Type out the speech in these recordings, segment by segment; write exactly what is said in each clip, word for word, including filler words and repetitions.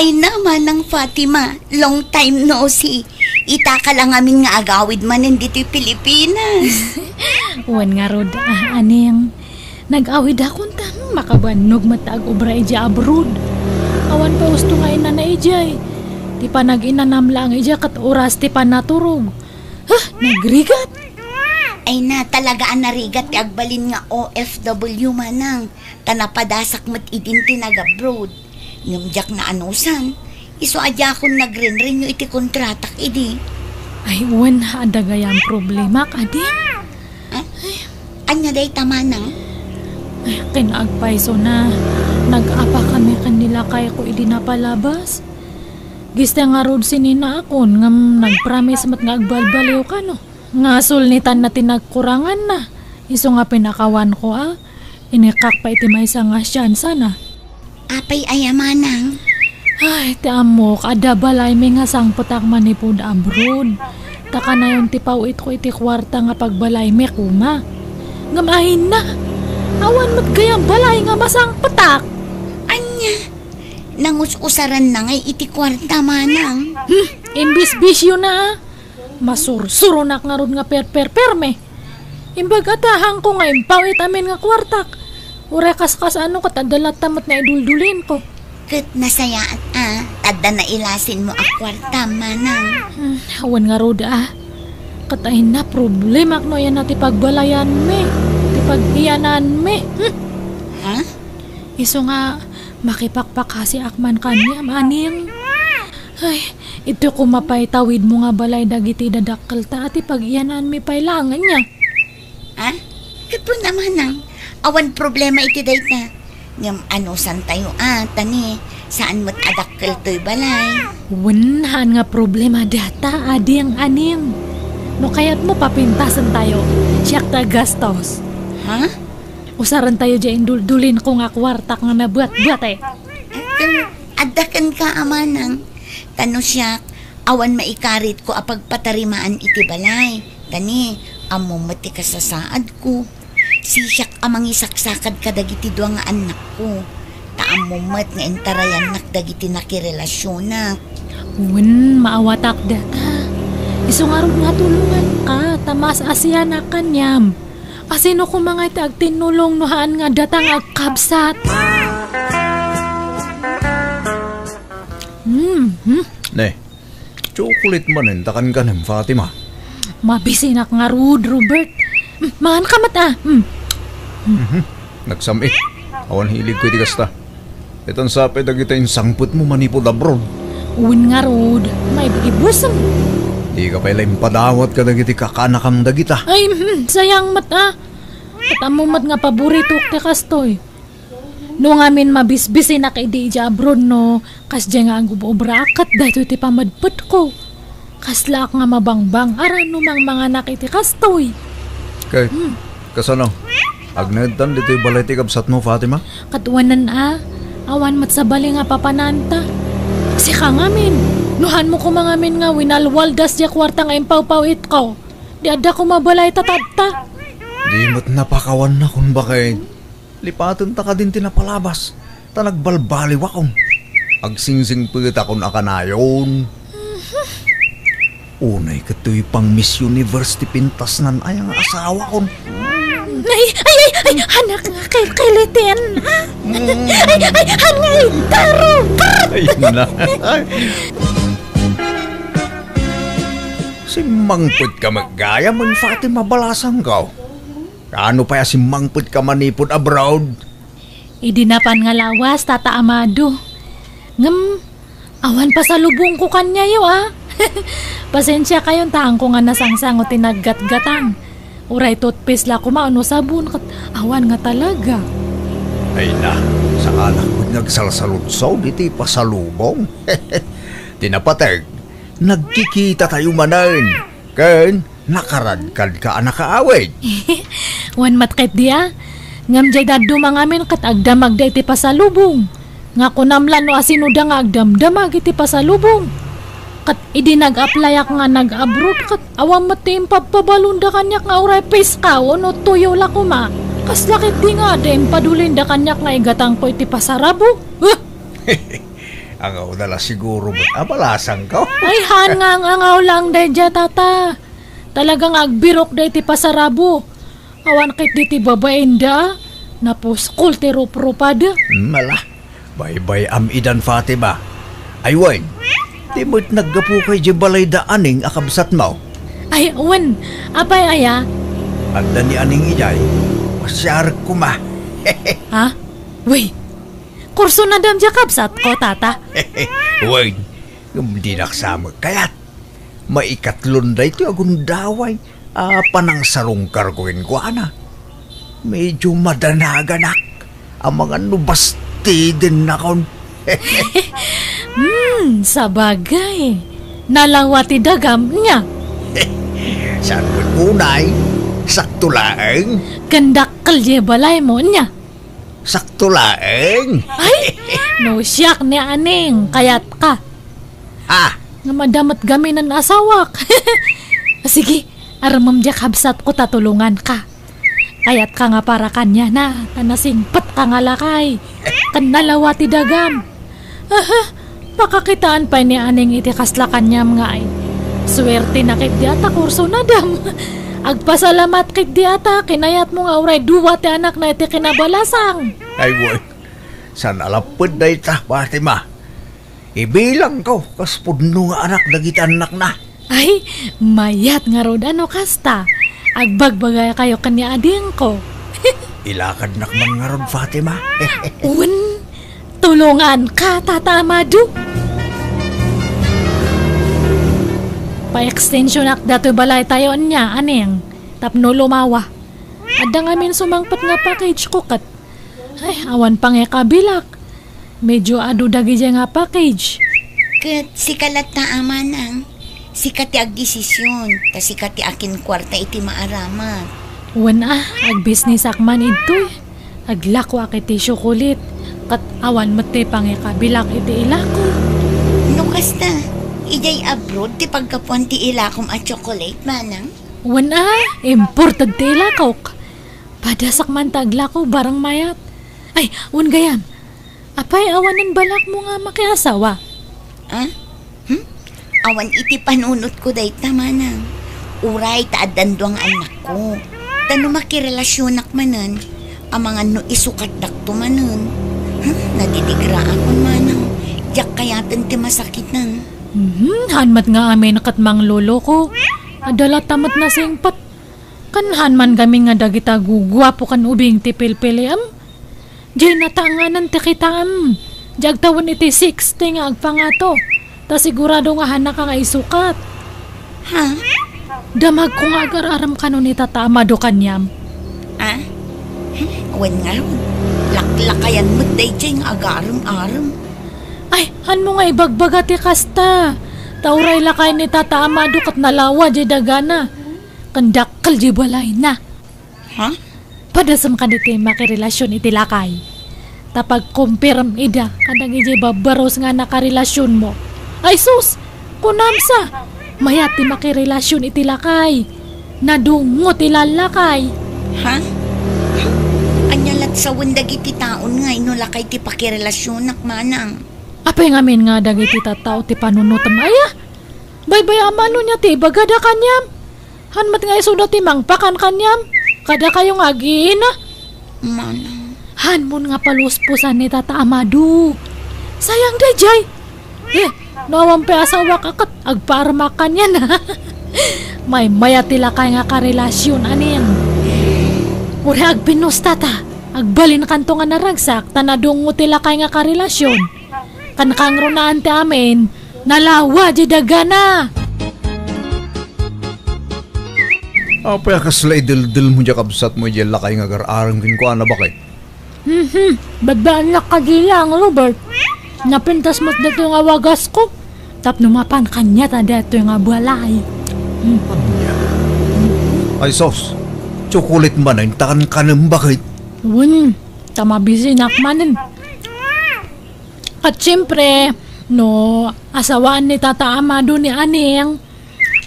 Ina, Manang Fatima, long time no see. Ita ka lang amin nga agawid manen ditoy Pilipinas. Wen ngarud, ah, aning. Nag-awid akon ta, hmm, makabannog met ta ag-obra idiay abroad. Awan pa usto nga inana idiay. Ti panag-inanam laeng idiay ket oras ti panaturog. Huh, nagrigat! Ay na, talaga a narigat ti agbalin nga O F W, Manang. Ta napadasak met idin ti nag-abroad. Ngem diak naanusan, isu a diakon nagrenrenew iti kontratak idi. Ay, wen, adda gayam problemak, adi. Ah? Ania dayta, Manang? Ay, ken agpayso na. Nag-apa kami ken ni lakayko idi napalabas. Gista ngarud sinina akon, ngem nagpromise met nga agbalbaliw kano. Nga sulnitanna ti nagkuranganna. Isu nga pinakawanko, a. Inikak pay iti maysa nga siansana. Apay aya, Manang? Ay, ti ammok, adda balaymi nga sangpetak manipud abroad. Ta kanayon ti paw-itko iti kuarta nga pagbalaymi koma. Ngem ahinna, awan met gayam balay nga masangpetak. Ania? Nangus-usaranna ngay iti kuarta, Manang? Hmm, imbisbisiona, a. Masursuronak ngarud nga perperperme. Imbag a ta, haanko nga impaw-it amin nga kuartak. Uray kaskas-ano ket adda latta met nga iduldulinko. Ket nasayaat a, ta adda nailasinmo a kuarta, Manang. Hmm, awan ngarud a. Ket ayanna problemak no ayanna ti pagbalayanmi, ti pag-iyananmi. Hmm. Ha? Isu nga makipakpakasiak man kaniam, aning. Ay, ito koma pay tawidmo nga balay dagiti dadakkelta a ti pag-iyananmi pay laeng ania. Ah? Ket wen a, Manang, awan problema iti dayta. Ngem anusantayo a, ta ni, saan met a dakkel toy balay. Wen, haan nga problema data, ading aning. No kayatmo, papintasentayo. Siak ti aggastos. Ha? Usarentayo diay induldulinko nga kuartak nga nabuatbuat, e. Ken adda kenka a, Manang. Ta no siak, awan maikaritko a pagpatarimaan iti balay. Ta ni, ammom met ti kasasaadko. Sisiak a mangisaksakad kadagiti dua nga annakko. Ta ammom met nga intarayannak dagiti nakirelasionak. Wen, maawatak data. Isu ngarud nga tulonganka, ta maas-asianak kaniam. A, sino koma nga iti agtinnulong no haan nga data nga agkabsat? Hmm, hmm. Ne, chocolate manen ta kankanem, Fatima. Mabisinak ngarud, Robert. Hmm, maanka met a. Hmm. Mhm. Nagsam-it. Awan hiligko iti kasta. Itan sa pay dagita insangpetmo manipud abroad. Wen ngarud, maibibusem. Dika pay la impadawat kadagiti kakanakam dagita. Ay, hmm, sayang met a. Ket ammom met nga paboritok ti kastoy. No ngamin mabisbisinak idi idiay abroad no kasdiay nga agub-obraak ket daytoy ti pamedpedko. Kaslaak nga mabangbang-ara no mangmanganak iti kastoy. Ket, hmm, kasano? Agnaedtan ditoy balay ti kabsatmo, Fatima? Ket wen a, awan met sabali nga papananta. Sika ngamin, no haanmo koma ngamin nga winalwaldas diay kuarta nga impawpaw-itko, di adda koma balay ta tatta. Di met napakawanna kun baket. Lipatenta kadin ti napalabas, ta nagbalbaliwakon. Agsingsingpetakon a kanayon. Unay ket toy pang Miss Universe ti pintasnan aya nga asawakon. Ay, ay, ay, ay, anak nga kelkeliten. Mm. Ay, ay, anak nga itaro. Ay, na. Simmangpet ka met gayam, Fatima, balasangko. Kaano pay a simmangpet ka manipud abroad? Idi napan nga lawas, Tata Amado. Ngem, awan pasalubongko kaniayo, a. Pasensiakayon ta haanko nga nasangsango ti naggatgatang. Uray toothpaste la koma wenno sabon, ket awan nga talaga. Ay na, saanak met nga agsalsaludsod iti pasalubong. Ti napateg, nagkikitatayo manen. Ken nakaradkadka a nakaawid. Wen met ketdi a. Ngem diay dadduma ngamin ket agdamagda iti pasalubong. Nga kunam la no asinoda nga agdamdamag iti pasalubong. Ket idi nag-applyak nga nag-abroad ket awan met ti impabpabalonda kaniak nga uray piskaw wenno tuyo la koma. Kasla ketdi nga adda impadulinda kaniak nga igatangko iti pasarabo. Huh! Angaw na la siguro met a balasangko. Ay, haan nga ang-angaw lang daydiay, tata. Talaga nga agbirok dayta pasarabo. Awan ket dita babaen da, napuskol ti ruprupad. Mala, baybay-am idan, Fatima. Ay wen, di met naggapuka idiay balay da Aning a kabsatmo? Ay, wen, apay aya? Adda ni Aning idiay, masiarek koma. Ha? Wey, kursunadam diay kabsatko, tata? Wen, ngem dinak sa met kayat. Maikatlon daytoy a gundaway a panangsarungkarko kenkuana. Medyo madanaganak amangan no bastidennakon. Hmm, sabagay. Nalawa ti dagam nia. Saan met unay? Sakto laeng. Ken dakkel diay balaymo nia. Sakto laeng. Ay, no siak ni Aning, kayatka. Ha? Nga madamot gamin nan asawak. Sige, armem diay kabsatko ta tulonganka. Kayatka nga para kaniana, ta nasingpetka nga lakay. Ken nalawa ti dagam. Aha, pakakitaan pay ni Aning iti kasla kaniam nga ay. Suertena ketdi a ta kursunadam. Agpasalamat ketdi a ta kinayatmo nga uray dua ti anakna iti kinabalasang. Ay, wen. Saan a lapped dayta, Fatima. Ibilangko kas pudno nga anak dagiti annakna. Ay, mayat ngarud a no kasta. Agbagbagakayo ken ni Adingko. Ilakadnak man ngarud, Fatima. Wen, tulonganka, Tata Amado. Pa-extensionak datoy balaytayo nia, Aning, tapno lumawa. Adda ngamin sumangpet nga package ko ket Ay, awan pay nga kabilak. Medyo adu dagidiay nga package. Ket sika latta a manang, sika ti agdesisyon, ta sika ti akinkuarta iti maaramat. Wen a, agbisnisak man idtoy. Aglakoak iti tsiokolit, ket awan met ti pangikabilak iti ilako. No kasta, idiay abroad ti paggapuan ti ilakom a tsiokolit, manang? Wen a, imported ti ilakok. Padasak man ta aglako, barang mayat. Ay, wen gayam. Apay, awanen balakmo nga makiasawa? Ah? Hmm? Awan iti panunotko dayta, manang. Uray ta addan dua nga annakko. Ta no makirelasionak manen, amangan no isukatdakto manen. Hmm? Nadidigraakon, manang. Diak kayaten ti masakiten. Mhm, haan met nga amin ket mangloloko. Adda latta met nasingpet. Ken haan man gamin nga dagita guguapo ken ubing ti pilpiliam. Diay natanganan ti kitaem. Diay agtawen iti sixty nga agpangato. Ta sigurado nga haanka nga isukat. Ha? Damagko nga agar-arem kano ni Tata Amado kaniam. Ah? Hmm? Wen ngarud, laklakayan met daydiay nga agarem-arem. Ay, hanmo nga ibagbaga ti kasta. Ta uray lakay ni Tata Amado ket nalawa diay dagana. Ken dakkel diay balayna. Ha? Padasem kadagiti makirelasion iti lakay. Ta pagkumpirem ida kadagiti babbarus nga nakarelasionmo. Ay sus! Kunam sa! Mayat ti makirelasion iti lakay. Nadungngo ti lallakay. Ha? Ania lat sawen dagiti taon nga no lakay ti pakirelasionak, manang? Apay ngamin nga dagiti tattao ti panunotem aya? Baybay-am no nia ti ibagada kaniam. Haan met nga isuda ti mangpakan kaniam. Kadakayo nga agiina. Manang. Hanmon nga palusposan ni Tata Amado. Sayang daydiay. Eh, no awan pay asawak a ket agpaarmak kaniana. Maymaya ti lakay nga karelasion, anin. Uray agbinusta ta. Agbalinkanto nga naragsak ta nadungngo ti lakay nga karelasion. Ken kangrunaan ti amin, nalawa diay dagana. Apay a kasla ideldelmo diay kabsatmo idiay lakay nga agar-arem kenkuana, baket? Mhm. Babbaannak kadi laeng, Robert. Napintas met daytoy nga wagasko. Tapno mapan kaniata daytoy nga balay. Hmm. Ay sus, tsukulit manen ta kankanem, baket? Wen, ta mabisinak manen. Ket siempre, no asawaan ni Tata Amado ni Aning,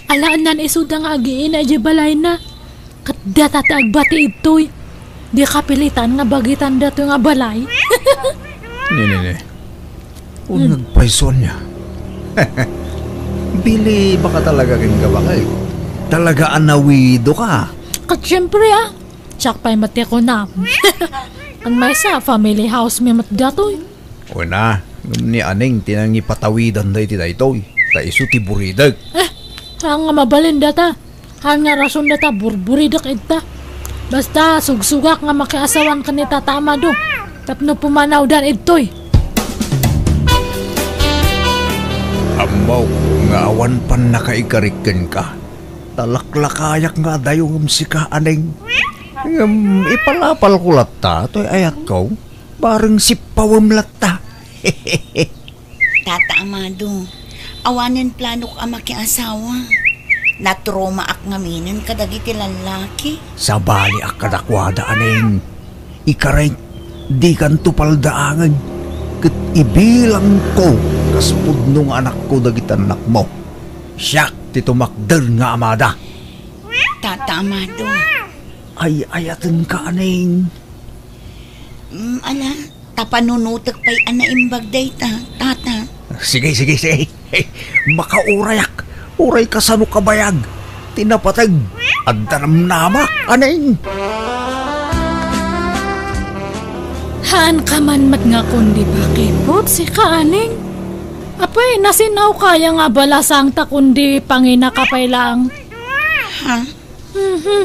alaennan isuda nga agiina idiay balayna. Ket data ti agbati idtoy. Di kapilitan nga bagitan datoy nga balay. Ni, ni, ni. Wen, hmm, nagpayso ania? Bili, baka talaga ken ka bakay. Talaga a nawido ka. Ket siempre, ah. Siak pay met ti kunam. Kan maysa, family house mi met datoy. Wen a, ngem ni Aneng ti nangipatawidan daytoy. Ta isu ti buridek. Eh, saan nga mabalin data? Haan nga rason data, burburidek idta. Basta, sugsugak nga makiasawan ken ni Tata Amado. Tapno pumanawdan idtoy. Ammok nga awan pannakaikarik kenka. Talaklakayak nga adayo ngem sika, Aneng. Ngem ipalapalko latta toy ayatko. Bareng sippawem latta. Tata Amado, awanen planok a makiasawa. Natromaak ngaminen kadagiti lallaki. Sabaliak kadakuada, Aneng. Ikarek, dikanto paldaangen. Ket ibilangko kas pudno nga anakko dagiti annakmo. Siak ti tumakder nga amada. Tata Amado. Ay-ayatenka, Aneng. Mm, ala, ta panunotek pay a naimbag dayta, Tata. Sige, sige, sige. Makaurayak. Uray kasano kabayag ti napateg. Adda namnamak, Aneng. Haanka man met nga kundi pakipot, sika, Aneng. Apay, nasin-awka aya nga abalasangta kundi panginaka pay laeng? Ha? Mhm.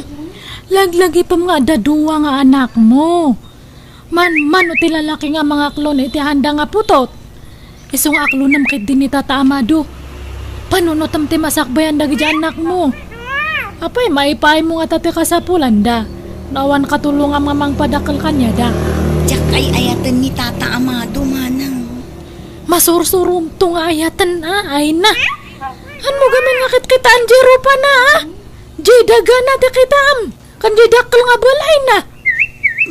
Laglagipem nga adda dua nga anakmo. Manmano ti lalaki nga mangaklon iti handa nga putot. Isu nga aklonem ketdi ni Tata Amado. Panunotem ti masakbayan dagiti annakmo. Apay, maipaaymo ngata ti kasapulanda no awan katulongam nga mangpadakkel kaniada. Diak ay-ayaten ni Tata Amado, manang. Masursurumto nga ayaten, a, ay na. Hanmo gamin nga kitkitaen diay rupana, a? Diay dagana ti kitaem. Ken diay dakkel nga balayna.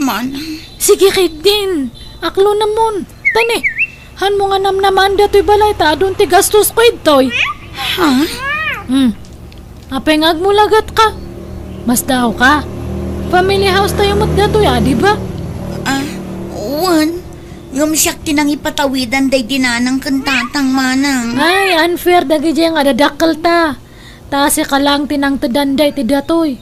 Manang. Sige ketdin. Aklonemon. Tani, hanmo nga namnamaen datoy balay ta adun ti gastosko idtoy. Ha? Hmm. Apay nga agmulagatka? Masdaawka. Family house tayo met datoy, a, di ba? Ah, wen. Ngem siak ti nangipatawidan daydi nanang ken tatang, manang. Ay, unfair dagidiay nga adadakkelta. Ta sika laeng ti nangteddanda iti datoy.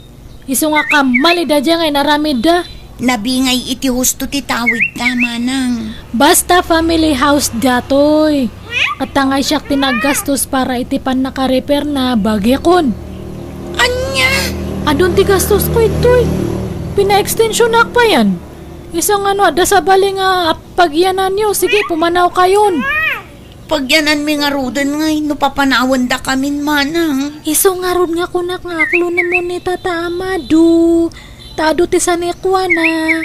Isu nga kammalida diay nga inaramidda. Nabingay iti husto ti tawidta, manang. Basta family house datoy. Ket ta nga siak ti naggastos para iti pannakarepairna, bagikon. Ania? Adun ti gastosko idtoy. Pinaekstensionak payen. Isu nga no adda sabali nga ap-, pagyananyo, sige, pumanawkayon. Pagyananmi ngaruden ngay no papanawendakamin, manang. Isu ngarud nga kunak nga aklonemon ni Tata Amado. Ta adu ti sanikuana.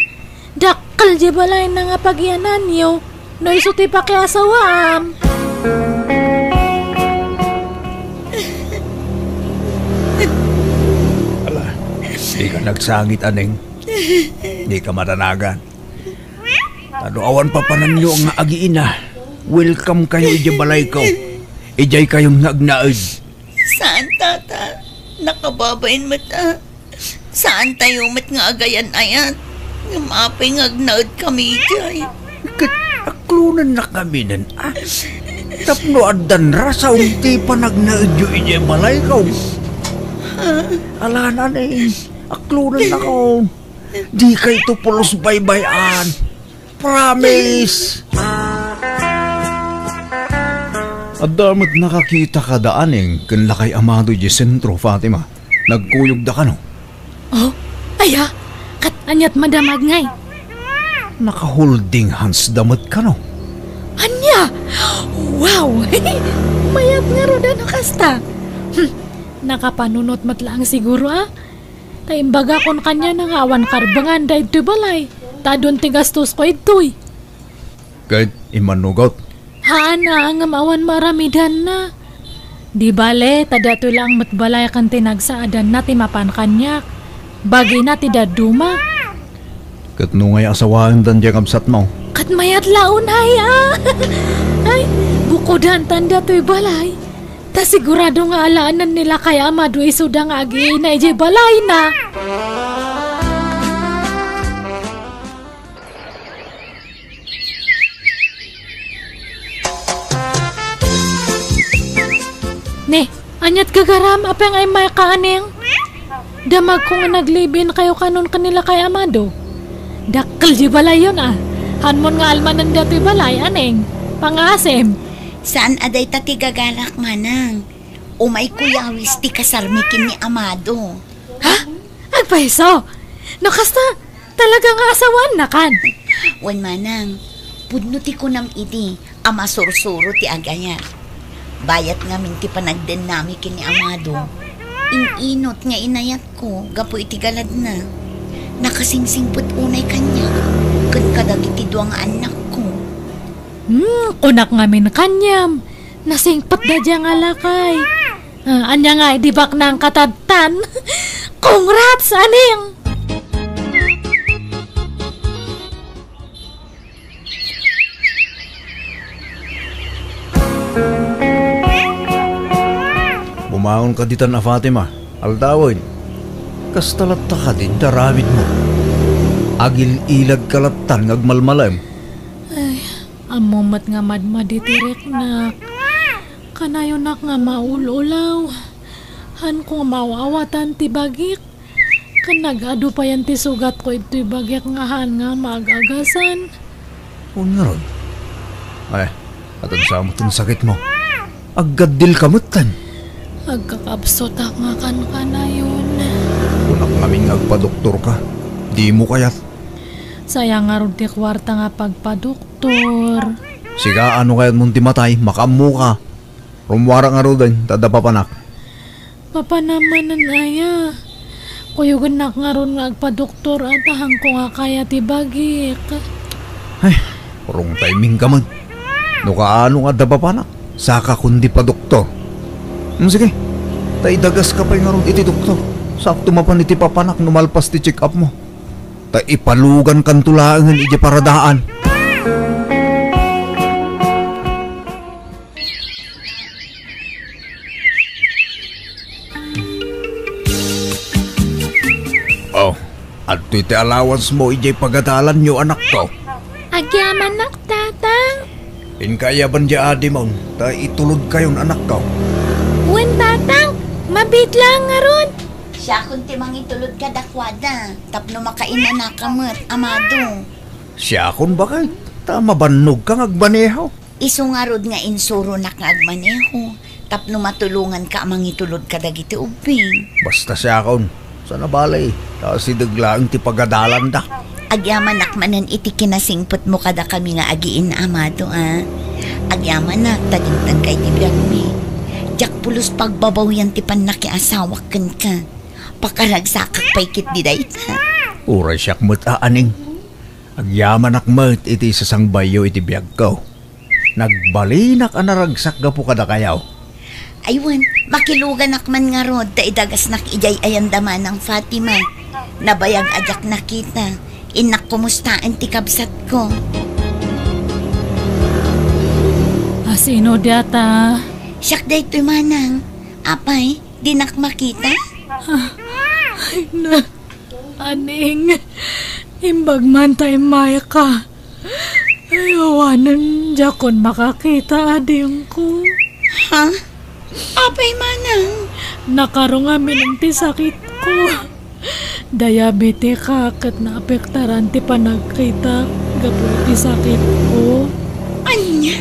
Dakkel diay balayna nga pagyananyo no isu ti pakiasawaam. Ala, dika nagsangit, Aneng. Dika madanagan. Ta no awan papananyo nga agiina, welcome kayo idiay balayko. Idiay kayon nga agnaed. Saan, Tata. Nakababain met a. Saan tayo met nga agayan-ayat. Ngem apay nga agnaed kami idiay. Ket aklonennak ngaminen, a? Tapno addan rason ti panagnaedyo idiay balayko. Ha? Alana ni, aklonennakon. Dikayto pulos baybay-an. Promise! Adda met nakakita kada Aneng ken Lakay Amado idiay sentro, Fatima. Nagkuyogda kano? Oh, aya? Ket aniat madamag ngay? Naka-holding hands da met kano? Ania? Wow! Mayat ngarud a no kasta. Hmm, nakapanunot met laeng siguro, a? Ta imbagakon kaniana nga awan karbengan daytoy balay, ta adun ti gastosko idtoy. Ket immanugot? Haan a, ngem awan maaramidanna. Di bale, ta daytoy laeng met balay ken ti nagsaadanna ti mapan kaniak. Bagina ti dadduma. Ket no ngay asawaendan diay kabsatmo? Ket mayat laeng, ay, a. Ay, bukodantan daytoy balay. Ta sigurado nga alaenen ni Lakay Amado isuda nga agiina idiay balayna. Aniat gagaram, apay nga immayka, Aning? Damagko nga nag-live-in kayo kanon ken ni Lakay Amado. Dakkel di balayyon, a. Hanmon nga almanen daytoy balay, Aning. Pangaasim. Saan a dayta ti gagarak, Manang. Umayko yawis ti kasarmi ken ni Amado. Ha? Agpayso! No kasta, talaga nga asawaannakan. Wen, Manang, pudno ti kunam idi a masursuro ti agayat. Bayat ngamin ti panagdennami ken ni Amado. In-inot nga inayatko gapu iti galadna. Nakasingsingpet unay kaniak ken kadagiti dua nga annakko. Hmm, kunak ngamin kaniam. Nasingpet daydiay nga lakay. Ah, ania nga, idi baknang katadtan? Congrats, Aning! Bumangon ka ditan a Fatima, aldawen. Kasta latta kadi ti aramidmo. Agil-iladka lattan nga agmalmalem. Ay, ammom met nga madmadi ti riknak. Kanayonak nga maul-ulaw. Hanko nga maaw-awatan ti bagik. Ken nag-adu payen ti sugatko ditoy bagik nga haan nga maag-agasan. Wen ngarud. Ay, adansa met ti sakitmo. Aggaddilka metten. Agkakabsotak nga kankanayon. Kunak ngamin nga agpadoktorka. Dimo kayat. Sayang ngarud ti kuarta nga pagpadoktor. Sika, no kayatmon ti matay, makaammoka. Rummuarak ngaruden, ta adda papanak. Papanam manen aya? Kuyogennak ngarud nga agpadoktor a ta hanko nga kaya ti bagik. Ay, urong timingka met. No kaano nga adda papanak, sakakon ti padoktor. Hmm, sige. Ta idagaska pay ngarud iti doktor. Sapto mapan iti papanak no malpas ti check-upmo. Ta ipalugankanto laengen idiay paradaan. Oh, adtoy ti allowancemo idiay pagadalanyo, anakko. Agyamanak, Tatang. Inka aya ban diay adimon, ta itulodkayon, anakko. Wen, Tatang, mabiit laeng ngarud. Siakon ti mangitulod kadakuada, tapno makainanaka met, Amado. Siakon, baket, ta mabannogka nga agmaneho. Isu ngarud nga insuronak nga agmaneho, tapno matulonganka a mangitulod kadagiti ubbing. Basta siakon, saan a bale, ta asideg laeng ti pagadalanda. Agyamanak manen iti kinasingpetmo kadakami nga agiinna, Amado, a. Agyamanak ta dimtengka iti biagmi. Diak pulos pagbabawian ti pannakiasawak kenka. Pakaragsakak pay ketdi dayta. Uray siak met a, Aning. Agyamanak met iti isasangbayyo iti biagko. Nagbalinak a naragsak gapu kadakayo. Ay wen, makiluganak man ngarud ta idagasnak idiay ayanda Manang Fatima. Nabayag a diak nakita. Innak kumustaen ti kabsatko. A, sino diata? Siak daytoy, Manang. Apay, dinak makita? Ah, ay, na. Aning, imbag man ta immayka. Ay, awanen, diakon makakita, adingko. Ha? Apay manang? Nakarong amin ti sakitko. Diabetika ket naapektaran ti panagkita gapu iti sakitko. Ania?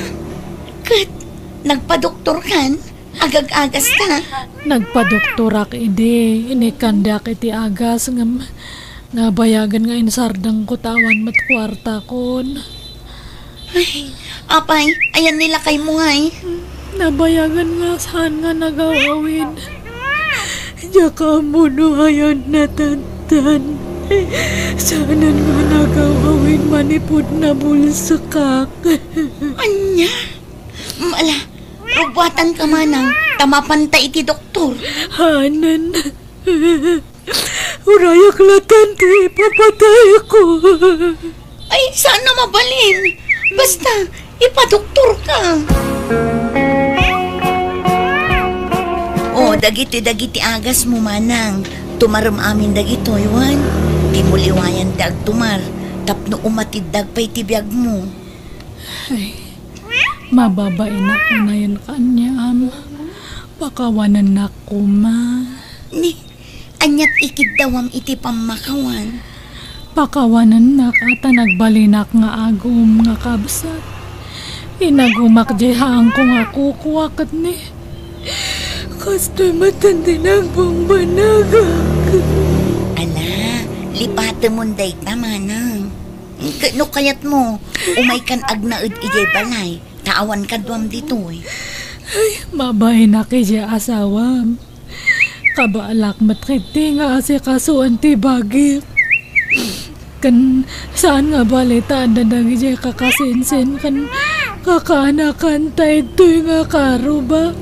Ket nagpadoktorkan? Agag-agasta? Nagpadoktorak idi, inikkandiak iti agas ngem nabayagen nga insardengko ta awan met kuartakon. Ay, apay, ayan ni lakaymo ngay? Nabayagen nga saan nga nagaw-awid. Diak ammo no ayan natantan. Saanen nga nagaw-awid manipud nabulsekak. Ania? Ala, rugwatanka manang, ta mapanta iti doktor. Hanen. Urayak latta ti ipapatayko. Ay, saan a mabalin? Basta, ipadoktorka. O, dagitoy dagiti agasmo, manang. Tumarem amin dagitoy, wen. Dimo liwayan ti agtumar, tapno umatidda pay ti biagmo. Ay, mababainak unayen kaniam. Pakawanennak koma. Ni, aniat ikiddawam iti pammakawan? Pakawanennak a ta nagbalinak nga agum nga kabsat. Inagumak diay haangko nga kukua ket ni, kastoy met ti nagbangbanagak. Ala, lipatemon dayta, manang. Ket no kayatmo, umaykan agnaed idiay balay, ta awan kaduam ditoy. Ay, mabainak idiay asawam. Kabaalak met ketdi nga asikasoen ti bagik. Ken saan nga bali ta adda dagidiay kakasinsin ken kakaanakan ta idtoy nga karuba.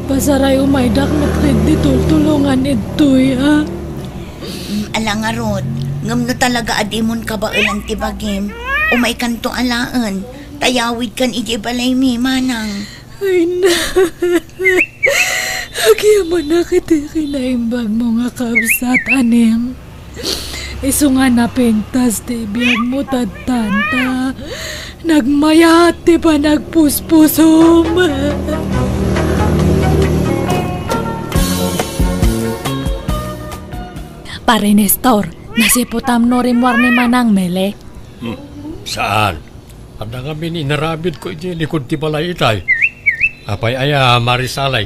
Pasaray umaydak met ketdi tultulongan idtoy, a. Mm, ala ngarud, ngem no talaga a dimon kabaelan ti bagim, umaykanto alaen, ta yawidkan idiay balaymi, manang. Ay na. Agyamanak iti kinaimbagmo nga kabsat, Aning. Isu nga napintas ti biagmo tatta, ta nagmayat ti panagpuspusom. Pare Nestor, nasiputam no rimmuar ni Manang Mele? Hmm, saan? Adda ngamin inaramidko iti likud ti balay itay. Apay aya, Mari Salay?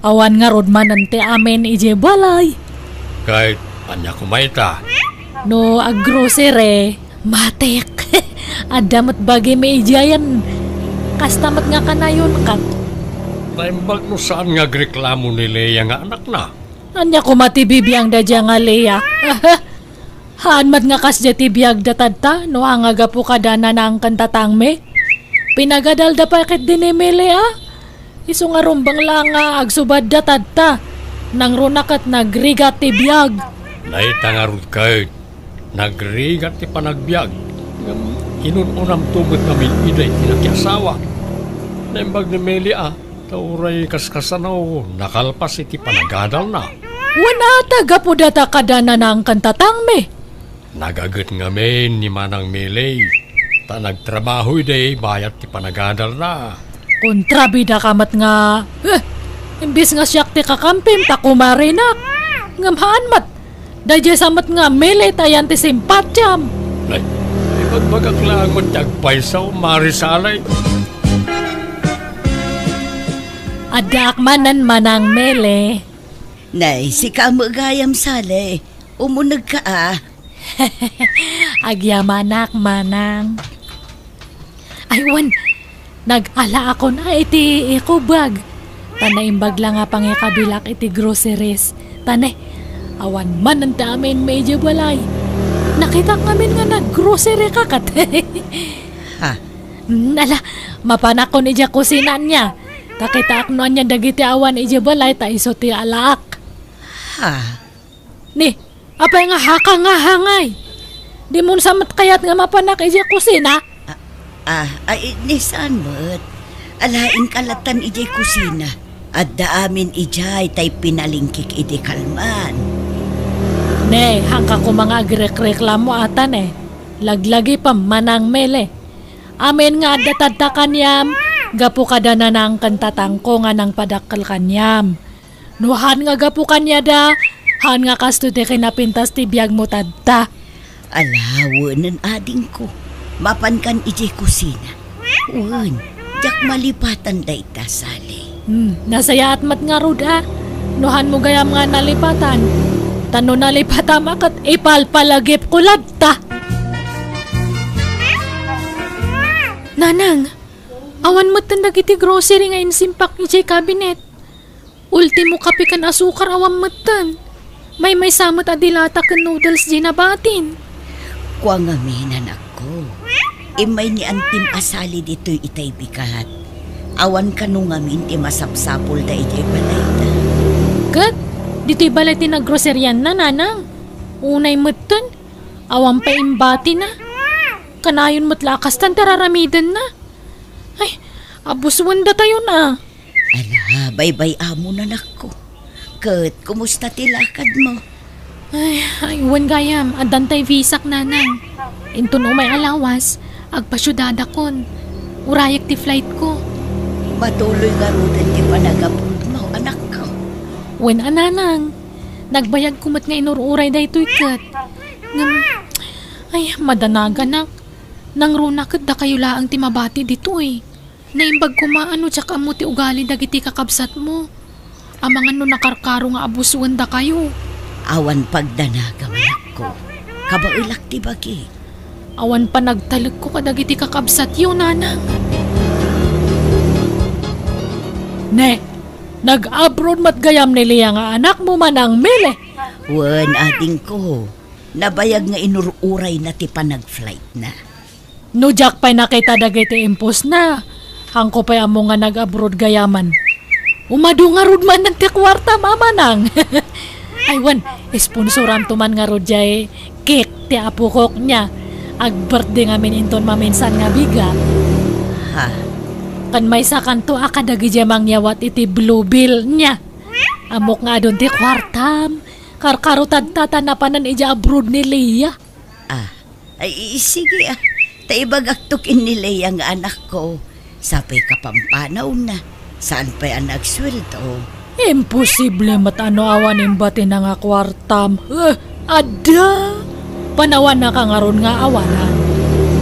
Awan ngarud manen ti amin idiay balay. Ket ania koma ita? No aggrocery, matik. Adda met bagimi idiayen. Kasta met nga kanayon kat. Naimbag no saan nga agreklamo ni Lea nga anakna? Ania koma ti bibiangda dia nga Lea? Haan met nga kasdiay ti biagda tatta, no haan nga gapu kada Nanang ken Tatangmi. Pinagadalda pay ketdi ni Mele, a. Isu nga rumbeng la nga agsubadda tatta. Nangruna ket nagrigat ti biag. Dayta ngarud ket, nagrigat ti panagbiag. Ngem inun-unamto met ngamin idiay ti nakiasawa. Naimbag ni Mele, a. Ta uray kaskasano, nakalpas iti panagadalna. Wen a ta gapu data kada Nanang ken Tatangmi. Nagaget ngamin ni Manang Mele, ta nagtrabaho idi bayat ti panagadalna. Kontrabidaka met nga, eh, imbes nga siak ti kakampim ta kumarinak. Ngem haan met, daydiay sa met nga Mele ta ayan ti simpatiam. Nay, ibagbagak laeng met ti agpayso, Mari Salay. Addaak manen, Manang Mele. Nay, sika met gayam, Salay. Umunegka, a. Agyamanak, Manang. Ay, wen, nag-alaakon a iti eco bag. Ta naimbag la nga pangikabilak iti groceries. Ta ne, awan manen ti amin idiay balay. Nakitak ngamin nga naggrocery ka ket. Ha? Mm, ala, mapanakon idiay kusina ania. Ta kitaak no ania dagiti awan idiay balay ta isu ti alaak. Ha? Ni, apay nga haka nga hangay? Dimon sa met kayat nga mapanak idiay kusina? Ah, ah, ay, ni saan met? Alaingka lattan idiay kusina. Adda amin idiay tay pinalingkik idi kalman. Ne, haanka koma nga agrekreklamo ata ne. Laglagi pa, Manang Mele. Amin nga adda tatta kaniam, gapu kada Nanang ken Tatangko nga nangpadakkel kaniam. No haan nga gapu kaniada, haan nga kastoy ti kinapintas ti biagmo tatta. Ala, wenen adingko. Mapankan idiay kusina. Wen, diak malipatan dayta, Salay. Hmm, nasayaat met ngarud a. No haanmo gayam nga nalipatan. Ta no nalipatam a ket ipalpalagipko latta. Nanang, awan metten dagiti grocery nga insimpak idiay cabinet. Ultimo kape ken asukar awan metten. Maymaysa met a dilata ken noodles diay nabatin. Kua ngamin, anakko. Immay ni Antim a Salay ditoy itay bigat. Awan kano ngamin ti masapsapulda idiay balayda. Ket, ditoy balay ti nagroserianna, Nanang. Unay metten, awan pay imbatina. Kanayon met la a kastan ti raramidenna. Ay, abusuen datayon a. Ala, baybay-amon, anakko. Ket kumusta ti lakadmo? Ay, ay, wen gayam, addan tay visak, Nanang. Inton umay a lawas, agpasiudadakon. Urayek ti flightko. Matuloy ngaruden ti panagapudmo. Wen a, nanang, nagbayagko met nga inur-uray daytoy ket. Ngem, ay, madanaganak. Nangruna ket dakayo laeng ti mabati ditoy. Naimbag koma a no diak ammo ti ugali dagiti kakabsatmo. Amangan no nakarkaro nga abusoen dakayo. Awan pagdanagam, anakko. Kabaelak ti bagi. Awan panagtalekko kadagiti kakabsatyo, nanang. Ne, nag-abroad met gayam ni Lea nga anakmo, Manang Mele? Wen, adingko. Nabayag nga inur-urayna ti panag-flightna. No diak pay nakita dagiti impostna, haanko pay ammo nga nag-abroad gayaman. Umadu ngarud manen ti kuartam, manang. Ay wen, sponsoranto man ngarud jay cake ti apokok nia. Ag-birthday ngamin inton maminsan nga bigat. Ha? Ken maysakanto a kadagiti mangyawat iti Bluebell nia. Ammok nga adun ti kuartam. Karkaro tatta ta napanan idiay abroad ni Lea. Ah, ay, i-, sige, ah. Ta ibagakto ken ni Lea nga anakko. Sapay kapampanawna. Saan pay a nagsueldo? Imposible met a no awan imbatina nga kuartam. Eh, adda! Panawanaka ngarud nga awanan.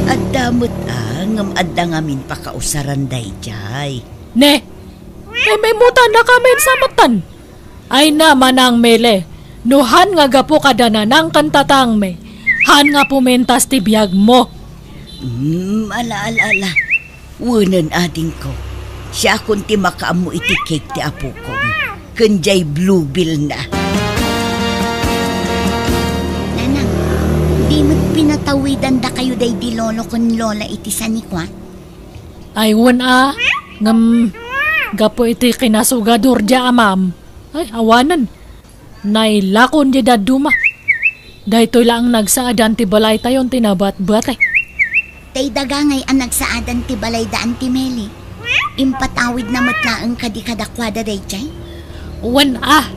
Adda met, ah, ngem adda ngamin pakausaran daydiay. Ne! Ay, maimutannaka met sa matan. Ay na, Manang Mele, no han nga gapu kada nanang ken tatangmi, han nga pumintas ti biagmo. Hmm, ala, ala, ala. Wenen, adingko. Siakon ti makaammo iti cake ti apokon. Ken jay Bluebell na. Nanang, di met pinatawidan dakayo daydi lolo ken lola iti sanikua? Ay, wen a, ngem gapu iti kinasugadur dia amam. Ay, awanen. Nailakon di dadduma. Daytoy laeng nagsaadan ti balaytayon ti nabatbati. Tay daga ngay a nagsaadan ti balayda, Auntie Meli. Impatawidna met laeng kadi kadakuada daydiay? Wen a.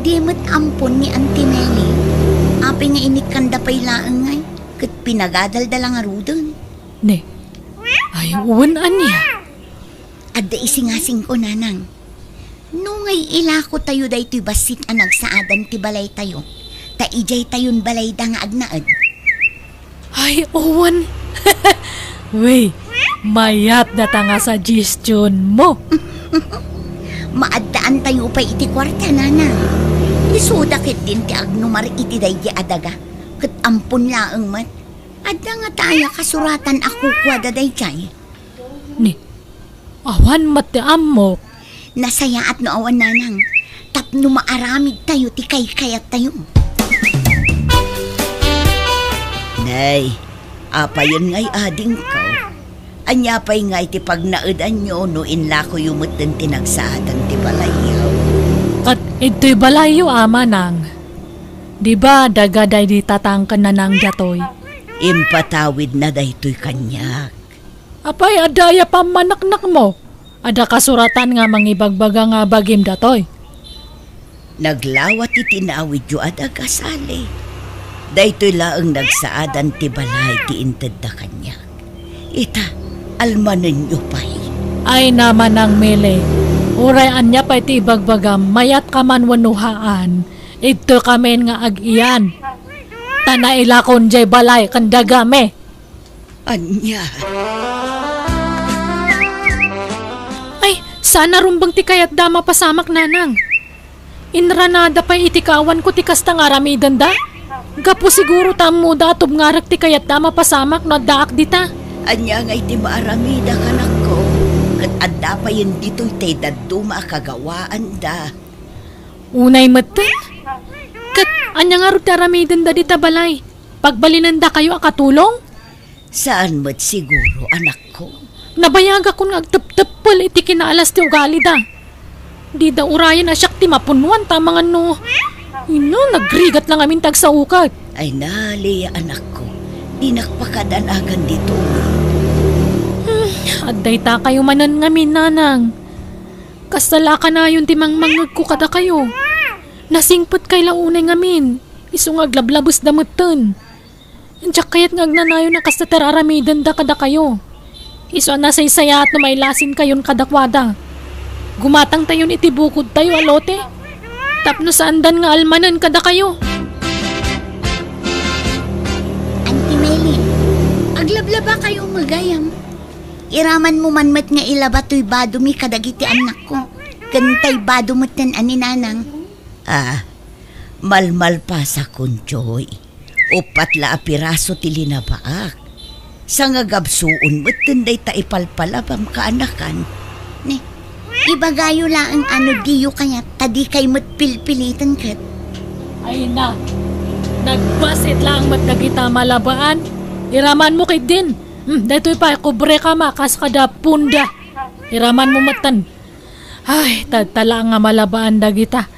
Di met ampon ni Auntie Meli. Apay nga inikkanda pay laeng ngay, ket pinagadalda la ngaruden. Ne. Ay, wen ania? Adda isingasingko, nanang. No ngay ilakotayo daytoy bassit a nagsaadan ti balaytayo, ta idiaytayon balayda nga agnaed. Ay, wen. Wey, mayat data nga suggestion mo. Maaddaantayo pay iti kuarta, nanang. Isuda ketdin ti agnumar iti daydi a daga, ket ampon laeng met. Adda ngata aya kasuratan a kukuada daydiay? Ni, awan met ti ammok. Nasayaat no awan, nanang, tapno maaramidtayo ti kaykayattayo. Nay, apayen ngay adingko? Ania pay ngay ti pagnaedanyo no inlakoyo metten ti nagsaadan ti balayyo? Ket idtoy balayyo, a manang. Di ba, daga daydi tatang ken nanang datoy? Impatawidna daytoy kaniak. Apay, adda aya pammaneknekmo? Adda kasuratan nga mangibagbaga nga bagim datoy? Naglawa ti tinawidyo a daga, Sally. Daytoy laeng nagsaadan ti balay ti intedda kaniak. Ita, almanenyo pay. Ay na, Manang Mele, uray ania pay ti ibagbagam, mayat ka man wenno haan, idtoy kamin nga ag-iyan. Ta nailakon jay balay ken dagami. Ania? Ay, saan a rumbeng ti kayatda a mapasamak, nanang. Inranada pay iti kaawanko ti kasta nga aramidenda. Gapu siguro ta ammoda a tubngarek ti kayatda a mapasamak no addaak dita. Ania ngay ti maaramida, kanakko? Ket adda payen ditoy tay dadduma a kagawaanda. Unay metten? Ket ania ngarud ti aramidenda dita balay? Pagbalinendakayo a katulong? Saan met siguro, anakko. Nabayagakon nga agtepteppel iti kinaalas ti ugalida. Dida urayen a siak ti mapunnuan ta amangan no. Ino, nagrigat la ngamin ti agsaokat. Ay na, Lea, anakko. Dinak pakadanagan ditoy. Hmm, adda itakayo manen ngamin, nanang. Kasta la a kanayon ti mangmangngegko kadakayo. Nasingpetkay la unay ngamin. Isu nga aglablabesda metten. Diak kayat nga agnanayon a kasta ti ar-aramidenda kadakayo. Isu a nasaysayaat no mailasinkayon kadakuada. Gumatangtayon iti bukodtayo a lote. tapno saandan nga almanen kadakayo. Auntie Meli, aglablabakayo met gayam. Iramanmo man met nga ilaba toy badomi kadagiti annakko, ken tay bado metten a ni Nanang. Ah, malmalpasakon, Joy. Uppat la a piraso ti linabaak. Sangagabsuon metten dayta ipalpalabam kaanakan. Ni, ibagayo laeng a no diyo kayat ta dikay met pilpiliten ket. Ay na, nagbasit laeng met dagita malabaan. Iramanmo ketdin. Hmm, daytoy pay, kubreka ma, kas kada punda. Iramanmo metten. Ay, tadta laeng nga malabaan dagita.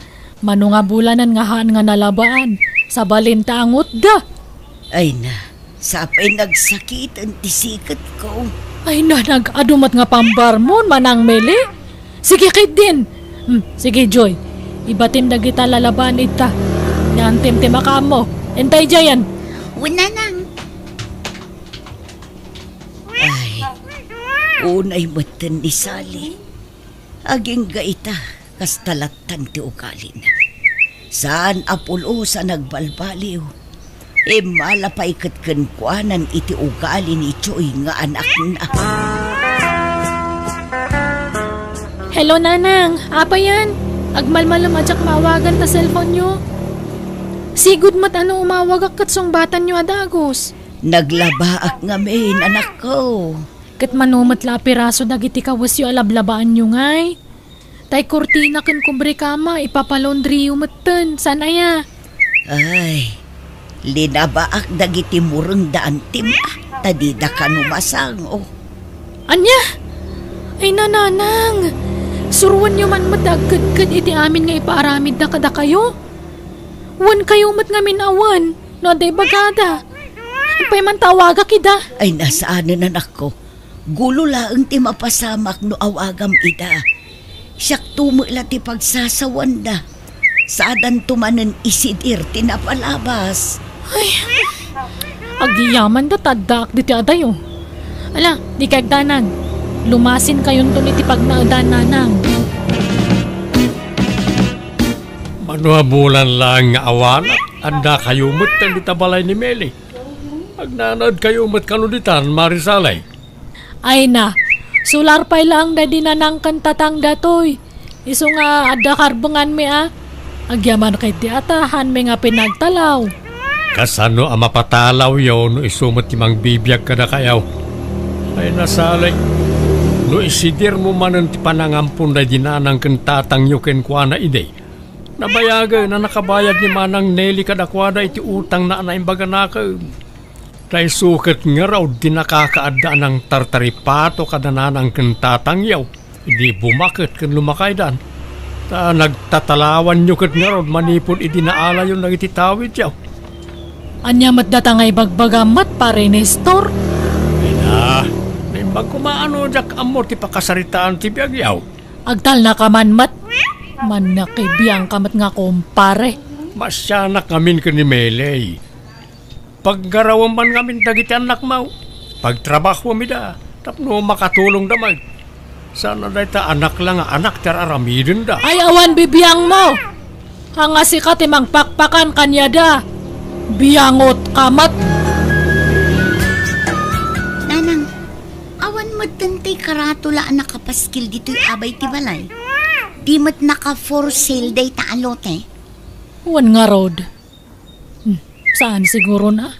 Mano nga bulanen nga haan nga nalabaan, sabalin ta angutda. Ay na, sapay nagsakiten ti siketko. Ay na, nag-adu met nga pambarmon, Manang Meli. Sige, ketdin. Hmm, sige, Joy. Ibatim dagita lalabaan ita. Ni Antim ti makaammo. Intay diayen. Wen, Nanang. Ay, unay metten ni Sally. Agingga ita, kasta lattan ti ugalina. Saan a pulos a nagbalbaliw. Immala pay ket kenkuanan iti ugali ni Joy nga anakna. Hello, Nanang. Apay a? Agmalmalem a diak maawagan ta cellphone-yo. Sigud met a no umawagak ket sungbatanyo a dagus. Naglabaak ngamin, anakko. Ket mano met la a piraso dagiti kawesyo a lablabaanyo ngay? Tay kurtina ken kubrekama, ipapalaundriyo metten, saan aya? Ay, linabaak dagiti mureng da Antim, ta dida kano masang-o. Ania? Ay, Nanang, suroenyo man met ti agkedked iti amin nga ipaaramidda kadakayo. Wen kayo met ngamin a wen, no adda ibagada. Apay man ta awagak ida? Ay, na saanen, anakko. Gulo laeng ti mapasamak no awagam ida. Siakto met la ti pagsasawanda. Saadanto manen isidir ti napalabas. Ay, agyamanda ta addaak ditoy adayo. Ala, dikay agdanag. Lumasinkayonton iti pagnaedan, Nanang. Mano a bulan laeng nga awanak, addakayo met dita balay ni Meli. Agnanaedkayo met kano ditan, Mari Sally? Ay na, sular pay laeng daydi Nanang ken Tatang datoy. Isu nga adda karbenganmi a. Agyaman ketdi a ta haanmi nga pinagtalaw. Kasano a mapatalawyo no isu met ti mangbibiag kadakayo? Ay na, Sally, no isidirmo manen ti panangampon daydi Nanang ken Tatangyo kenkuana idi, nabayagen a nakabayad ni Manang Nelly kadakuada iti utangna a naimbaganakem. Ta isu ket ngarud ti nakakaadda a nangtartaripato kada Nanang ken Tatangyo idi bumaket ken lumakaydan. Ta nagtatalawanyo ket ngarud manipud idi naalayon dagiti tawidyo. Ania met data nga ibagbagam met, Pare Nestor? Ina, naimbag koma a no diak ammo ti pakasaritaan ti biagyo. Agtalnaka man met. Mannakibiangka met nga kumpare. Maasianak ngamin ken ni Meley. Paggarawem man ngamin dagiti annakmo. Pagtrabahuem ida tapno makatulongda met. Saan a dayta anak la nga anak ti ar-aramidenda. Ay, awan bibiangmo! Ania sika ti mangpakpakan kaniada. Biangotka met! Nanang, awan metten ti karatula a nakapaskil ditoy abay ti balay. Di met naka-for sale dayta a lote. Wen ngarud. Hmm, saan siguron a?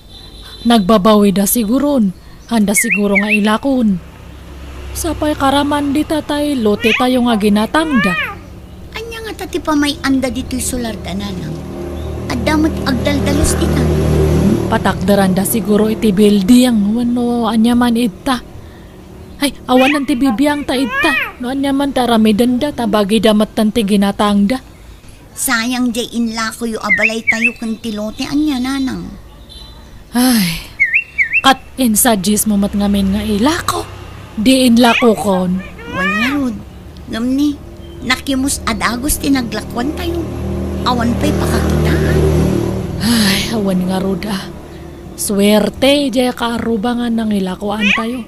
Nagbabawida siguron. Haanda siguro nga ilakon. Sapay karaman dita tay lotetayo nga ginatangda. Ania ngata ti pamay-anda ditoy solarda, Nanang? Adda met agdaldalus dita. Patakderanda siguro iti building wenno ania man idta. Ay, awanen ti bibiangta idta. No ania man ti aramidenda, ta bagida metten ti ginatangda. Sayang diay inlakoyo a balaytayo ken ti lote, ania, Nanang? Ay, ket insuggest mo met ngamin nga ilako. Di inlakokon. Wen ngarud. Ngem ni, nakimus a dagus ti naglakuantayo. Awan pay pakakitaan. Ay, awan ngarud a. Suerte, diay kaarruba nga nangilakoantayo.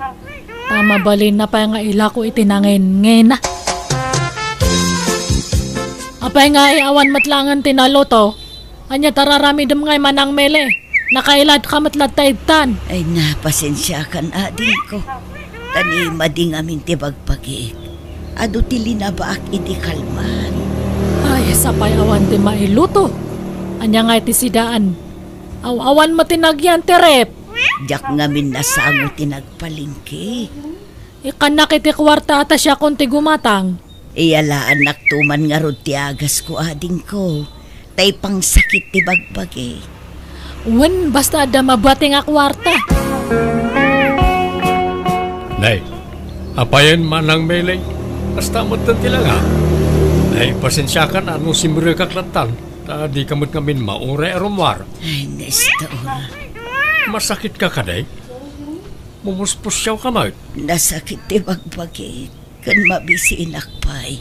Ta mabalinna pay nga ilako iti nangennena. Pay nga, eh, awan met laengen ti naluto. Ania ti ar-aramidem ngay, Manang Mele? Nakailadka met latta ittan. Ay, napasensiakan, adingko. Ta ni madi ngamin ti bagbagik. Adu ti linabaak iti kalman. Ay, sapay awan ti mailuto. Ania ngay ti sidaan? Aw-awan met ti nagyan ti ref. Diak ngamin nasango ti nagpalengke. Ikkannak iti kuarta ta siakon ti gumatang. Iyalaannakto man ngarud ti agasko, adingko, ta ipangsakit ti bagbagi. Wen, basta adda mabati nga kuarta. Nay, apayen, Manang Mele, kasta metten ti langa. Nay, pasensiakan a no simrekak lattan, ta dika met ngamin mauray a rummuar. Ay, Nestor. Masakitka kadi? Mumuspusiawka met? Nasakit ti bagbagik, ken mabisinak pay.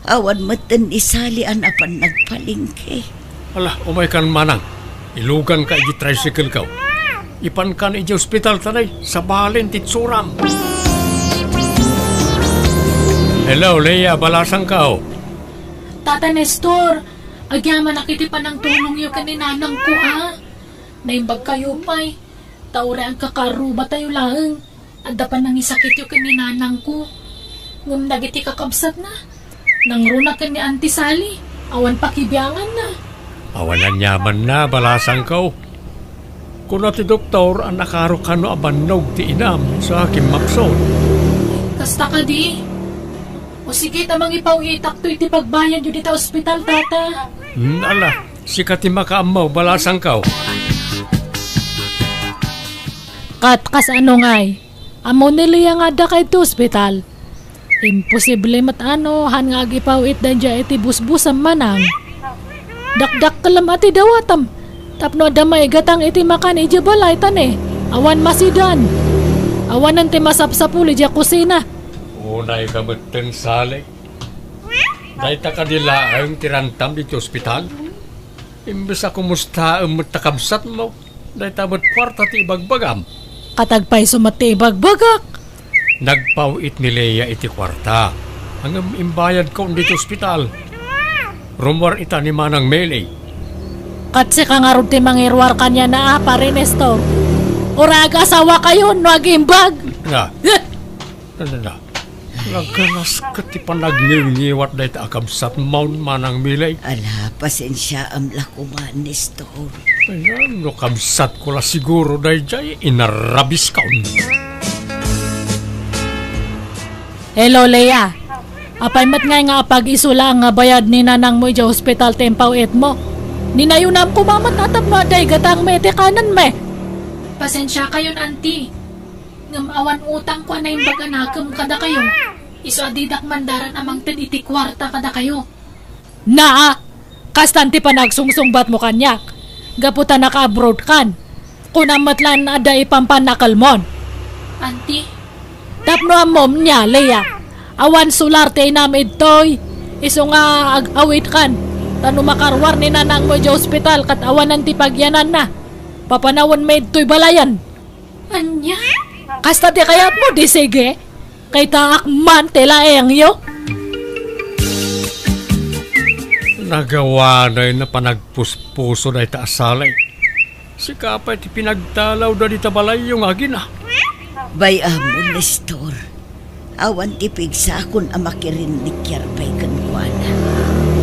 Awan metten ni Sally a napan nagpalengke. Ala, umaykan, Manang. Iluganka iti tricycle-ko. Ipankan iti ospital ta nay, sabalen ti itsuram. Hello, Leia, balasangko. Tata Nestor, agyamanak iti panangtulongyo ken ni nanangko, a. Naimbagkayo pay. Ta uray agkakaarrubatayo laeng, adda panangisakityo ken ni nanangko. Ngem dagiti kakabsatna, nangruna ken ni Auntie Sally, awan pakibianganna. Awan aniamanna, balasangko. Kuna ti doktor a nakaro kano a bannog ti inam sa kimmapsol. Kasta kadi? O sige, ta mangipaw-itakto iti pagbayadyo dita ospital, Tata. Hmm, ala, sika ti makaammo, balasangko. Kat kasano ngay? Ammo ni Leia nga adda ka iti ospital. Imposible met a no, han nga agipaw-it daydiay iti busbusam, Manang. Dakdakkelem a ti dawatam. Tapno adda maigatang iti makan idiay balay ta ne, awan masidan. Awanen ti masapsapul idiay kusina. Unayka metten, Sally. Dayta kadi laeng ti rantam iti ospital? Imbes a kumustaem met ta kabsatmo, dayta met kuarta ti ibagbagam. Ket agpayso met ti ibagbagak? Nagpaw-it ni Leia iti kuarta. Ngem imbayadko ditoy ospital. Rummuar ita ni Manang Mele. Ket sika ngarud ti mangiruar kaniana, a, Pare Nestor? Uray agasawakayon no agimbag? Na. Na, na, na. Naganas ket ti panagngirngiwat dayta a kabsatmon, Manang Mele. Ala, pasensiaam la koma, Nestor. Ayan, no kabsatko la siguro daydiay, inarrabiskon. Hello, Leia. Apay met ngay nga apag-isu laeng nga bayad ni nanangmo idiay ospital ti impaw-itmo? Ni nayunam koma met a tapno adda igatangmi iti kanenmi. Pasensiakayon, Auntie. Ngem awan utangko a naimbag a nakem kadakayo. Isu a didak mandaran a mangted iti kuarta kadakayo. Naa, kastan ti panagsungsungbatmo kaniak. Gapu ta naka-abroadkan. Kunam met laeng adda ipampannakelmon. Auntie. Tapno ammom nia, Leia. Awan solar ti inam idtoy. Isu nga ag-awitkan. Ta no makaruar ni nanangmo idiay ospital ket awanen ti pagyananna, papanawenmi idtoy balayen. Ania? Kasta ti kayatmo, di sige. Kitaak man ti laengyo. Nagawanay na panagpuspuso dayta a Sally. Sika pay ti pinagtalawda dita balayyo nga agina. Bay-am, Nestor. Awan ti pigsakon a makirinnikiar pay kenkuana.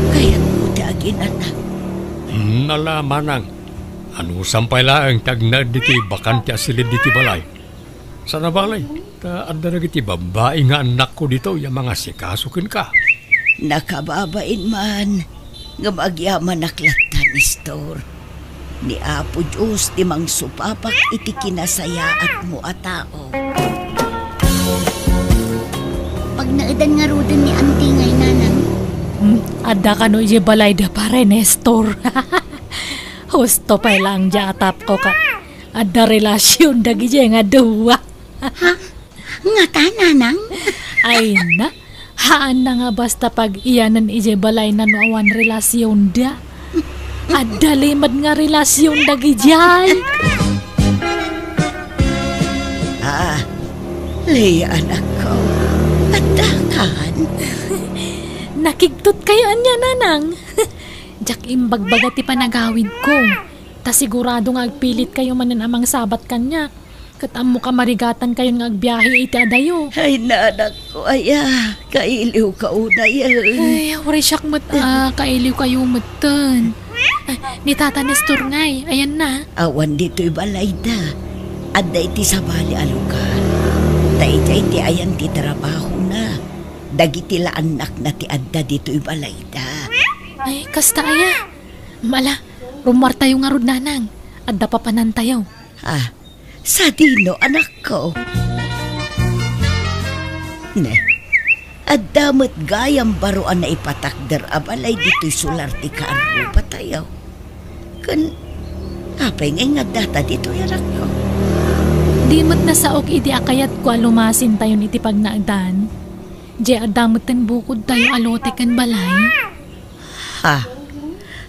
Kayatko ti aginana. Hmm, ala, Manang. Anusam pay laeng ti agnaed ditoy bakante a silid ditoy balay. Sana balay, ta adda dagiti babbai nga annakko ditoy a mangasikaso kenka. Nakababain man, ngem agyamanak latta, Nestor. Ni Apo Dios ti mangsupapak iti kinasayaatmo a tao. Pagnaedan ngaruden ni Auntie ngay, Nanang. Hmm, adda kano idiay balayda, Pare Nestor. Husto pay laeng diay atapko ket adda relasion dagidiay nga dua. Ha? Ngata, Nanang? Ay na, haan na nga basta pag-iyanen idiay balayna no awan relasionda. Adda limed nga relasion dagidiay. Ah, Leia, anakko, addakan? Nakigtot kayo ania, Nanang? Diak imbagbaga ti panagawidko. Ta sigurado nga agpilit kayo manen a mangsabat kaniak. Ket ammo kamarigatan kayon nga agbiahe iti adayo. Ay, nanakko, aya, kailiw ka unayen. Ay, uray siak met a kailiw kayo metten. Ay, ni Tata Nestor ngay, ayanna? Awan ditoy balayda. Adda iti sabali a lugar. Ta idiay ti ayan ti trabahona. Dagiti la annakna ti adda ditoy balayda. Ay, kasta aya. Mala, rummuartayo ngarud, Nanang. Adda papanantayo. Ah, sadino, anakko? Ne, adda met gayam baro a naipatakder a balay ditoy sular ti kaarrubatayo. Ken apay ngay nga addata ditoy, anakko? Di met nasaok idi a kayatko a lumasintayon iti pagnaedan. Diay adda metten bukodtayo a lote ken balay. Ha?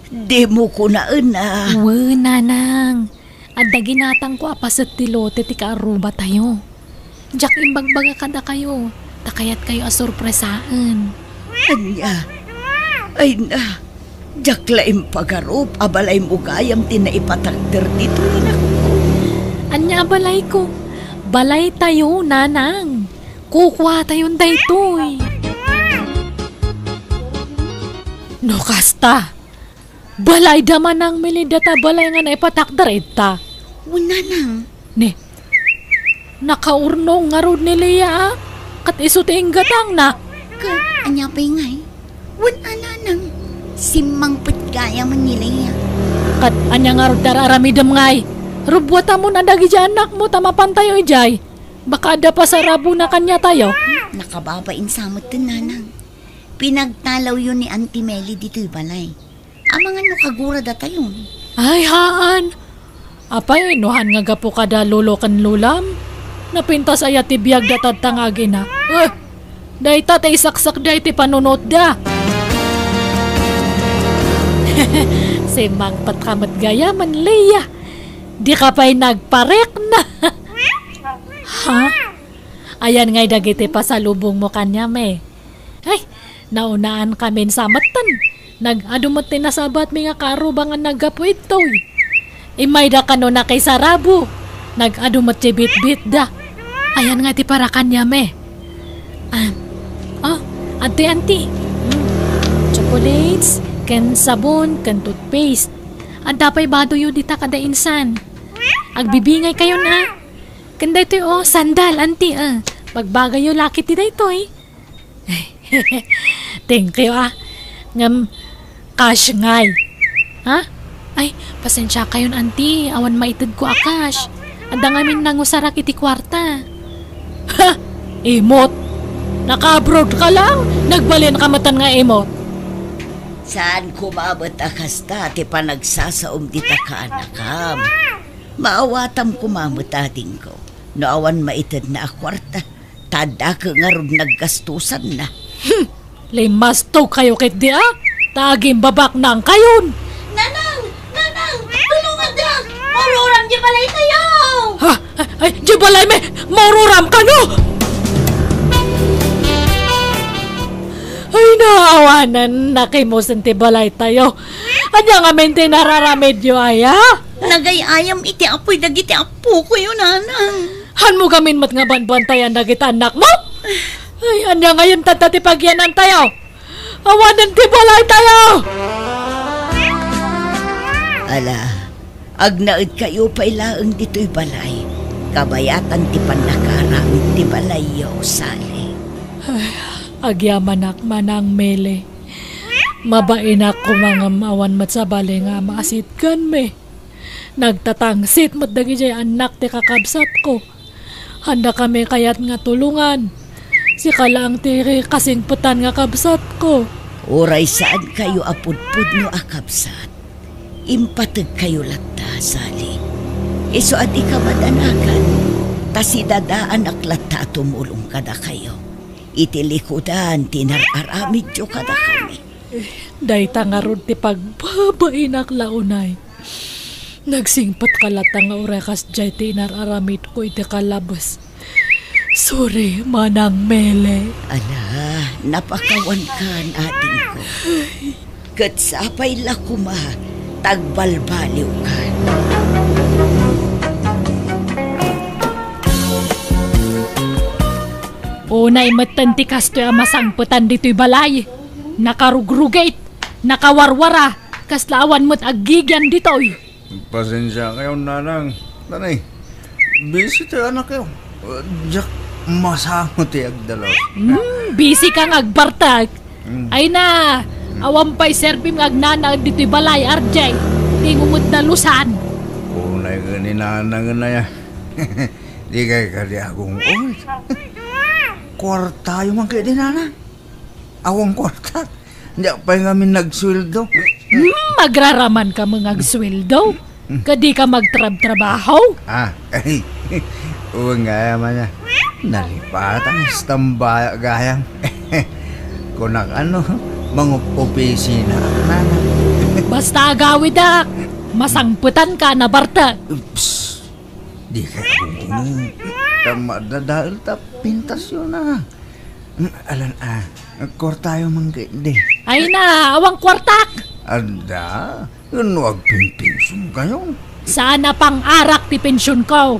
Dimo kunaen a? Wen, Nanang. Adda ginatangko a paset ti lote ti kaarrubatayo. Diak imbagbaga kadakayo, ta kayatkayo a sorpresaen. Ania? Ay na, diak la impagarup a balaymo gayam ti naipatakder ditoy, anakko. Ania a balayko? Balaytayo, Nanang. Kukuatayon daytoy. No kasta, balayda, Manang Mele, data balay nga naipatakder ita. Wen, Nanang. Ne, nakaurnong ngarud ni Lea, a? Ket isu ti inggatangna. Ket ania pay ngay? Wen a, Nanang, simmangpet gayam ni Lea. Ket ania ngarud ti ar-aramidem ngay? Rubbuatamon a dagiti annakmo ta mapantayo idiay. Baka adda pasarabona kaniatayo. Nakababain sa met, Nanang. Pinagtalawyo ni Auntie Meli ditoy balay. Amangan no kaguradatayon. Ay, haan. Apay, no han nga gapu kada lolo ken lolam? Napintas aya ti biagda tatta nga agina? Eh, dayta ti isaksak da iti panunotda. Simmangpetka met gayam, Lea. Dika pay nagparikna. Ha? Ayan ngay dagiti pasalubongmo kaniam, eh. Ay, naunaankamin sa metten. Nag-adu met ti nasabatmi nga kaarruba nga naggapu ditoy. Immayda kano nakisarabo. Nag-adu met ti bitbitda. Ayan nga ti para kaniam, eh. Ah, oh, adtoy, Auntie. Hmm. Chocolates, ken sabon, ken toothpaste. Adda pay badoyo dita kada insan. Agbibingay kayon, ah. Ken daytoy, oh, sandal, Auntie, ah. Bagbagayo la ket ti daytoy. Thank you, ah. Ngem, cash ngay. Ha? Ay, pasensia kayon, Auntie. Awan maitedko a cash. Adda ngamin nangusarak iti kuarta. Ha? Imot? Naka-abroad ka lang? Nagbalin ka metten nga imot? Saan koma met a kasta ti panagsasaom dita kaanakam. Maawatam koma met, adingko, no awan maitedna a kuarta, ta addaka ngarud naggastusanna. Hmm, limmastog kayo ketdi, a? Ta agimbabaknang kayon! Nanang! Nanang! Tulongandak! Maururam di balay tayo! Ha? Ay, ay, di balay mi! Maururam kano! Ay, naawanan, nakimusen ti balay tayo. Ania ngamin ti nararamidyo, aya? Nagay-ayam iti apuy dagiti appokoyo, Nanang. Hanmo gamin met nga banbantayan dagiti annakmo? Ay, ania ngamin tatta ti pagyanantayo? Awanen ti balaytayo! Ala, agnaedkayo pay laeng ditoy balay. Kabayatan ti pannakaaramid ti balayyo, Sally. Ay, agyamanak, Manang Mele. Mabainak koma ngem awan met sabali nga maasitganmi. Nagtatangsit met dagiti annak ti kakabsatko. Haanda kami kayat nga tulongan. Sika laeng ti kasingpetan nga kabsatko. Uray saankayo a pudpudno a kabsat, impategkayo latta, Sally. Isu a dika madanagan, ta sidadaanak latta a tumulong kadakayo iti likudan ti nar-aramidyo kadakami. Dayta ngarud ti pagbabainak la unay. Nagsingpetka latta nga uray kasdiay ti inar-aramidko iti kalabes. Sorry, Manang Mele. Ala, Napakawankan, adingko. Ket sapay la koma ta agbalbaliwkan. Unay metten ti kastoy a masangpetan ditoy balay. Nakarugrugit, nakawarwara, kasla awan met aggigian ditoy. Pasensiakayo, nanang. Nanay, busy ti anakyo. Diak masango ti agdalus. Hmm, busy ka nga agbartek. Hmm. Ay na, awan pay serbim nga agnanaed ditoy balay, R J. Dimo met dalusan. Unay ken ni nanang, aya. Di kay kadi agung-, oy. Kuartayo man kadi, nanang. Awan kuarta. Diak pay ngamin nagsueldo. Hmm, agraraman ka met nga agsueldo? Ket di ka magtrabtrabaho? Ah, ay. Wen gayam, aya. Nalipatan, istambayak gayam. Kunak, ano, mangup-opisina, nanang. Basta agawidak, masangpetan ka, nabartek. Oops. Di kay agung-, ta madadael ta pintasyon na. Mm, alan, ah, kuartayo man kadi. Ay na, awan kuartak! Adda, no agpinpensionkayo? Saan a pang-arak ti pensionko.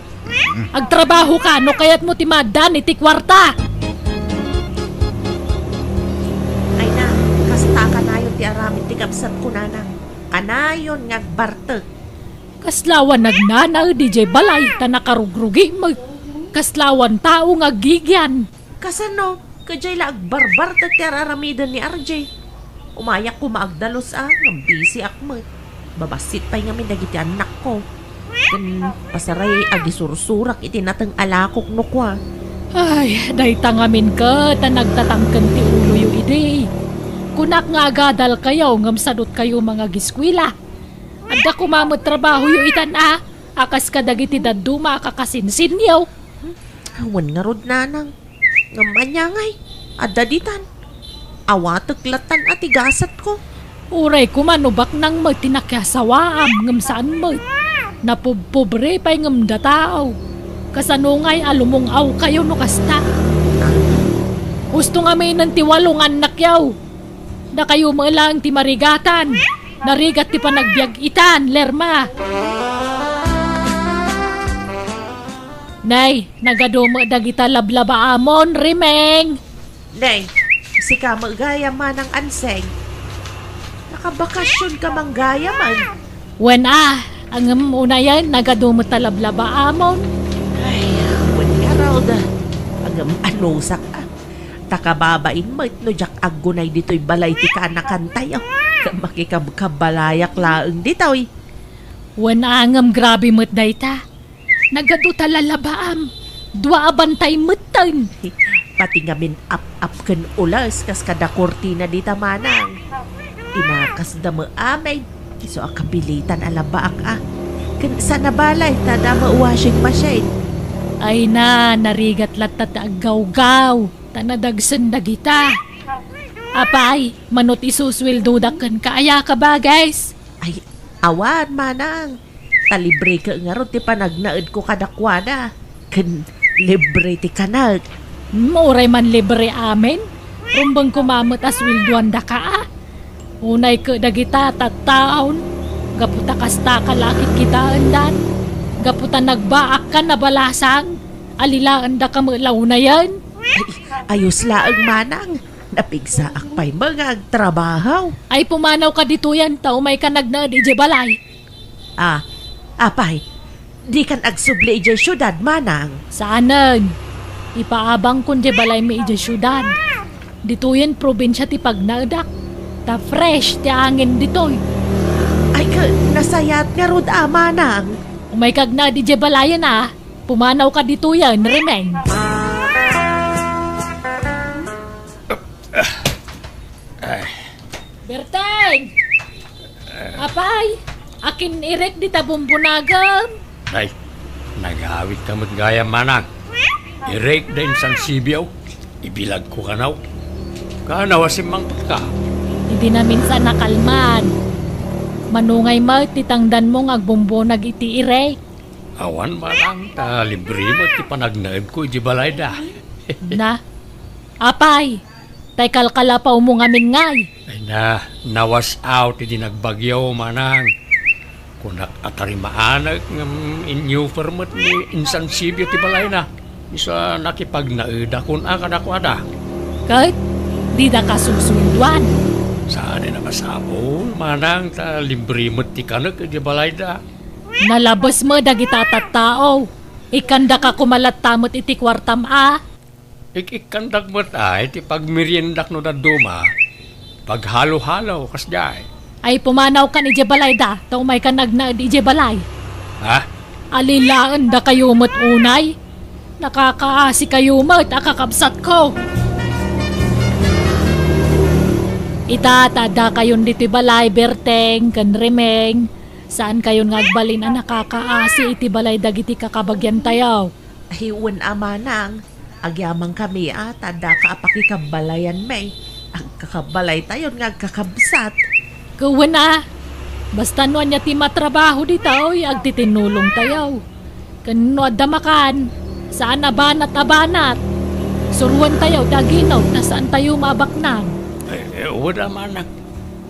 Agtrabaho ka no kayatmo ti maaddaan iti kuarta. Ay na, kasta kanayon ti aramid ti kabsatko, nanang. Kanayon nga agbartek. Kasla awan agnanaed idiay balay ta nakarugrugi met. Kasla awan tao nga aggigian. Kasano? Kadiay la agbarbartek ti ar-aramiden ni R J. Umayak koma agdalus a, ngem bisiak met. Babassit pay ngamin dagiti annakko. Ken pasaray agisursurak iti nateng a lakok no kua. Ay, dayta ngamin ket a nagtatangken ti uloyo idi. Kunak nga agadalkayo ngem sadutkayo mangagiskuela. Adda koma met trabahoyo itan a, a kas kadagiti dadduma a kakasinsinyo. Awan ngarud, nanang. Ngem ania ngay, adda ditan. Awatek lattan a ti gasatko. Uray koma no baknang met ti nakiasawaam ngem saan met. Napubpobre pay ngem dataaw. Kasano ngay a lumung-awkayo no kasta? Husto ngamin ti walo nga annakyo. Dakayo met laeng ti marigatan. Narigat ti panagbiag itan, Lerma. Nay, nagadu met dagita lablabaamon, Rimeng. Nay, sika met gayam, Manang Anseng. Nakabakasionka man gayam, ay. Wen a, ngem unayen, nagadu met ta lablabaamon. Ay, wen ngarud. Ngem anusak a. Ta kababain met no diak aggunay ditoy balay ti kaanakantayo. Ket makikabkabalayak laeng ditoy. Wen a, ngem grabe met dayta. Nagadu ta lalabaam. Dua a bantay metten. Pati ngamin ap-ap ken ules kas kada kurtina dita, Manang. Inakasda met amin. Isu a kapilitan a labaak a. Ken saan a balay ta adda met washing machine. Ay na, narigat latta ti aggawgaw. Ta nadagsen dagita. Apay, mano ti isusueldodak kenka, aya ka, bages? Ay, awan, Manang. Ta libre ket ngarud ti panagnaedko kadakuada. Ken libre ti kanek. Hmm, uray man libre amin. Rumbeng koma met a sueldoandaka a. Unay ket dagita tattaon. Gapu ta kastaka la a kitkitaendan. Gapu ta nagbaakkan a balasang. Alilaendaka met la unayen. Ay, ayos laeng, Manang. Napigsaak pay met nga agtrabaho. Ay, pumanawka ditoyen ta umayka nagnaed idiay balay. Ah, apay, dikan agsubli idiay siudad, Manang? Saanen. Ipaabangkon diay balaymi idiay siudad. Ditoyen probinsia ti pagnaedak. Ta fresh ti angin ditoy. Ay, ka, nasayaat ngarud a, Manang. Umayka agnaed idiay balayen a. Pumanawka ditoyen, Rimeng. Ay. Berteng! Apay, akin irek dita bumbunagem? Ay, nagawid ka met gayam, Manang. Irek da insan sibiaw, ibilagko kanaw. Kanaw a simmangpetka. Idi namin sa nakalman. Manungay met ti tangdanmo nga agbumbunag iti irek. Awan, Manang, ta libre met ti panagnaedko iti balayda. Na, apay, tay kalkalapawmo ngamin ngay. Ay na, nawas out idi nagbagyo, manang. Kunak a tarimaanek ngem inyuper met ni insansibio ti balayna. Isu a nakipagnaedakon a kadakuada. Ket didaka susueldoan. Saan a masapul, manang, ta libre met ti kanek iti balayda. Nalabes met dagita tattao. Ikkandaka koma latta met iti kuartam a. Ik-ikkandak met ay ti pagmeriendak no dadduma. Paghalo-halo, kasdiay. Ay, pumanawkan idiay balayda, ta umaykan agnaed idiay balay. Ha? Alilaendakayo met unay? Nakakaasikayo met a kakabsatko. Ita, ta addakayon ditoy balay, Berteng, ken Remeng. Saankayon nga agbalin a nakakaasi iti balay dagiti kakabagiantayo. Ay, wen a manang, agyamankami a ta addaka a pakikabbalayanmi. Agkakabbalaytayon nga agkakabsat. Ket wen a, basta no ania ti matrabaho ditoy, agtitinnulongtayo. Ken no adda makan, saan a banat a banat. Suroentayo ti aginom, ta saantayo maabaknang. Eh, eh, wen a manang.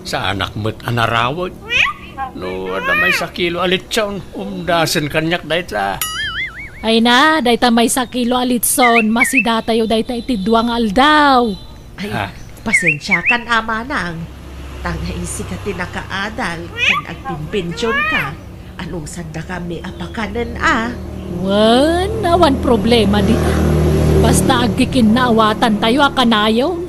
Saanak met a narawek. No adda maysa kilo a litson, umdasen kaniak dayta. Ay na, dayta maysa kilo a litson, masidatayo dayta iti dua nga aldaw. Ay, ah, pasensiakan a manang. Ta nga isika ti nakaadal, ken agpimpensionka. Anusaddakami a pakanen a? Wen, awan problema dita. Basta agkikinnawatantayo a kanayon.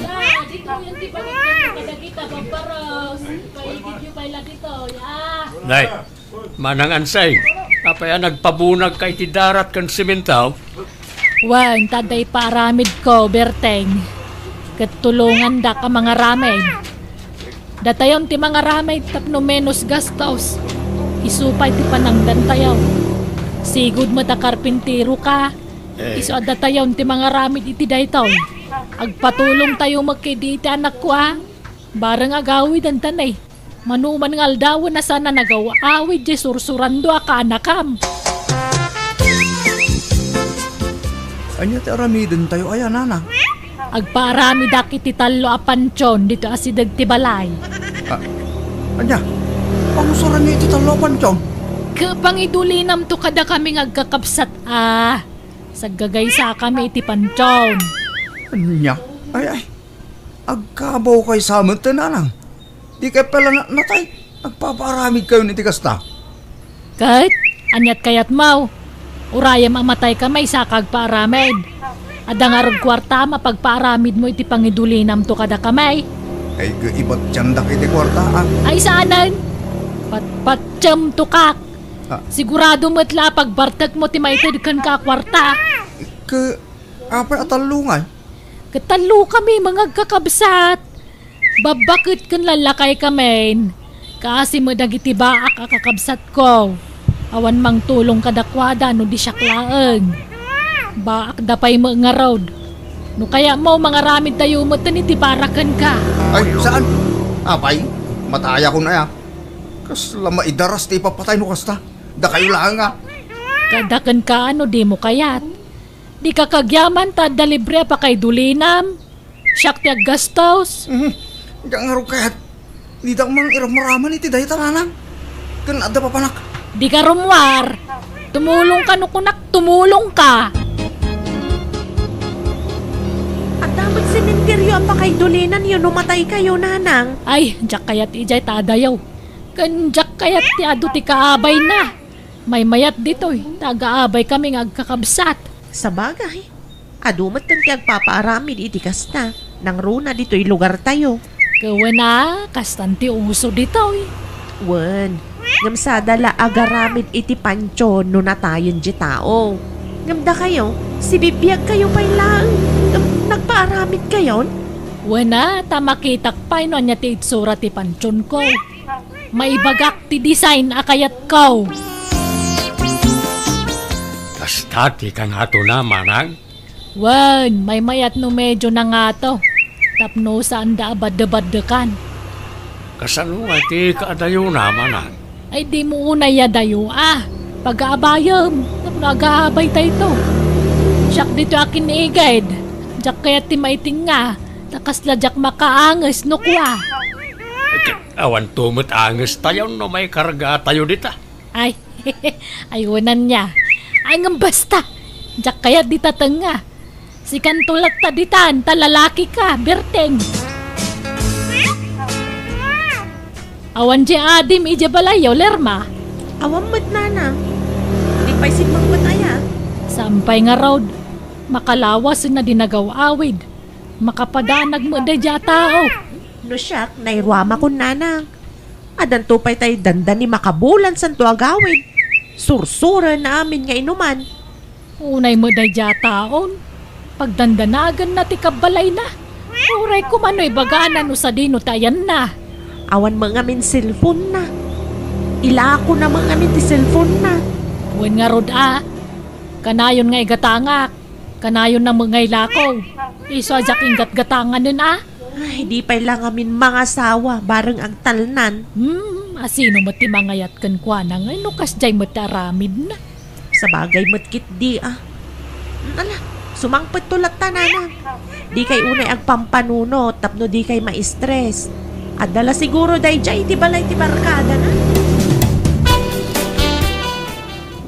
Ala, ditoyen ti panagkano kadagita babbaros. Paigidyo pay la ditoy, ah. Nay, Manang Ansay, apay a nagpabunagka iti darat ken semento? Wen, ta adda ipaaramidko, Berteng. Ket tulongandak a mangaramid. Datayon ti mangaramid tapno menos gastos. Isu pay ti panangdantayo. Sigud met a karpinteroka. Eh. Isu a datayon ti mangaramid iti daytoy. Agpatulongtayo met kadi iti anakko a. Bareng agawidenta ne. Mano man nga aldawen a saan a nagaw-awid diay sursurando a kaanakam. Ania ti aramidentayo aya, nanang? Agpaaramidak iti tallo a pantion ditoy asideg ti balay. Ah, ania? Pangusuranyo iti tallo a pantion? Ket pangidulinamto kadakami nga agkakabsat a. Saggagaysakami iti pantion. Ania? Ay, ay. Agkabawkayo sa met, nanang. Dikay pay la natay, agpapaaramidkayon iti kasta. Ket, aniat kayatmo? Urayem a matayka maysa ka agpaaramid. Adda ngarud kuarta a mapagpaaramidmo iti pangidulinamto kadakami. Ay, ket ipatiemdak iti kuarta, a. Ay, saanen? Patpatiemto kak. Ah. Sigurado met la a pagbartekmo ti maited kenka a kuarta. Ket, apay a tallo ngay? Ket tallokami nga agkakabsat. Babbaket ken lallakaykami. Kaasi met dagiti baak a kakabsatko. Awan mangtulong kadakuada no di siak laeng. Baakda pay met ngarud. No kayatmo, mangaramidtayo metten iti para kenka. Ay, saan? Apay, matayakon aya. Kasla maidaras ti ipapatay no kasta. Dakayo laeng a. Kada kenka no dimo kayat. Dika agyaman ta adda libre a pakaidulinam. Siak ti aggastos. Mhm. Diak ngarud kayat. Diak man iramraman iti dayta, nanang. Ken adda papanak. Dika rummuar. Tumulongka no kunak, tumulongka. Adda met sementeryo a pakaidulinanyo no mataykayo, nanang. Ay, diak kayat idiay ta adayo. Ken diak kayat ti adu ti kaabayna. Maymayat ditoy, ta agaabaykami nga agkakabsat. Sabagay, adu metten ti agpapaaramid iti kasta, nangruna ditoy lugartayo. Ket wen a, kastan ti uso ditoy. Wen, ngem sada la agaramid iti pantion no natayen ti tao. Ngem dakayo, sibibiagkayo pay laeng, ngem nagpaaramidkayon? Wen a, ta makitak pay no ania ti itsura ti pantionko. Maibagak ti design a kayatko. Kasta ti kangatona, manang? Wen, maymayat no medio nangato. Tapno saanda a baddebaddekan. Kasano nga ti kaadayona, manang? Ay, dimo unay adayo a. Pagaabayem, tapno agaabaytayto. Siak ditoy a kiniged. Diak kayat ti maitinga, ta kasla diak makaanges no kua. Ket awan to met angestayo no maikargatayo dita. Ay, ayunan niya. Ay, ngem basta, diak kayat dita tengnga. Sikanto latta ditan, ta lalaki ka, Berteng. Awan diay adim idiay balayyo, Lerma? Awan met, Nana. Di pay simmangpet aya. Saan pay ngarud? Makalawasen a di nagaw-awid. Makapadanag met daydiay a tao. No siak, nairuamakon, Nana. Addanto pay tay dandani makabulan santo agawid. Sursuren amin nga inuman. Unay met daydiay a taon, pagdandanaganna ti kabbalayna. Uray koma no ibagana no sadino ti ayanna. Awan met ngamin cellphone-na. Ilakona met ngamin ti cellphone-na. Wen ngarud a, kanayon nga igatangak, kanayonna met nga ilako. Isu a diak inggatgatanganen a. Ay, di pay la ngamin mangasawa, bareng agtalnan. Hmm, asino met ti mangayat kenkuana ngay no kasdiay met ti aramidna? Sabagay met ketdi a. Ala, sumangpetto latta, Nana. Dikay unay agpampanunot tapno dikay ma-stress. Adda la siguro daydiay iti balay ti barkadana.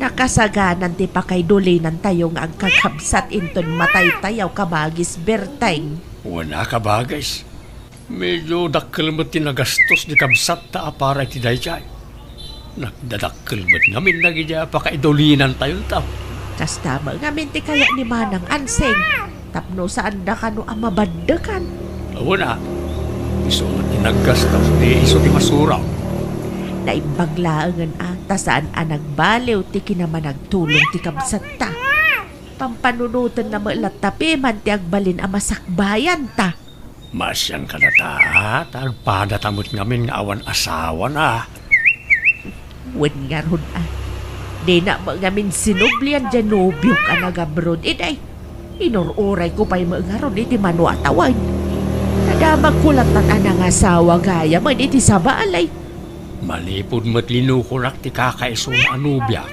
Nakasaganan ti pakaidulinantayo nga agkakabsat inton mataytayo, kabagis Berteng. Wen a, kabagis. Medyo dakkel met ti nagastos ti kabsatta a para iti daydiay. Nagdadakkel met ngamin dagiti a pakaidulinantayonto. Kasta met ngamin ti kayat ni Manang Ansing, tapno saanda kano a mabaddekan. Wen a, isu met ti naggastos, di isu ti masuraw. Naimbag laengen a, ta saan a nagbaliw ti kinamanagtulong ti kabsatta. Pampanunotenna met latta piman ti agbalin a masakbayanta. Maasian kadata, ta agpadata met ngamin nga awan asawana. Wen ngarud a, dina met ngamin sinublian diay nobiok a nagabroad, iday. Inur-urayko pay met ngarud iti mano a tawen. Nadamagko latta a nangasawa gayamen iti sabali. Manipud met linukonak ti kakaisuna a nobiak,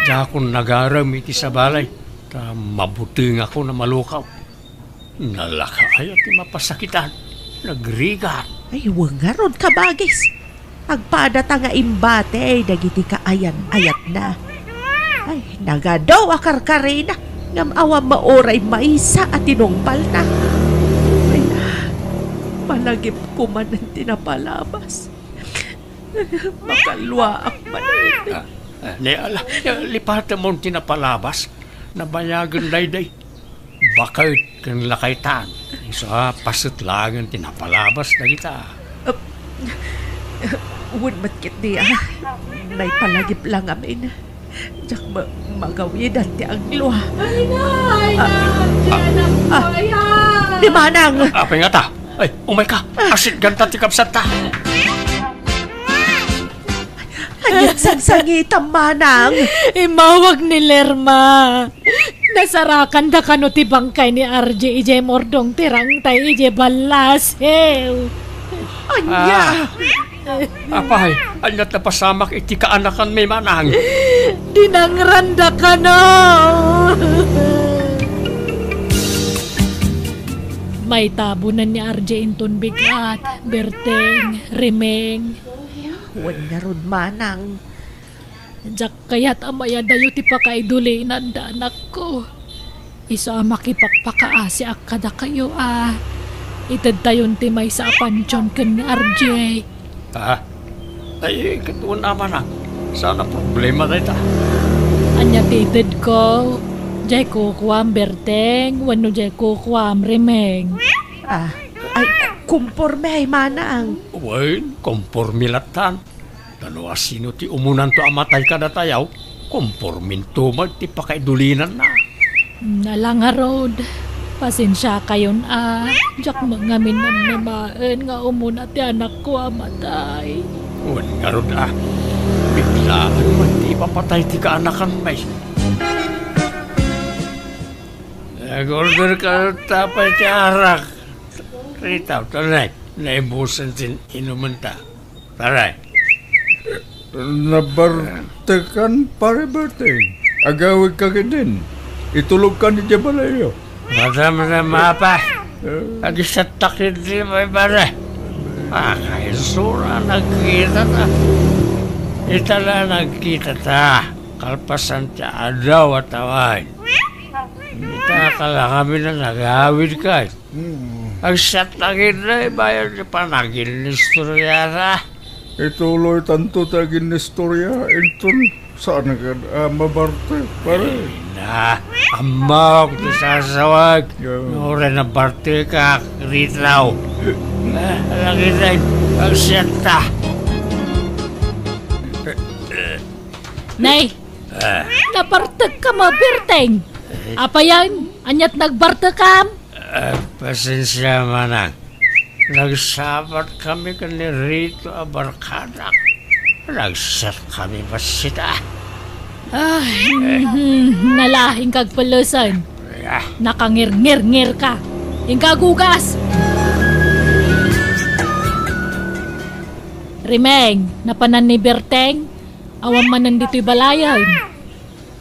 diakon nagarem iti sabali, ta mabutengakon a malukaw. Nalaka aya ti mapasakitan, nagrigat. Ay, wen ngarud, kabagis. Agpadata nga imbati dagiti kaayan-ayatna. Ay, nagadu a karkarina, ngem awan met uray maysa a tinungpalna. Ay, malagipko manen ti napalabas. Makalluaak manen. Ah, ah, ne, ala, lipatemon ti napalabas. Nabayagen daydiay. Baket ken lakaytan. Isu a paset laengen ti napalabas dagita. Ah, wen met ketdi a. Naipalagip la ngamin. Diak ma-, magawidan ti aglua. Ay, na! Ay, na! Ah, ah, ah, anak ko, ah, ayan! Ni Manang! Apay ngata? Ay, umayka! Ah. Asitganta ti kabsatta! Ania't sangsangitam, Manang? Immawag ni Lerma. Nasarakanda kano ti bangkay ni R J idiay murdong ti rangtay idiay ballasew. Ania? Ah. Apay, ania't napasamak iti kaanakanmi, Manang? Dinangranda kano! Maitabonan ni R J inton bigat, Berteng, Rimeng. Wen ngarud, Manang. Diak kayat a mayadayo ti pakaidulinanda, anakko. Isu a makipakpakaasiak kadakayo a itedtayon ti maysa a pantion ken ni R J. Ah? Ay, ket wen a, Manang. Saan a problema dayta. Ania ti itedko? Diay kukuam, Berteng, wenno diay kukuam, Rimeng? Ah, ay, kumporme ay, Manang. Wen, kumporme lattan. Ta no asino ti umunanto a matay kadatayo, kumporminto met ti pakaidulinanna. Nala ngarud, pasensiakayon a, diak met ngamin namnamaen nga umuna ti anakko a matay. Wen ngarud a, biglaen met ti ipapatay ti kaanakanmi. Nag-order ka tapay ti arak. Rita, tunay, naibusen ti inumenta. Taray. Nabartekan, Pare Berteng. Agawidka ketdin. Itulogkan idiay balayyo. Madam na mapa. Agisat ta ketdi, pay, pare. Ah, kainsuna nagkitata. Ita la nagkitata. Kalpasan ti adaw a tawen. Ita, kala kami na nagawid kay. Hmm. Agisat ta ketdi, bayan ti panaginnistoriata. Ituloy tanto ti aginnistorya, inton saan nga, ah, mabartek, pare? Ay na, ammok ti sasawag. Yeah. Nuray nabartekak, Ritaw. Ah, lagi na, agsiatta. Nay, ah, nabartek ka, mabartek. Apayan, aniat nagbartekam? Ah, pasensia, manang. Nagsabat kami ken ni Rito a barkadak. Nagset kami bassit, ah. Ay, mhm, nalaing kagpelesen. Ah. Nakangirngirngir ka. Inka agugas. Rimeng, napanan ni Berteng? Awan manen ditoy balayen.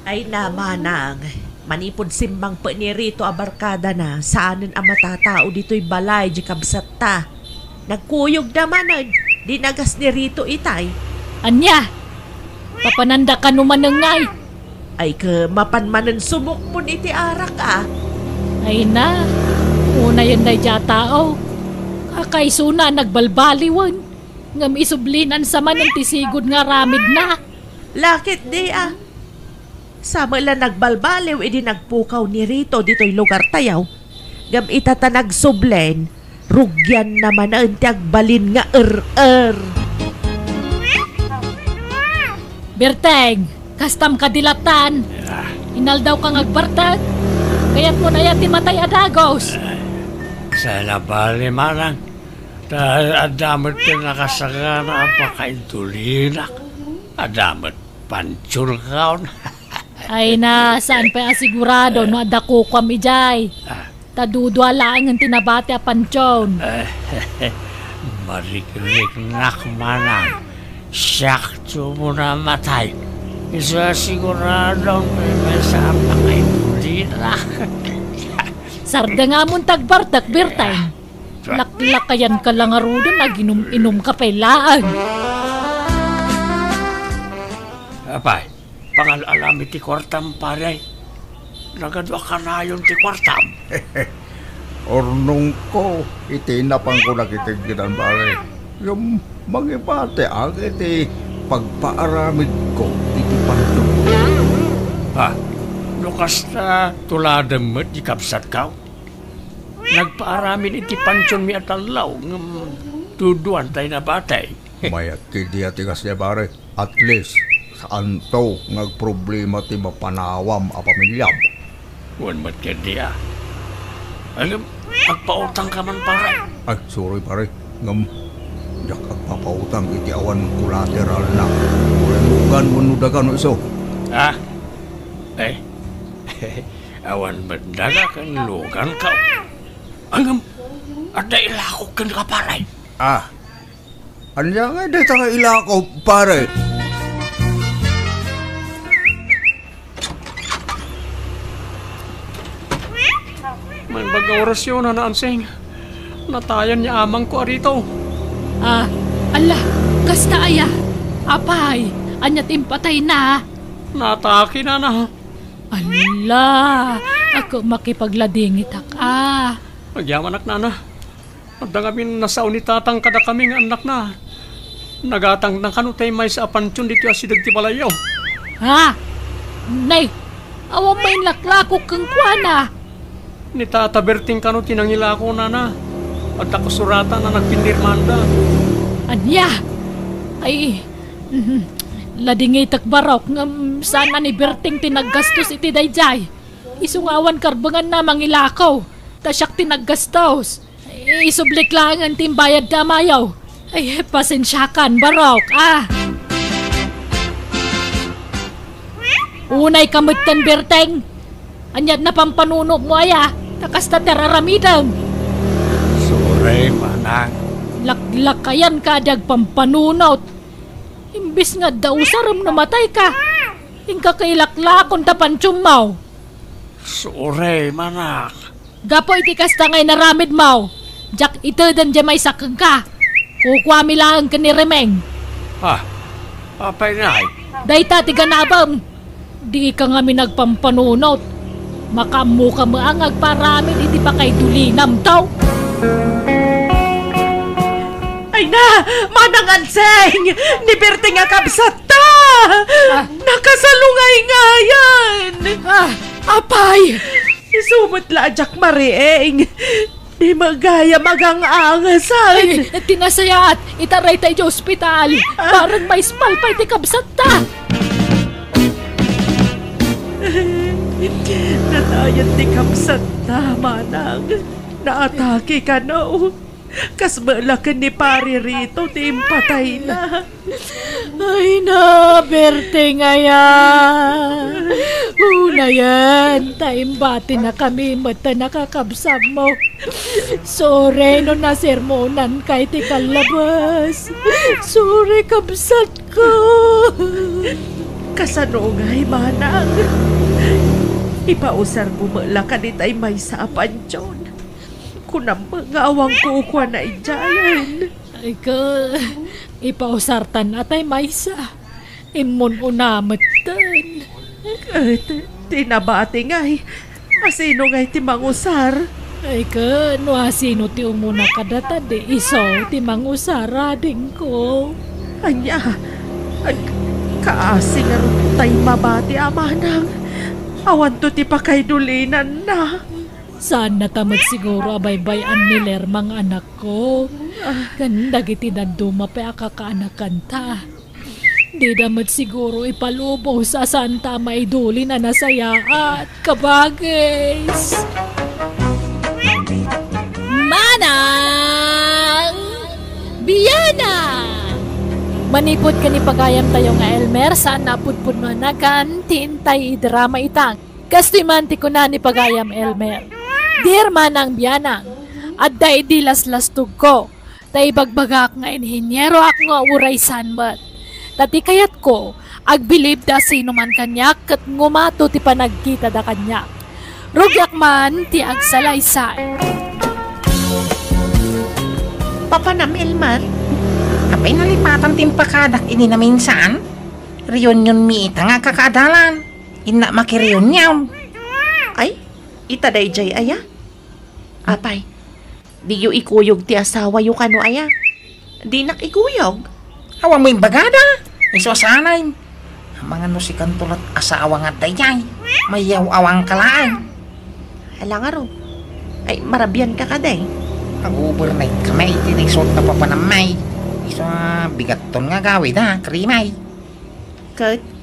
Ay na, manang, manipud simmangpet ni Rito a barkadana, saanen a matatao ditoy balay di kabsatta. Nagkuyogda manen, dinagas ni Rito itay. Ania? Papananda kano manen ngay? Ay, ke, mapan manen sumukmon iti arak, a. Ay na, unayen daydiay a tao. Kakaisuna a nagbalbaliwen, ngem isublinan sa manen ti sigud nga aramidna. Lakit di, a. Sa met la nagbalbaliw idi nagpukaw ni Rito ditoy lugartayo. Ngem ita ta nagsublen, rugianna manen ti agbalin nga er-er. Berteng, kastam kadi lattan? Ah. Inaldaw ka nga agbartek? Kayatmon aya ti matay a dagus? Ah, saan a bali, manang. Ta adda met ti nakasagana a pakaintulinak. Adda met pantionkaon. Ay na, saan pay a sigurado no adda kukuam idiay. Ah. Ta dudua laengen ti nabati a pantion. Marikriknak, manang. Siak ti umuna a matay. Isu a sigurado, maysa a pakaintulinak. Sardengamon ti agbartek, Berteng. Laklakayan ka la ngaruden, aginum-inum ka pay laeng. Apay, pangal-alam iti kuartam, pare. Nagadu a kanayon ti kuartam. Urnongko iti napanko nakitedkedan, pare. Ngem mangibatiak iti pagpaaramidko iti pantion. Ha? No kasta, tuladem met di kabsatko? Nagpaaramid iti pantionmi a tallo, ngem duduan tay nabati. Mayat ketdi a ti kasdiay, pare. At least, saanto nga agproblema ti mapanawam a pamiliam. Wen met ketdi a. Ngem, agpautang ka man, pare. Ay, sorry, pare. Ngem, diak agpapautang iti awan kolateralna. Wen lugan wenno daga no isu. Ah? Eh? Awan met daga ken luganko. Ngem, adda ilakok kenka, pare. Ah, ania ngay dayta nga ilakok, pare? Naimbag nga orasyo, Nana Ansing. Natayan ni amangko a Rito. Ah, ala, kasta aya? Apay, ania ti impatayna? Natake, Nana. Ala, ako makipagladingitak a. Agyamanak, Nana. Adda ngamin nasao ni Tatang kadakami nga annakna. Nagatangna kano tay maysa a pantion ditoy asideg ti balayyo. Ha? Nay, awan main laklakok kenkuana. Ni Tata Berting kano ti nangilako, Nana. Adda kasuratan a nagpinirmanda. Ania? Ay, mhm. Ladingitek, Barok, ngem saan a ni Berting ti naggastos iti daydiay. Isu nga awan karbenganna mangilako, ta siak ti naggastos. Isublik laengen ti imbayadda a mayo. Ay, pasensiakan, Barok, a. Unay ka metten, Berteng. Aniat napampanunotmo aya, ta kasta ti ar-aramidem. Sorry, manang. Laklakayan ka a di agpampanunot. Imbes nga adda usarem no matay ka, inka ka ilaklakon ta pantionmo. Sorry, manang. Gapu iti kasta nga inaramidmo, diak iteden diay maysa kenka. Kukuami laeng ken ni Remeng. Ah, apay ngay? Dayta ti ganabem. Dika ngamin agpampanunot. Makaammoka met nga agparamid iti pakaidulinam, taw. Ay na, Manang Anseng! Ni Berting a kabsatta! Ah. Nakasalungayngayan! Ah. Apay! Isu met la a diak mariing. Di met gayam agang-angasan. Ay, ti nasayaat, itarayta idiay ospital. Ah. Bareng maispal pay ti kabsatta. Natayen ti kabsatta, manang. Naatake kano. Kas met la ken ni Pari Rito ti impatayna. Ay na, Berting aya. Unayen, ta imbatinakami met ta nakakabsatmo. Sorry no nasermonanka iti kallabes. Sorry, kabsatko. Kasano ngay, manang? Ipausarmo met la kaditay maysa a pantion. Kunam met nga awan kukuana idiayen. Ay ka, ipausartan atay maysa. Immun-una metten. Ket ti nabati ngay, asino ngay ti mangusar? Ay ka, no asino ti umuna kadata, di isu ti mangusar, adingko. Ania, ag-, kaasi ngarud tay mabati a manang. Awanto ti pakaidulinanna. Saannata met siguro a baybay-an ni Lerma nga anakko. Ah. Ken dagiti dadduma pay a kakaanakanta. Dida met siguro ipalubos a saanta a maidulin a nasayaat, kabagis. Manang Biana! Manipud ken ni pagayamtayo nga Elmer, saan a pudpudnoan a kan ti intay idrama ita. Kastoy man ti kuna ni pagayam Elmer, "Dear Manang Bianang, adda idi laslastogko, ta ibagbagak nga inhinieroak nga uray saan met. Ta ti kayatko, agbilib ta sino man kaniak ket ngumato ti panagkitada kaniak. Rugiak man ti agsalaysay." Papanam, Elmer? Apay nalipatan ti impakadak idi naminsan? Reunionmi ita nga kakaadalan. Innak makireunion. Ay, ita daydiay aya? Apay, diyo ikuyog ti asawayo kano aya? Dinak ikuyog. Awan mo imbagada? Isu a sanay. Amangan no sikanto lat asawa nga daydiay. Mayaw-awangka laeng. Ala ngarud. Ay, marabianka kadi? Nag-overnight kami iti resort a papanammi. Isu a bigatton nga agawid, a, krimay. Ket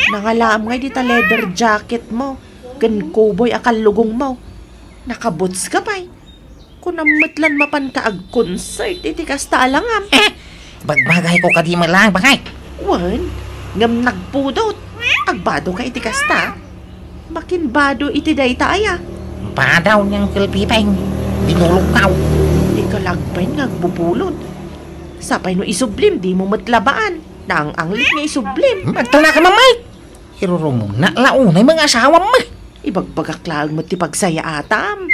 nangalaam ngay dita leather jacketmo ken cowboy a kallugongmo. Nakaboots ka pay. Kunam met lan mapanka ag-concert iti kasta a langam. Eh, bagbagayko kadi met laeng, bakay. Wen, ngem nagpudot. Agbado ka iti kasta. Makinbado iti dayta aya. Badaw ni Uncle Pipeng. Binulogkaw. Dika la agbain nga agbubulod. Sapay no isublim, dimo met labaan. Naang-anglit nga isublim. Hmm, agtalnaka, Mama. Irurumongna la unay nga asawam. Ibagbagak laeng met ti pagsayaatam.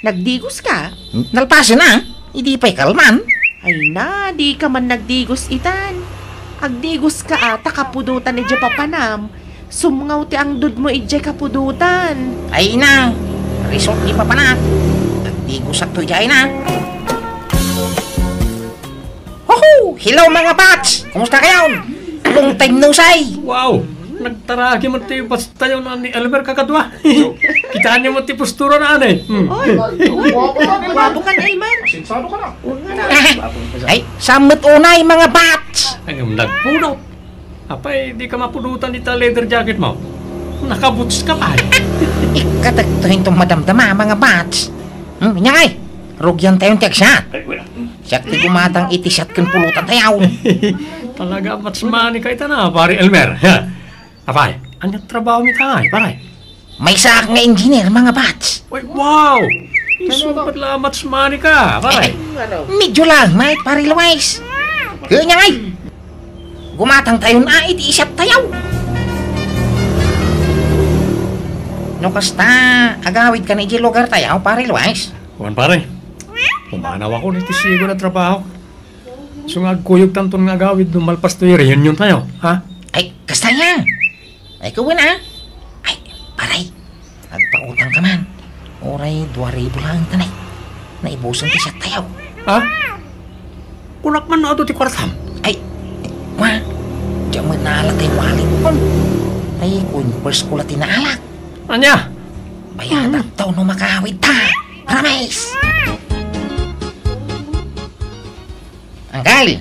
Nagdigos ka? Nalpasen a. Idi pay kalman. Ay na, dika man nagdigos itan. Agdigos ka a ta kapudotan idiay papanam. Sumngaw ti angdudmo idiay kapudotan. Ay na, resort ti papanak. Agdigosakto idiay na. Hoho! Hello, mga bats! Kumusta kayo? Long time no see! Wow! Nagtaragi man ti bats tayo na ni Elmer kakadwa. Kitaan niyo mo ti postura na, ane? Hmm. Oy, oy, guwapo ka, Elmer. Sinsado ka na. Huwag nga na. Ay, samot unay, mga bats! Ay, nagpudot. Apay, di ka mapudotan ita leather jacketmo? Nakaboots ka pay. Ikkatakto hinto madamdama, mga bats. Hmm, inyay, rugian tayo ti agsat. Ay, wala. Siak ti gumatang iti siat ken pulutan tayo. Talaga, bats money ka ita na, pare Elmer. Ha? Apay, anya trabaho mi tay, pare? Maysaak nga engineer, mga bats. Uy, wow! Isu met la a bats money ka, pare. Eh, medyo lang, mate, pare Luis. Kanya ngay. Gumatang tayo na iti isat tayo. No kasta, agawidkan idiay lugartayo, Pare Luis? Wen, pare. Pumanawakon iti sigud a trabaho. Isu nga agkuyogtanton nga agawid no malpas toy reuniontayo, ha? Ay, kasta aya. Ay, kawen, a. Ay, pare. Agpautangka man. Uray dua ribu laeng ta, nay. Naibusen ti siattayo. Ha? Kunak man no adu ti kuartam. Ay, wa. Diak met naalak ti wallet ko. Ay, kun first ko la ti naalak. Ania? Bayadak ta no makaawid ta. Promise! Angkel,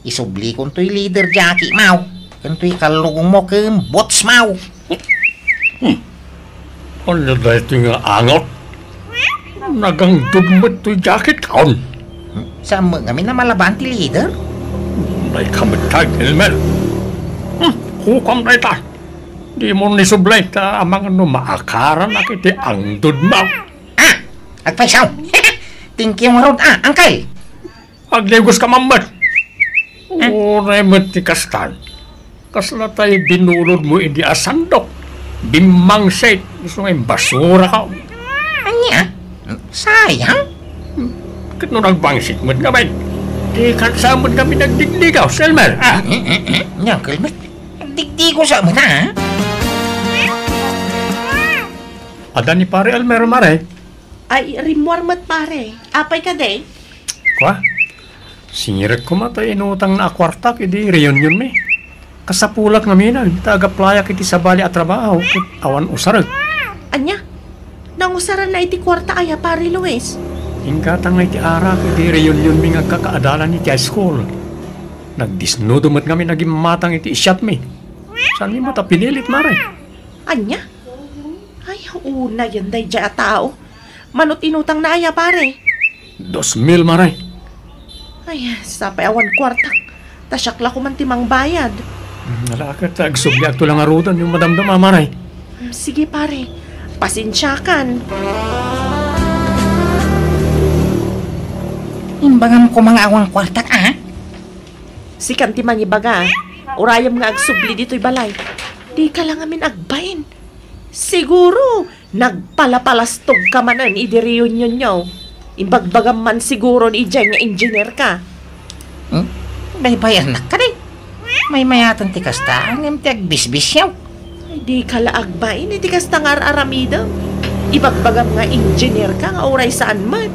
isublikon toy leather jacket mo. Ken toy kallugong mo ken boots mo. Hmm. Ania daytoy nga angot? Nagangdud met toy jacket kon. Saan met ngamin a malaban ti leather? Dayta met tay, Elmer. Hmm, kukam dayta. Dimo ni sublay ta amangan no maakaranak iti angdud mo. Ah! Agpayso! Thank you ngarud, a, Angkel! Agnegoska man met. Eh? Uray met ti kastan. Kasla tay binulod mo idi a sandok. Bimmangsit. Isu nga imbasura ka. Ania? Sayang. Ket no nagbangsit met ngamin, di kansa met ngamin nagdigdigaw, Elmer, a? Eh, eh, eh, eh. Ania, Angkel met? Nagdigdigaw sa met, a? Adda ni Pare Elmer, mare. Ay, rimmuar met, pare. Apay kadi? Kua? Singirek koma tay inutangna a kuartak idi reunionmi. Kasapulak ngamin ta agaplayak iti sabali a trabaho ket awan usarek. Ania? Nangusaranna iti kuarta aya, Pare Luis? Inggata nga iti arak idi reunionmi nga agkakaadalan iti high school. Nagdisnudo met ngamin a gimmatang iti siatmi. Saanmi met a pinilit, mare? Ania? Ay, unayen daydiay a tao. Mano ti inutangna aya, pare? Dos mil, mare. Ay, sapay awan kuartak. Ta siak la koman ti mangbayad. Hmm, ala ket, agsubliakto la ngaruden no madamdama, mare. Hmm, sige, pare. Pasensiakan. Imbagam koma nga awan kuartak, a? Sikan ti mangibaga, urayem nga agsubli ditoy balay. Dika la ngamin agbain. Siguro, nagpalapalastogka manen idi reunionyo. Imbagbagam man siguro idiay nga engineer ka. Hmm? Baybay-annak kadi? Maymayaten ti kasta, ngem ti agbisbisiaw. Ay, dika la agbain iti kasta nga ar-aramidem. Ibagbagam nga engineer ka nga uray saan met.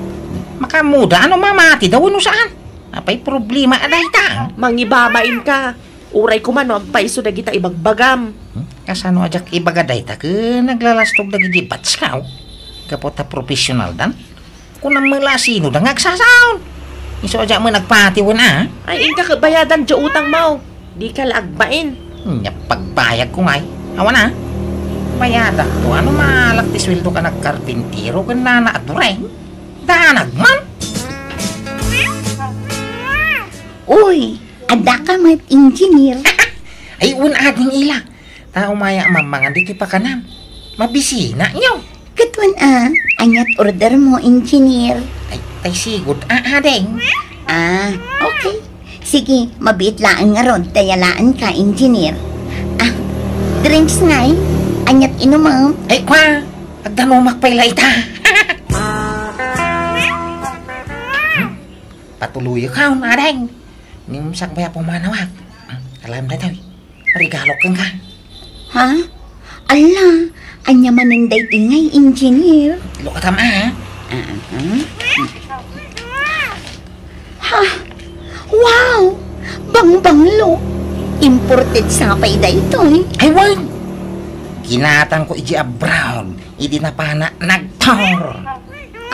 Makaammoda no mamati daw wenno saan. Apay problema a dayta? Mangibabain ka. Uray koma no agpayso dagita ibagbagam. Hmm? Kasano a diak ibaga dayta ken naglalastog dagiti batch ko? Gapu ta professionaldan? Kunam met la a sinoda nga agsasaon. Isu a diak met nagpati wen a? Ay, inka ket bayadan diay utangmo. Dika la agbain. Nia pagbayadko ngay. Awan a? Bayadakto a no maalak ti sueldo ken agkarpintero ken nana a Doreng. Danag man. Uy, addaka met engineer? Ay, wen a ding ila. Ta umaya mammangan ditoy pakanam. Mabisina nyo. Ket wen a, aniat order mo, engineer? Ay, tay sigud a, ading. Ah, okay. Sige, mabiit laeng ngarud, ta yalaan ka, engineer. Ah, drinks ngay, aniat inumem? Ay, kwa, agdanumak pay la ita. Patuloyek, ading. Ngem sakbay a pumanawak. Alam daytoy. Regalo kenka. Ha? Alla, ania manen daytoy ngay, engineer? Lokatam a. Ah, ah. Ha? Wow! Bangbanglo! Imported sapay daytoy. Ay, wen! Ginatangko idiay abroad, idi napana nagtor.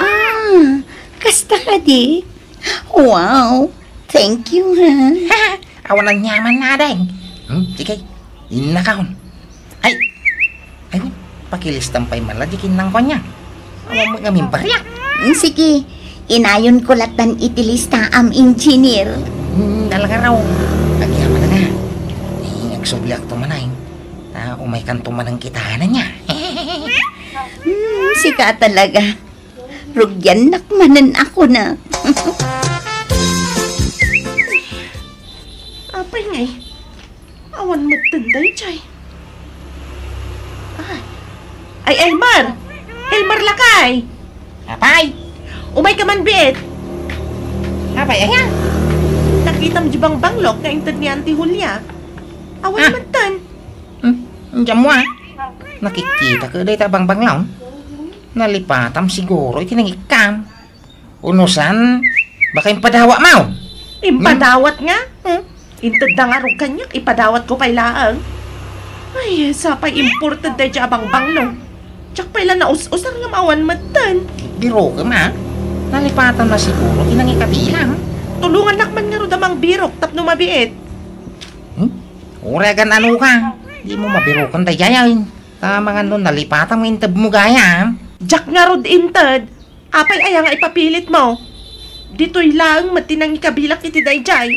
Ah, kasta kadi? Wow! Thank you, ha? Awan aniaman, ading. Hmm, sige. Innakon. Ay. Ay, pakilistam pay man la di kinnangko ania. Awan met ngamin bariak. Hmm, sige. Inayonko lattan iti listaam, engineer. Hmm, alagaraw. Agyaman na nga. Eh, agsubliakto manen. Ta umaykanto manen kitaen ania. Hmm, sika talaga. Rugiannak manen a kunak. Apay ngay, awan metten daydiay. Ay, Ay, Elmer! Elmer lakay! Apay? Umayka man biit! Apay, aya? Nakitam di bangbanglok nga inted ni Auntie Julia. Awan Ah. metten. Hmm, diam mo, ah. Nakikita ko dayta bangbanglok. Nalipatam siguro iti nangikkam. Unusan, baka impadawat mo. Impadawat nga? Hmm? Inted da ngarud kaniak, ipadawat ko pay laeng. Ay, sapay imported daydiay a bangbanglok. Diak pay la naus-usar nga awan metten. Birokem, ah. Nalipatam na siguro ti nangikabilang. Tulongannak man ngarud a mangbirok tapno mabiit. Hmm? Uray agan-ano ka. Di mo mabiroken daydiay, ay. Ta mangan no nalipatam nga inted mo gayam. Diak ngarud inted. Apay aya nga ipapilit mo? Ditoy laeng met ti nangikabilak iti daydiay.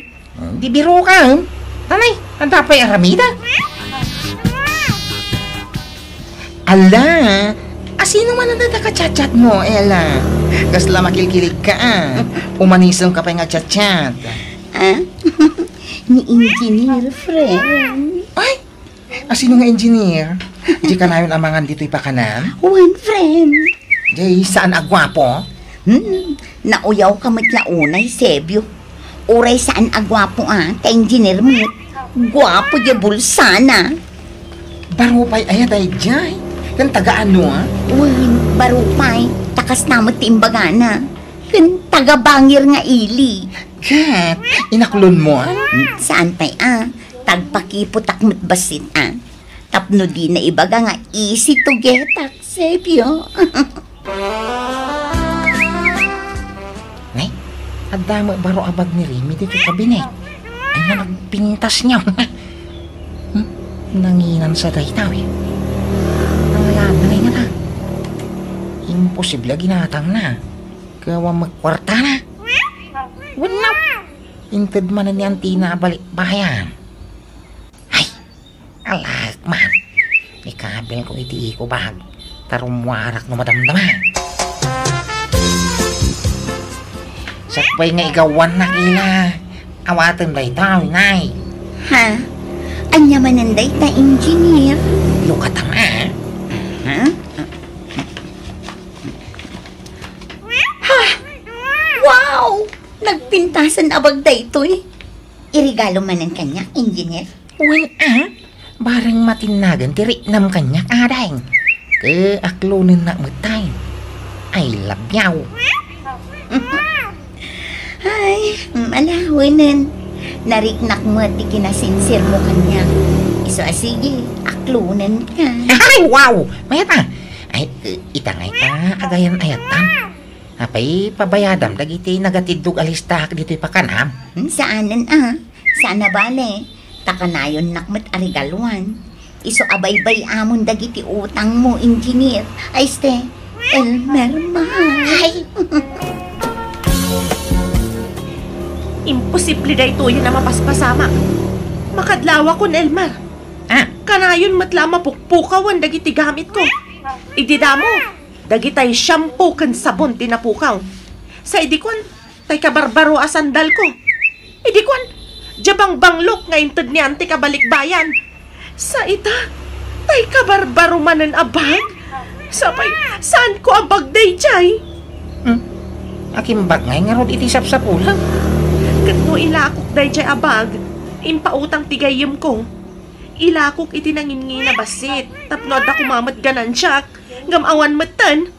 Di biroka, em? Anay, adda pay aramidek? Ala, asino man dayta ka-chat-chat mo, Ella? Kasla makilkilig ka, ah. Umanisem ka pay nga chat-chat. Ah? Ni Engineer, friend. Ay, asino nga engineer? Di kanayon a mangan ditoy pakanan? Wen, friend. Di saan a guapo? Hmm, nauyaw ka met la unay, Sebio. Uray saan a guapo, ah, ta engineer met. Guapo di bulsana. Baro pay aya daydiay? Ken taga ano, ah? Wen, baro pay. Ta kasna met ti imbagana. Ken taga Bangir nga ili. Ket, inaklon mo, ah? Hmm, saan pay, ah? Tagpakiputak met bassit, ah. Tapno dina ibaga nga easy to get-ak, Sebio. Nay, adda met baro a bag ni Remy ditoy kabinet. Ay, nga nagpintas niya. Hmm? Nanginan sa dayta, eh. Nangalaan na ngay nga ta. Imposible a ginatangna. Kawa magkwarta na. Wala. Inted man ni Antina a balikbayan. Ay, alaek man. Ikabil ko iti eco bag. Ta rummuarak no madamdama. Sakbay nga igawan na kila. Awaten dayta, nay. Ha? Ania manen dayta, engineer? Lukatan, ah. Ha? Ha? Wow! Nagpintasan a bag daytoy. Iregalo manen kaniak, engineer? Wen, ah, bareng matinnagen ti riknam kaniak, ading. Ket aklonennak met tay. I love you. Ay, mm, ala, wenen. Nariknak met ti kinasinsirmo kaniak. Isu a sige, aklonenka. Ay, wow! Mayat, ah. Ay, eh, ita ngay ta, agayan ayat, ah. Apay, pabayadam dagiti nagatiddog a listaak ditoy pakanam? Hmm, saanen a. Saan a bale. Ta kanayonnak met a regaluan. Isu a baybay-amon dagiti utangmo, engineer. Ay, este, Elmer, mahal. Ay! Imposible daytoyen a mapaspasamak. Makadlawakon, Elmer. Ah? Kanayon met la a mapukpukawen dagiti gamitko. Idi damo, dagitay shampoo ken sabon ti napukaw. Sa idi kuan, tay kabarbaro a sandalko. Idi kuan, dia bangbanglo nga inted ni Antik a balikbayan. Sa ita, tay kabarbaro manen a bag. Sapay, saanko a bag daydiay? Hmm? Akimbag ngay ngarud iti sapsapulem. Ket no ilakok daydiay a bag, impautang ti gayyemko. Ilakok iti nanginnginabassit, tapno adda koma met ganansiak, ngem awan metten.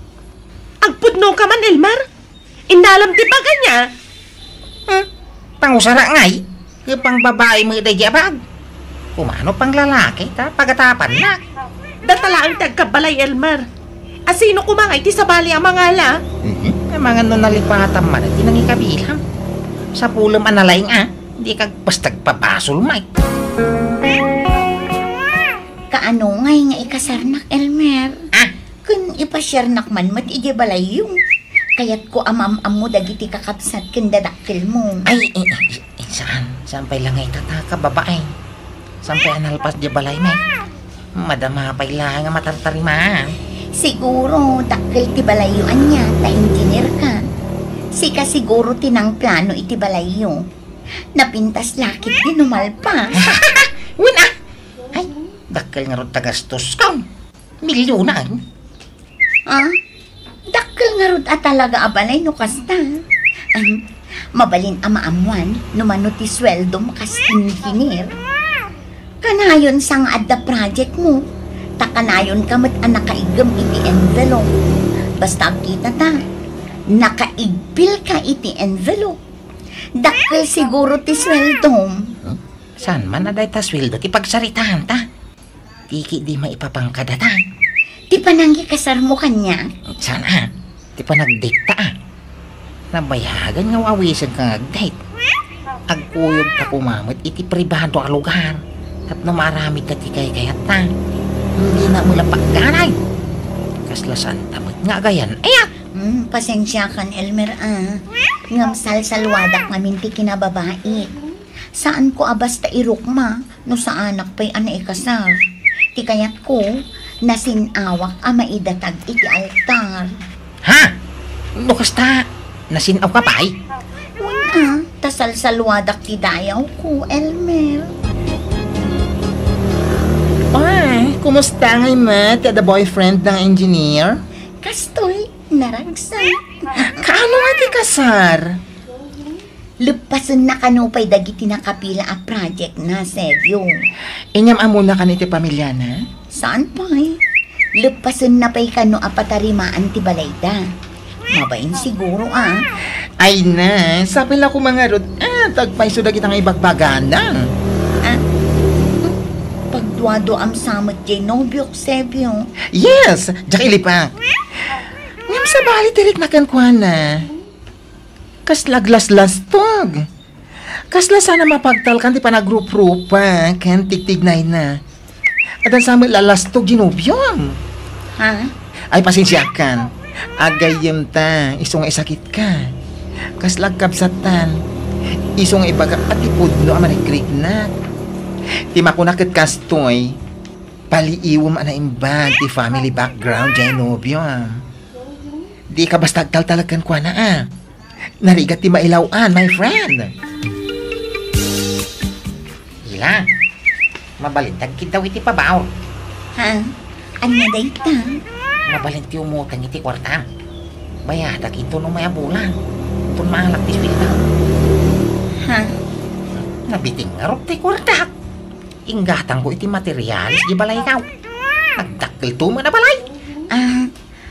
Agpudnoka man, Elmer? Innalam ti bag ania? Hmm? Pangusarak ngay? Ket pangbabai met daydiay a bag? Kumano panglalaki ta pagatapannak? Data laeng ti agkabbalay, Elmer. Asino koma ngay ti sabali a mangala? Mhm. Amangan no nalipatam man ti nangikabilang. Sapulem a nalaing a, di ka basta agpabasol met. Kaano ngay nga ikasarnak, Elmer? Ah? Ken ipasiarnak man met idiay balayyo. Kayatko a maam-ammo dagiti kakabsat ken dadakkelmo. Ay, eh, eh, eh, saan? Saan pay la ngay ta, ta, kababain? Saan pay a nalpas diay balaymi? Madama pay la nga matartarimaan. Siguro, dakkel ti balayyo ania, ta engineer ka. Sika siguro ti nangplano iti balayyo. Napintas la ketdi no malpas. Wen a! Ay, dakkel ngarud ti gastosko. Milyonan. Ah? Dakkel ngarud a talaga a balay no kasta. Am, mabalin a maammuan no mano ti sueldom kas engineer. Kanayon sa nga adda project mo, ta kanayon ka met a nakaiggem iti envelope. Basta agkita ta, nakaigpil ka iti envelope. Dakkel siguro ti sueldom. Huh? Saan man a dayta sueldo ti pagsaritaan ta? Tiki di maipapan kadata. Ti panangikasarmo kaniak? Saan a? Ti panagdate ta a. Nabayagan nga awisag ka nga agdate. Agkuyog ta kumamet iti pribado a lugar. Tapno maaramid ta ti kaykayat ta. Hindi na mo lang pagganay. Kasla saan ta met nga agayan. Ayak! Hmm, pasensiakan, Elmer, ah. Ngam salsalwadak ngamin ti kinababait. Saanko a basta irukma no saanak pay a naikasar. Ti kayatko, nasin-awak a maidatag iti altar. Ha? No kasta, nasin-aw ka pay? Wen a, ta salsalwadak ti dayawko, Elmer. Ay, kumusta ngay met ti adda boyfriend nga engineer? Kastoy, naragsak. Kaano nga ti kasar? Leppasenna kano pay dagiti nakapila a project na, Sebio. Inyam ammona kano iti pamiliana? Saan pay? Leppasenna pay kano a patarimaan ti balayda. Mabain siguro, ah. Ay na, sapay la koma ngarud, ah, ta agpayso dagita nga ibagbagana. Ah, pagduaduam sa met jay nobiok, Sebio. Yes, diak ilipak. Ngem sabali ti rikna kenkuana. Kasla aglaslastog. Kasla saan a mapagtalkan ti panagruprupa ken tigtignayna. Adda sa met lalastog ti nobiom. Ha? Ay, pasensiakan. Agayyem ta, isu nga isakit ka. Kasla agkabsatan. Isu nga ibagak a ti pudno a marikriknak. Ti makuna ket kastoy, paliiwem a naimbag ti family background jay nobiom. Di ka basta agtaltalek kenkuana, a. Narigat ti mailaw-an, my friend. Ila, mabalin ti agkiddaw iti pabaw. Ha? Ania dayta? Mabalin ti umutang iti kuartam. Bayadak inton umay a bulan. Inton maalak ti suelda. Ha? Nabitin ngarud ti kuartak. Inggatangko iti materialis di balaykaw. Nagdakkel tumen a balay. Ah,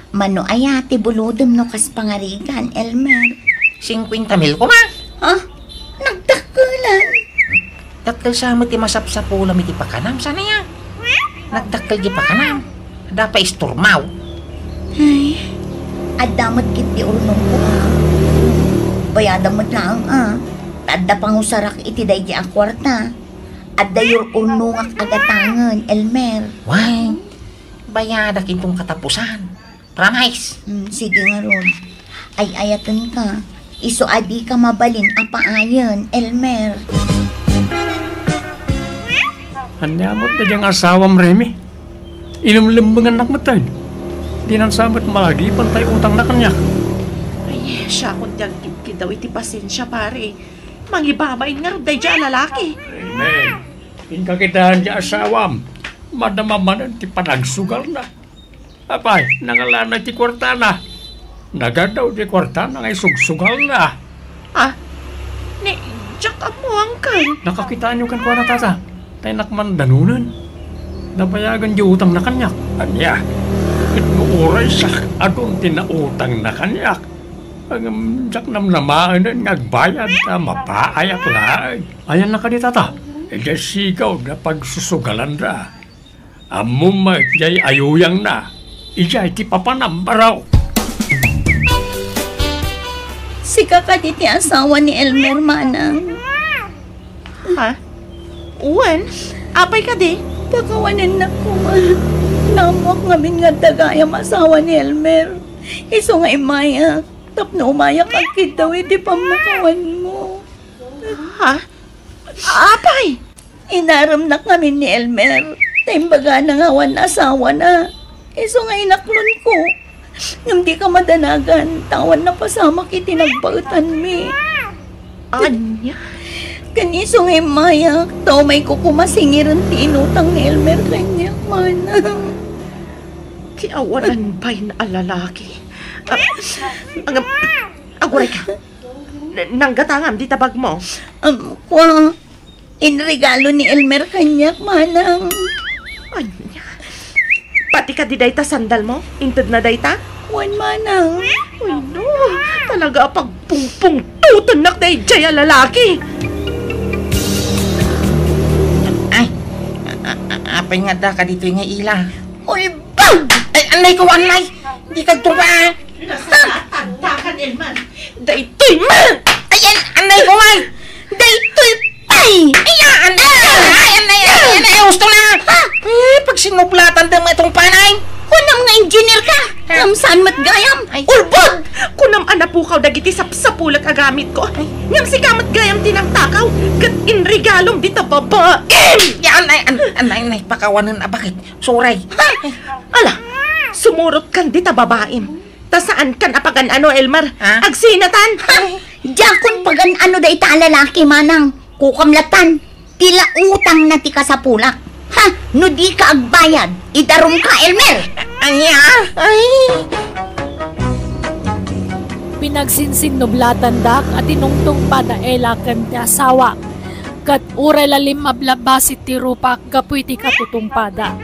mano aya ti bulodem no kas pangarigan, Elmer? Singkuenta mil koma. Ah, nagdakkelan. Dakkel sa met ti masapsapulam iti pakanam, saan aya? Nagdakkel di pakanam. Adda pay isturmaw. Ay, adda met ketdi urnongko, a. Bayadam met laeng, a. Ta adda pangusarak iti daydi a kuarta. Adda yur-urnongak a gatangen, Elmer. Why? Bayadak inton katapusan. Promise. Hmm, sige ngarud. Ay-ayatenka. Isu a dika mabalin a paayen, Elmer. Ania met daydiay nga asawam, Remy? Ilemlembengannak metten. Dinan sa met malagipan tay utangna kaniak. Ay, siakon ti agkidkiddaw iti pasensia, pare. Mangibabain ngarud daydiay a lalaki. Amen. Inka kitaen ti asawam. Madama manen ti panagsugalna. Apay, nangalanna ti kuartana. Nagaddaw ti kuartana nga isugsugalna. Ah, ni, diak ammuangkan. Nakakitaenyo kenkuana, tata. Tay nak man danonen. Nabayagan di utangna kaniak. Ania? Ket no uray siak, adun ti nautangna kaniak. Ngem diak namnamaenen nga agbayad ta mapaayak laeng. Ayanna kadi, tata? Idiay sigaw da pagsusugalanda. Ammom met diay ayuyangna. Idiay ti papanam, baro. Sika kadi ti asawa ni Elmer, manang? Ha? Wen? Apay kadi? Pakawanennak koma. Naammoak ngamin nga adda gayam asawa ni Elmer. Isu nga immayak tapno umayak agkiddaw iti pammakawanmo. Ha? Apay? Inaremnak ngamin ni Elmer, ta imbagana nga awan asawana. Isu nga inaklonko. Ngem dika madanagan, ta awan napasamak iti nagbaetanmi. Ania? Ken isu nga immayak, ta umayko koma singiren ti inutang ni Elmer kaniak, manang. Ti awanan bain a lalaki. Ah, agam-, aguray ka. N-, nanggatangam dita bagmo. Um, kua, inregalo ni Elmer kaniak, manang. Ania? Pati kadi dayta sandalmo? Intedna dayta? Wen, manang. Ay, no. Talaga a pagpungpungtutennak daydiay a lalaki. Ay, a-, a-, a-, apay nga adda ka ditoy nga ila? Ulbag! Ay, annay ko, annay! Di ka agtungpa, ah! Nasalatandakan, Elmer. Daytoy man! Ay, an-, annay ko, ay! Daytoy pay! Ay, ah, annay! Ay, annay, ay, annay, ay, gusto na! Ha? Eh, pagsinublatan da mo itong panay! Kunam nga engineer ka! Ha? Ngem saan met gayam? Ay. Ulbod! Kunam a napukaw dagiti sapsapulek a gamitko. Ay. Ngem sika met gayam ti nangtakaw, ket inregalom dita babaem! Ya, annay, an-, annay, annay, pakawanen a bakit? Suray. Ha? Ala, sumurot kan dita babaem. Ta saan kan a pagan-ano, Elmer? Ha? Agsinatan. Ha? Diakon pagan-ano dayta a lalaki, manang. Kukam latan. Ti la utang na ti kasapulak. Ha? No di ka agbayad, idarum ka, Elmer. Ania? Ay. Pinagsinsinnublatan dak a tinungtungpada Ella ken ti asawa. Ket uray la limmablabbasi ti rupak gapu iti katutungpada.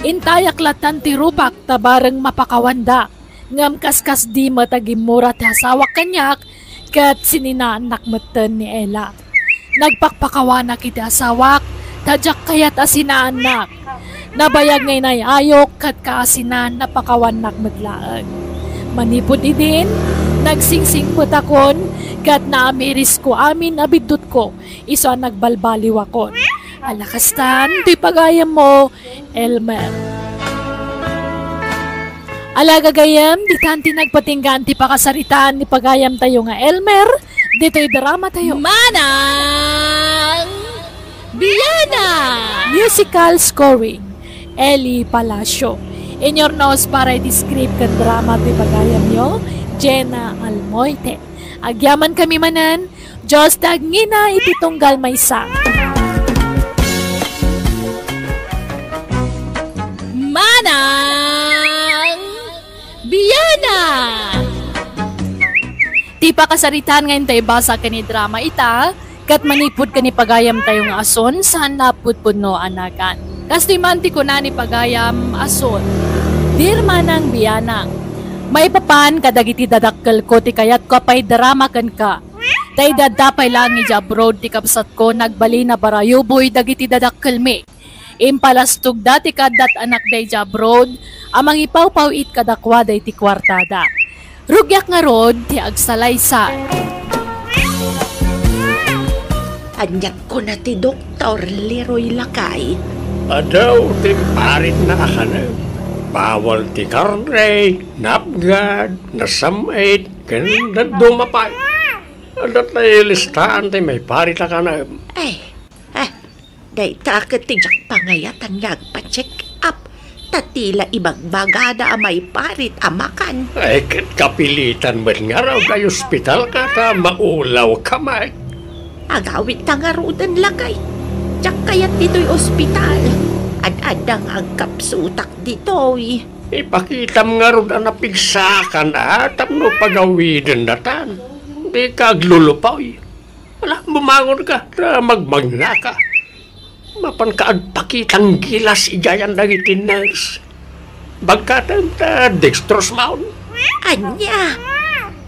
Intayak latan ti rupak ta bareng mapakawanda. Ngem kaskasdi met a gimmura ti asawak kaniak, ket sininaannak metten ni Ella. Nagpakpakawanak iti asawak, ta diak kayat a sinaannak. Nabayag nga inay-ayok ket kaasinan, napakawannak met laeng. Manipud idin, nagsingsingpetakon ket naamirisko amin a biddutko, isu a nagbalbaliwakon. Ala kastan, ti pagayammo, Elmer. Ala gagayem, ditan ti nagpatinggaan ti pakasaritaan ni pagayamtayo nga Elmer, ditoy drama tayo. Manang Biana! Musical scoring, Eli Palacio. Inyurnos para iti script ken drama ti pagayamyo, Jenna Almoite. Agyaman kami manen, Dios ti agngina iti tunggal maysa. Manang Biana! Ti pakasaritaan nga intayo ibasa ken idrama ita, ket manipud ken ni pagayamtayo nga Ason, saan a pudpudno a nagan. Kastoy man ti kuna ni pagayam Ason, Dear Manang Biana, maipapan kadagiti dadakkelko ti kayatko a paidrama kenka. Ta idi adda pay laeng idiay abroad ti kabsatko, nagbalin a barayuboy dagiti dadakkelmi. Impalastogda ti kaaddat anakda idiay abroad a mangipawpaw-it kadakuada iti kuartada. Rugiak ngarud ti agsalaysay. Ania kuna ti Doktor Leroy, lakay? Adu ti imparitna a kanem. Bawal ti karne, napgad, nasam-it, ken dadduma pay. Adda ti listaan ti maiparit a kanem. Ay, ah, dayta ket ti diak pangayatan nga agpa-check up. Ta ti la ibagbagada a maiparit a makan. Ay, ket kapilitan met ngarud a ospitalka ta maulawka met. Agawidta ngaruden, lakay. Diak kayat ditoy ospital. Ad-adda nga agkapsutak ditoy. Ipakitam ngarud a napigsaakan a tapno pagawidendatan. Dika aglulupoy. Ala, bumangonka, ta magmagnaka. Mapanka agpakitang gilas idiayan dagiti nurse. Bagkatem ta dextrose maon. Ania?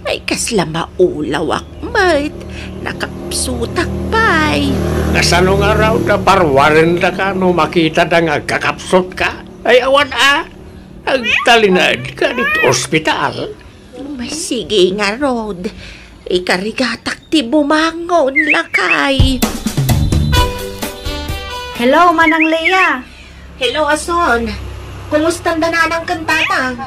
Ay, kasla maulawak met. Nakapsutak pay. Kasano ngarud a parwarendaka no makitada nga agkakapsutka? Ay, awan a. Agtalinaedka ditoy ospital. Masigi ngarud. Ikarigatak ti bumangon, lakay. Hello, Manang Lea. Hello, Ason. Kumustanda nanang ken tatang?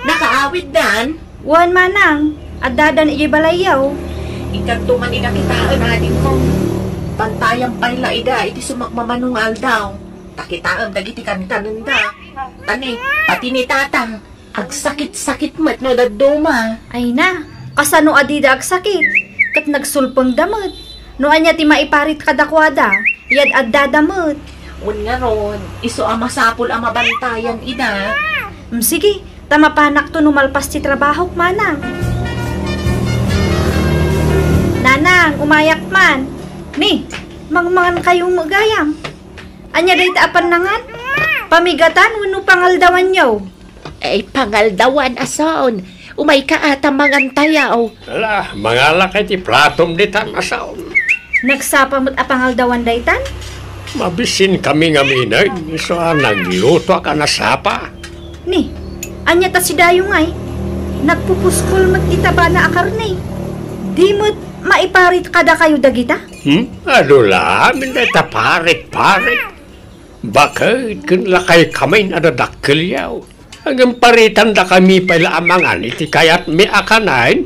Nakaawiddan? Wen, Manang. Addadan idiay balayyo. Inkanto man ida kitaen, adingko. Pantayan pay la ida iti sumakmamano nga aldaw. Ta kitaem dagiti kankanenda. Tani, pati ni tatang. Agsakit-sakit met no dadduma. Ay na, kasano a dida agsakit? Ket nagsulpengda met. No ania ti maiparit kadakuada, yad-addada met. Wen ngarud, isu a masapul a mabantayan ida. Mm, sige, ta mapanakto no malpas ti trabahok, manang. Nanang, umayak man. Ni, mangmangankayo met gayam. Ania dayta a pannangan? Pamigatan wenno pangaldawanyo? Ay, pangaldawan a son. Umayka a ta mangantayo. Ala, mangalaka iti platom ditan a son. Nagsapa met a pangaldawan daytan? Mabisinkami ngamin, isu a naglutoak a nasapa. Ni, ania ta sidayo ngay? Nagpupuskol met ti tabana a karne. Di met maiparit kadakayo dagita? Hmm? Adu la amin dayta parit-parit. Baket ken lakaykamin a dadakkelyo. Ngem paritandakami pay la a mangan iti kayatmi a kanen.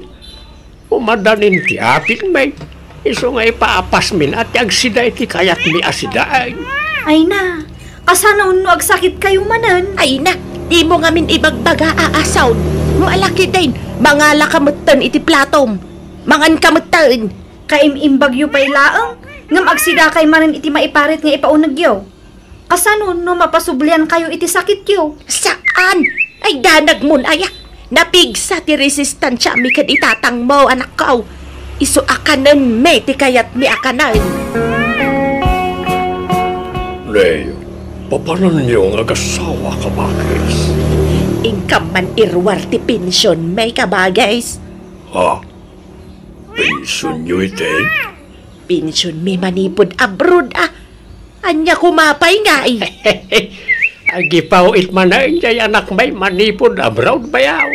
Umadanin ti apitmi. Isu nga ipaapasmin a ti agsida iti kayatmi a sidaen. Ay na, kasano no agsakitkayo manen? Ay na, dimo ngamin ibagbaga a asaw. No alakiden, mangalaka metten iti platom. Manganka metten. Kaim-imbagyo pay laeng, ngem agsidakay manen iti maiparit nga ipaunegyo. Kasano no mapasubliankayo iti sakityo? Saan! Ay, danagmon aya! Napigsa ti resistansiami ken itatangmo, anakko. Isu a kanenmi ti kayatmi a kanen. Nay, papananyo nga agassawa, kabagis? Inkam man iruar ti pensionmi, kabagis. Ha? Pensionyo iti? Pensionmi manipud abroad, a. Ania koma pay ngay? Agipaw-it manen jay anakmi manipud abroad, bayaw.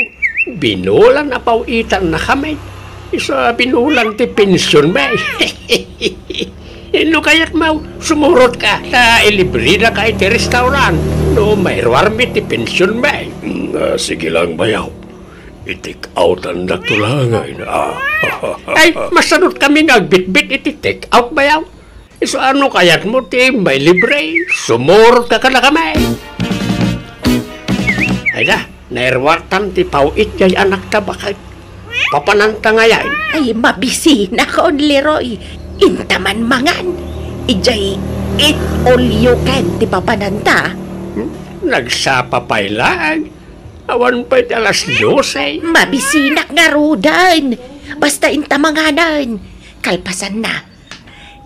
Binulan a paw-itannakami. Isu a binulan ti pensionmi. No kayatmo, sumurotka ta ilibredaka iti restaurant no mairuarmi ti pensionmi. Mm, ah, sige lang, bayaw. I-take outandakto laengen, a. Ay, masanotkami nga agbitbit iti take out, bayaw. Isu a no kayatmo ti mailibre, sumurotka kadakami. Ay da, nairuartan ti paw-it jay anakta, baket. Papananta ngayen. Ay, mabisinakon, Leroy. Inta man mangan. Ijay eat all you can ti papananta. Hmm? Nagsapa pay laeng. Awan pay ti alas dose. Mabisinak ngaruden. Basta inta manganen. Kalpasanna,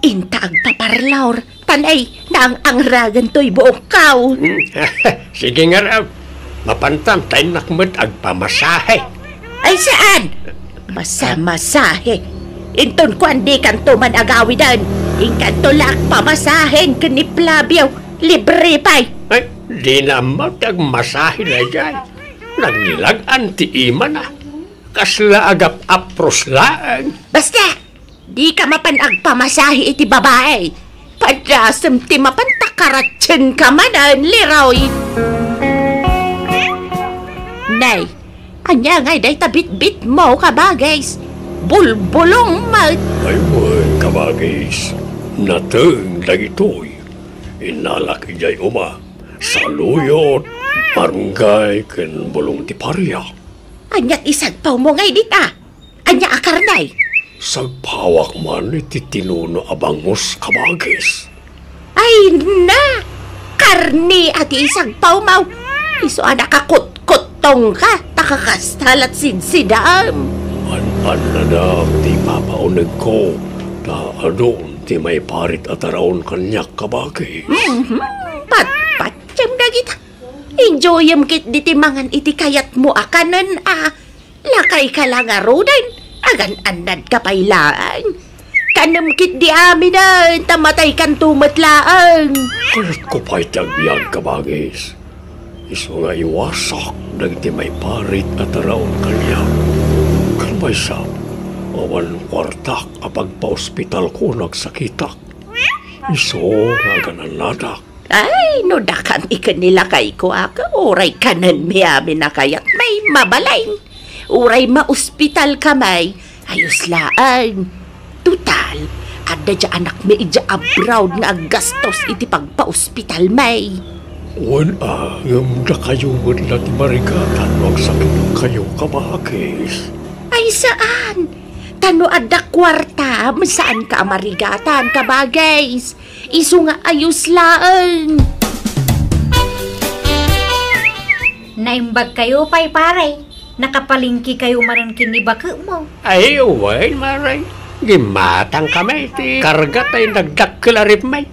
inta agpaparlor. Ta nay, naang-angragan toy buokko. Hmm. Sige ngarud. Mapantan, ta innak met agpamasahe. Ay, saan? Masamasahe. Inton kuan, dikanto man agawiden. Inkanto la agpamasahen ken ni Flavio. Libre pay. Ay, dina ammo ti agmasahe daydiay. Naglag-an ti imana. Kasla agap-apros laeng. Basta, dika mapan agpamasahe iti babae. Padasem ti mapan ta karatsienka manen, Leroy. Nay, ania ngay dayta bitbitmo, kabagis? Bulbulong met. Ay wen, kabagis. Nateng dagitoy. Innalak idiay uma. Saluyot, barangay, ken bulong ti paria. Ania ti sagpawmo ngay dita? Ania a karne? Sagpawak man iti tinuno a bangus, kabagis. Ay na! Karne a ti isagpawmo! Isu a nakakutkuttongka, ta kakasta la't sidsidaam. An-annanak ti ipapaunegko, ta adun ti maiparit a taraon kaniak, kabagis. Mhm. Patpatiem dagita. Enjoyem ketdi ti mangan iti kayatmo a kanen a. Lakayka la ngaruden, agan-annadka pay laeng. Kanem ketdi aminen, ta mataykanto met laeng. Kayatko pay ti agbiag, kabagis. Isu nga iwasak dagiti maiparit a taraon kaniak. Ken maysa, awan kuartak a pagpaospitalko no agsakitak. Isu nga agan-annadak. Ay, no dakami ken ni lakayko a, uray kanenmi amin a kayatmi, mabalin. Uray maospitalkami, ayos laeng. Total, adda diay anakmi idiay abroad nga aggastos iti pagpaospitalmi. Wen a, ngem dakayo met la ti marigatan no agsakitkayo, kabagis. Ay, saan? Ta no adda kuartam, saanka a marigatan, kabagis. Isu nga ayos laeng. Imbagkayo pay, pare. Nakapalengke kayo manen ken ni baketmo. Ay, wen, mare. Gimmatangkami ti karga tay nagdakkel a rifmi.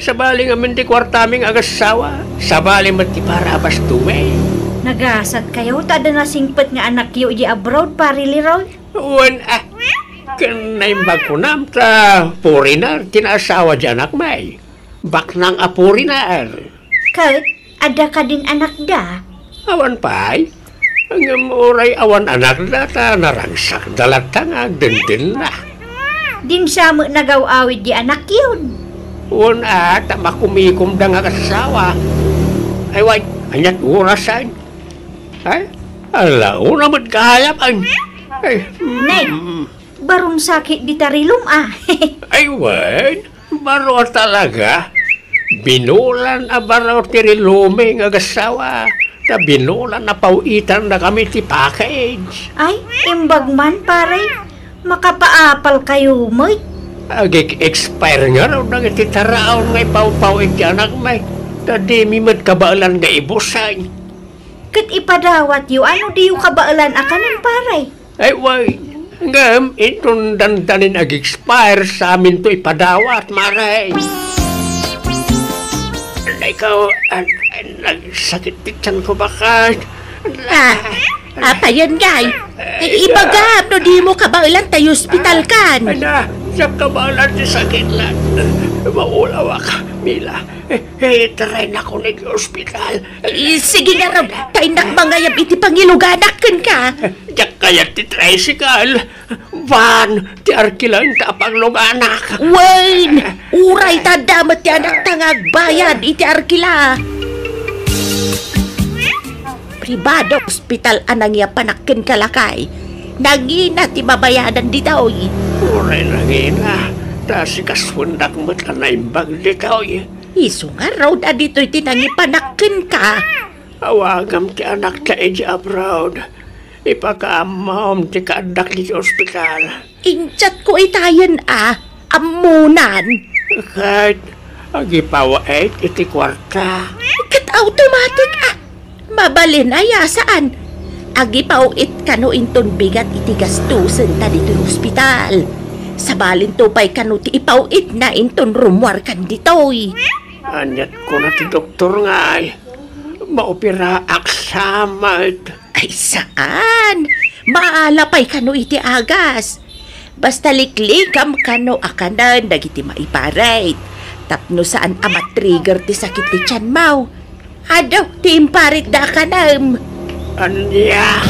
Sabali ngamin ti kuartami nga agassawa. Sabali met ti parabastomi. Nagasat kayo ta adda nasingpet nga anakyo idiay abroad, Pare Leroy? Wen, ah, ken naimbag kunam ta foreigner ti naasawa di anakmi. Baknang a foreigner. Ket adda kadin anakda? Awan pay. Ngem uray awan anakda ta narangsakda latta nga agdendennada. Dinsa met nagaw-awid di anakyon? Wen a, ta makumikomda nga agassawa. Ay, way, aniat orasen? Ay, ala, una met kahayapan. Ay, Nay, mm. Baron sakit dita rilum, a. Ay, wen. Baro a talaga. Binulan a baro ti rilomi nga agassawa. Ta binulan a paw-itannakami ti package. Ay, imbag man, pare. Makapaapal kayo met. Agik-expire ngarud dagiti taraon nga ipawpaw-it ti anakmi. Ta dimi met kabaelan nga ibusen. Ket ipadawatyo, a no diyo kabaelan a kanen, pare? Ay, way. Ngem, inton dandanin ag-expire, saminto ipadawat, mare. Ikaw, an-, an-, nagsakit ti tiyanko bakas. Ah, apayen, Guy? I-, ibagam no dimo kabaelan ta ospitalkan. Ay na, diak kabaelan ti sakit la. Maulawak, Mila. Eh, eh, itaraynak iti ospital. Eh, sige ngarud, ta innak mangayab iti pangiluganak kenka. Diak kayat ti tricycle. Van ti arkilaenta a pangluganak. Wen, uray ta adda met ti anakta nga agbayad iti arkila. Pribado ospital a nangiapanak kenka, lakay. Nangina ti babayadan ditoy. Uray nangina, ta sikasuendak met a naimbag ditoy. Isu ngarud a ditoy ti nangipanak kenka. Awagam ti anakta idiay abroad. Ipakaammom ti kaaddak idiay ospital. Injatko itayen a, ammonan. Ket agipaw-it iti kuarta. Ket automatic a. Mabalin aya, saan? Agipaw-it kano inton bigat iti gastusen ta ditoy ospital. Sabalinto pay kano ti ipaw-itna inton rummuarkan ditoy. Aniat kuna ti doktor ngay? Maoperaak sa met. Ay, saan? Maala pay kano iti agas. Basta liklikam kano a kanen dagiti maiparit. Tapno saan a matrigger ti sakit ti tiyanmo. Adu, ti imparitda a kanem. Ania?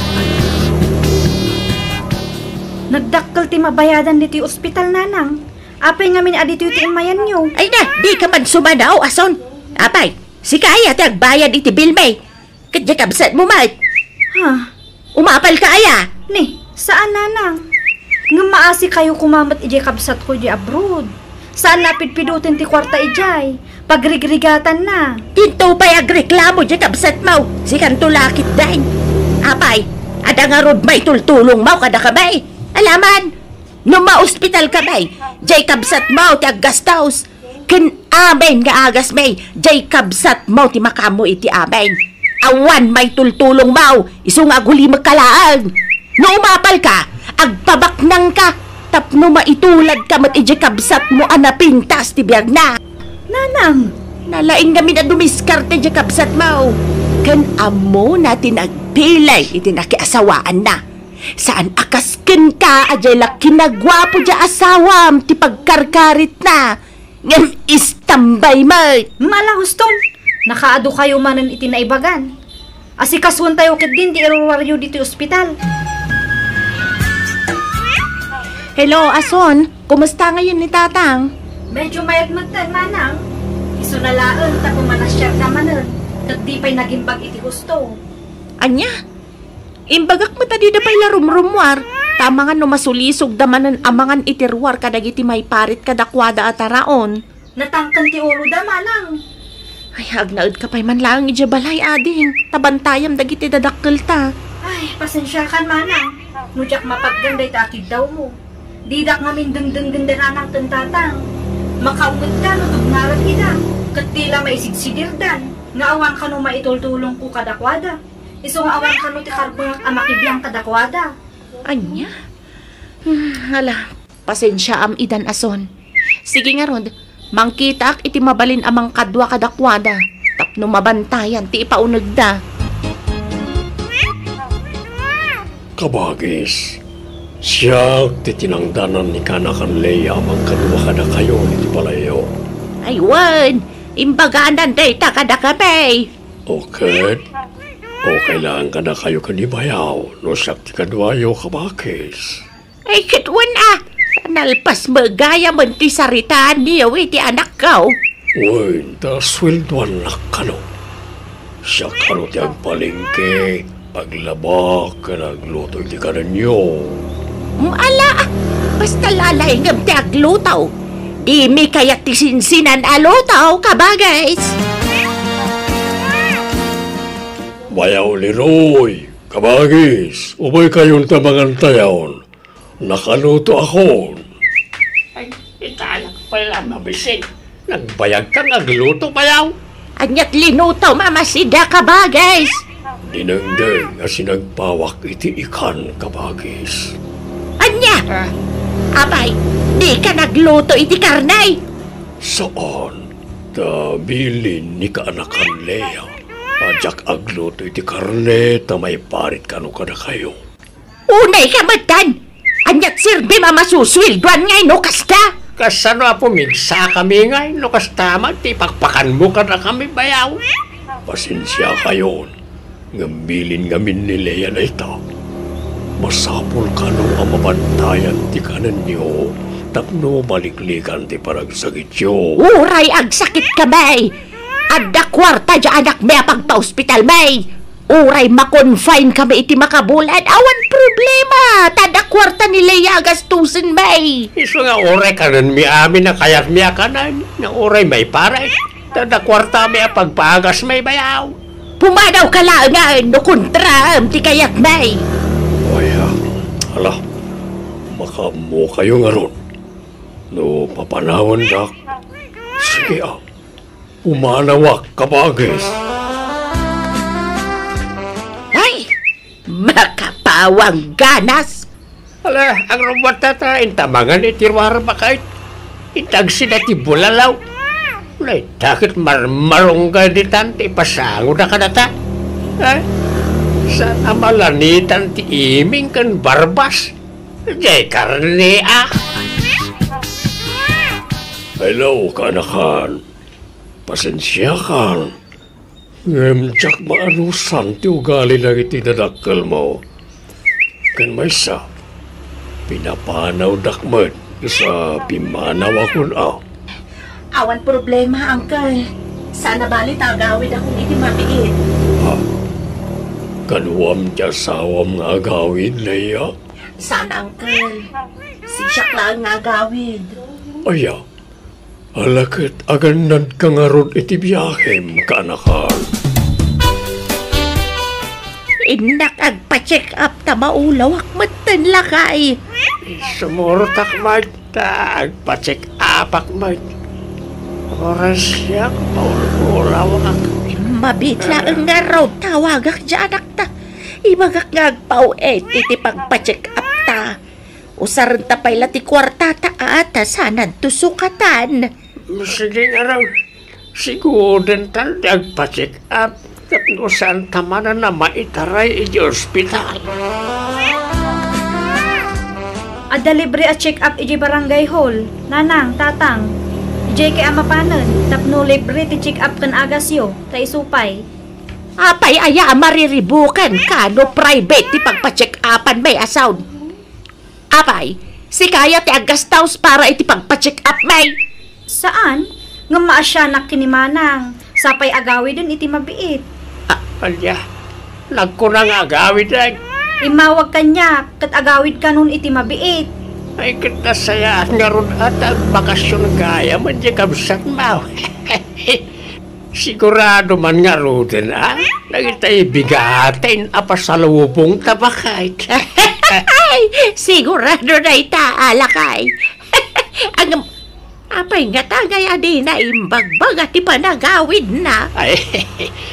Nagdakkel ti mabayadan ditoy ospital, Nanang. Apay ngamin a ditoy ti immayanyo? Ay na, dika man sumanaw, ason. Apay, sika aya ti agbayad iti bilmi. Ket diay kabsatmo met. Ha? Umapalka aya? Ni, saan, Nanang. Ngem maasikayo koma met idiay kabsatko idiay abroad. Saan a pidpidoten ti kuarta idiay. Pagrigrigatanna. Dinto pay agreklamo diay kabsatmo. Sikanto la ketdin. Apay, adda ngarud maitultulongmo kadakami? Alaman, no maospitalkami, diay kabsatmo ti aggastos. Ken amin nga agasmi, diay kabsatmo ti makaammo iti amin. Awan maitultulongmo, isu nga agulimekka laeng. No umapalka, agpabaknangka, tapno maituladka met idiay kabsatmo a napintas ti biagna. Nanang! Nalaing ngamin a dumiskarte diay kabsatmo. Ken ammona ti nagpilay iti nakiasawaanna. Saan a kas kenka a diay la kinaguapo diay asawam ti pagkarkaritna. Ngem istambay met. Mala, huston. Nakaadu kayo manen iti naibagan. Asikasuentayo ketdin ti iruruaryo ditoy ospital. Hello, ason. Kumusta ngayon ni Tatang? Medyo mayat metten, Manang. Isuna laeng ta pumanasiarda manen, ket di pay nagimbag iti husto. Ania? Imbagak met a dida pay la rumrummuar, ta amangan no masulisogda manen a mangan iti ruar kadagiti maiparit kadakuada a taraon. Natangken ti uloda, Manang. Ay, agnaedka pay man laeng idiay balay, ading, ta bantayam dagiti dadakkelta. Ay, pasensiakan, Manang, no diak mapatgan dayta a kiddawmo. Didak ngamin dengdenggen da Nanang ken Tatang. Makaungetka no tubngarek ida, ket di la maisigsidirdan nga awan kano maitultulongko kadakuada. Isu nga awan kano ti karbek a makibiang kadakuada. Ania? Hmm, ala, pasensiaam idan a son. Sige ngarud, mangkitaak iti mabalin a mangkadua kadakuada tapno mabantayan ti ipaunegda. Kabagis, siak ti tinangdanan ni kaanakan Lea a mangkadua kadakayo iti balayyo. Ay wen, imbaganan dayta kadakami. O ket, okay laeng kadakayo ken ni bayaw no siak ti kaduayo, kabagis. Ay, ket wen a, nalpas met gayam ti saritaanyo iti anakko. Wen, ta sueldoannak kano. Siak kano ti agpalengke, aglaba, ken agluto iti kanenyo. Mm, ala, basta lalaingem ti agluto. Dimi kayat ti sinsinan a luto, kabagis. Bayaw Leroy, kabagis, umaykayon ta mangantayon. Nakalutoakon. Ay, itayak pay la mabisin. Nagbayagka nga agluto, bayaw. Aniat linutom a masida, kabagis? Dinengdeng a sinagpawak iti ikan, kabagis. Ania? Ah. Apay, dika nagluto iti karne? Saan, ta bilin ni kaanakan Lea a diak agluto iti karne ta maiparit kano kadakayo. Unay ka metten! Aniat serbim a masusueldoan ngay no kasta? Kasano a pumigsakami ngay no kasta met ti ipakpakanmo kadakami, bayaw? Pasensiakayon, ngem bilin ngamin ni Lea dayta. Masapul kano a mabantayan ti kanenyo tapno maliklikan ti panagsakityo. Uray agsakitkami, adda kuarta diay anakmi a pagpaospitalmi. Uray ma-confine kami iti makabulan, awan problema, ta adda kuarta ni Lea a gastusenmi. Isu nga uray kanenmi amin a kayatmi a kanen, nga uray maiparit, ta adda kuartami a pagpaagasmi, bayaw. Pumanawka laengen no kontraem ti kayatmi. Ay, ah, ala, makaammokayo ngarud. No papanawandak, sige, ah. Pumanawak, kabagis. Ay, makapawang ganas. Ala, agrumbuatta ta intamangan iti ruarba ket intagsida ti bulalaw. Naitakit marmarungga ditan ti ipasangoda kadata. Eh, saan a malanitan ti iming ken barbas. Diay karne, ah. Hello, kaanakan. Pasensiakan, ngem diak maanusan ti ugali dagiti dadakkelmo. Ken maysa, pinapanawdak met sa pimmanawakon a. Awan problema, Uncle. Saan a bali ta agawidakon iti mabiit. Ha? Kaduam ti asawam nga agawid, Leia? Saan, Uncle. Siak laeng nga agawid. Aya, ala ket agannadka ngarud iti biahem, kaanakan. Innak agpa-check up ta maulawak metten, lakay. Sumurotak met ta agpa-check upak met. Oras siak maulawak. Mabiit laeng ngarud, tawagak diay anakta. Ibagak nga agpaw-et iti pagpa-check up ta. Usarenta pay la ti kuartata a ta saananto sukatan. Sige ngarud, sigudentan ti agpa-check up tapno saanta manen a maitaray iti ospital. Adda libre a check up iti barangay hall, nanang, tatang. Idiay kay a mapanen tapno libre ti check up ken agasyo, ta isu pay. Apay aya a mariribukan ka no private ti pagpa-check upan, may asaw? Apay, sika aya ti aggastaus para iti pagpa-check up, may? Saan, ngem maasianak ken ni manang, sapay agawiden iti mabiit. Ah, ania, nagkuna nga agawiden. Immawag kaniak, ket agawid kanon iti mabiit. Ay, ket nasayaat ngarud a ta agbakasyon gayam, ania kabsatmo? Sigurado man ngaruden, a? Dagita bigaten a pasalubongta, baket. Ay, sigurado dayta, a lakay. Ngem, Apay ngata ngay a dina imbagbaga ti panagawidna? Ay,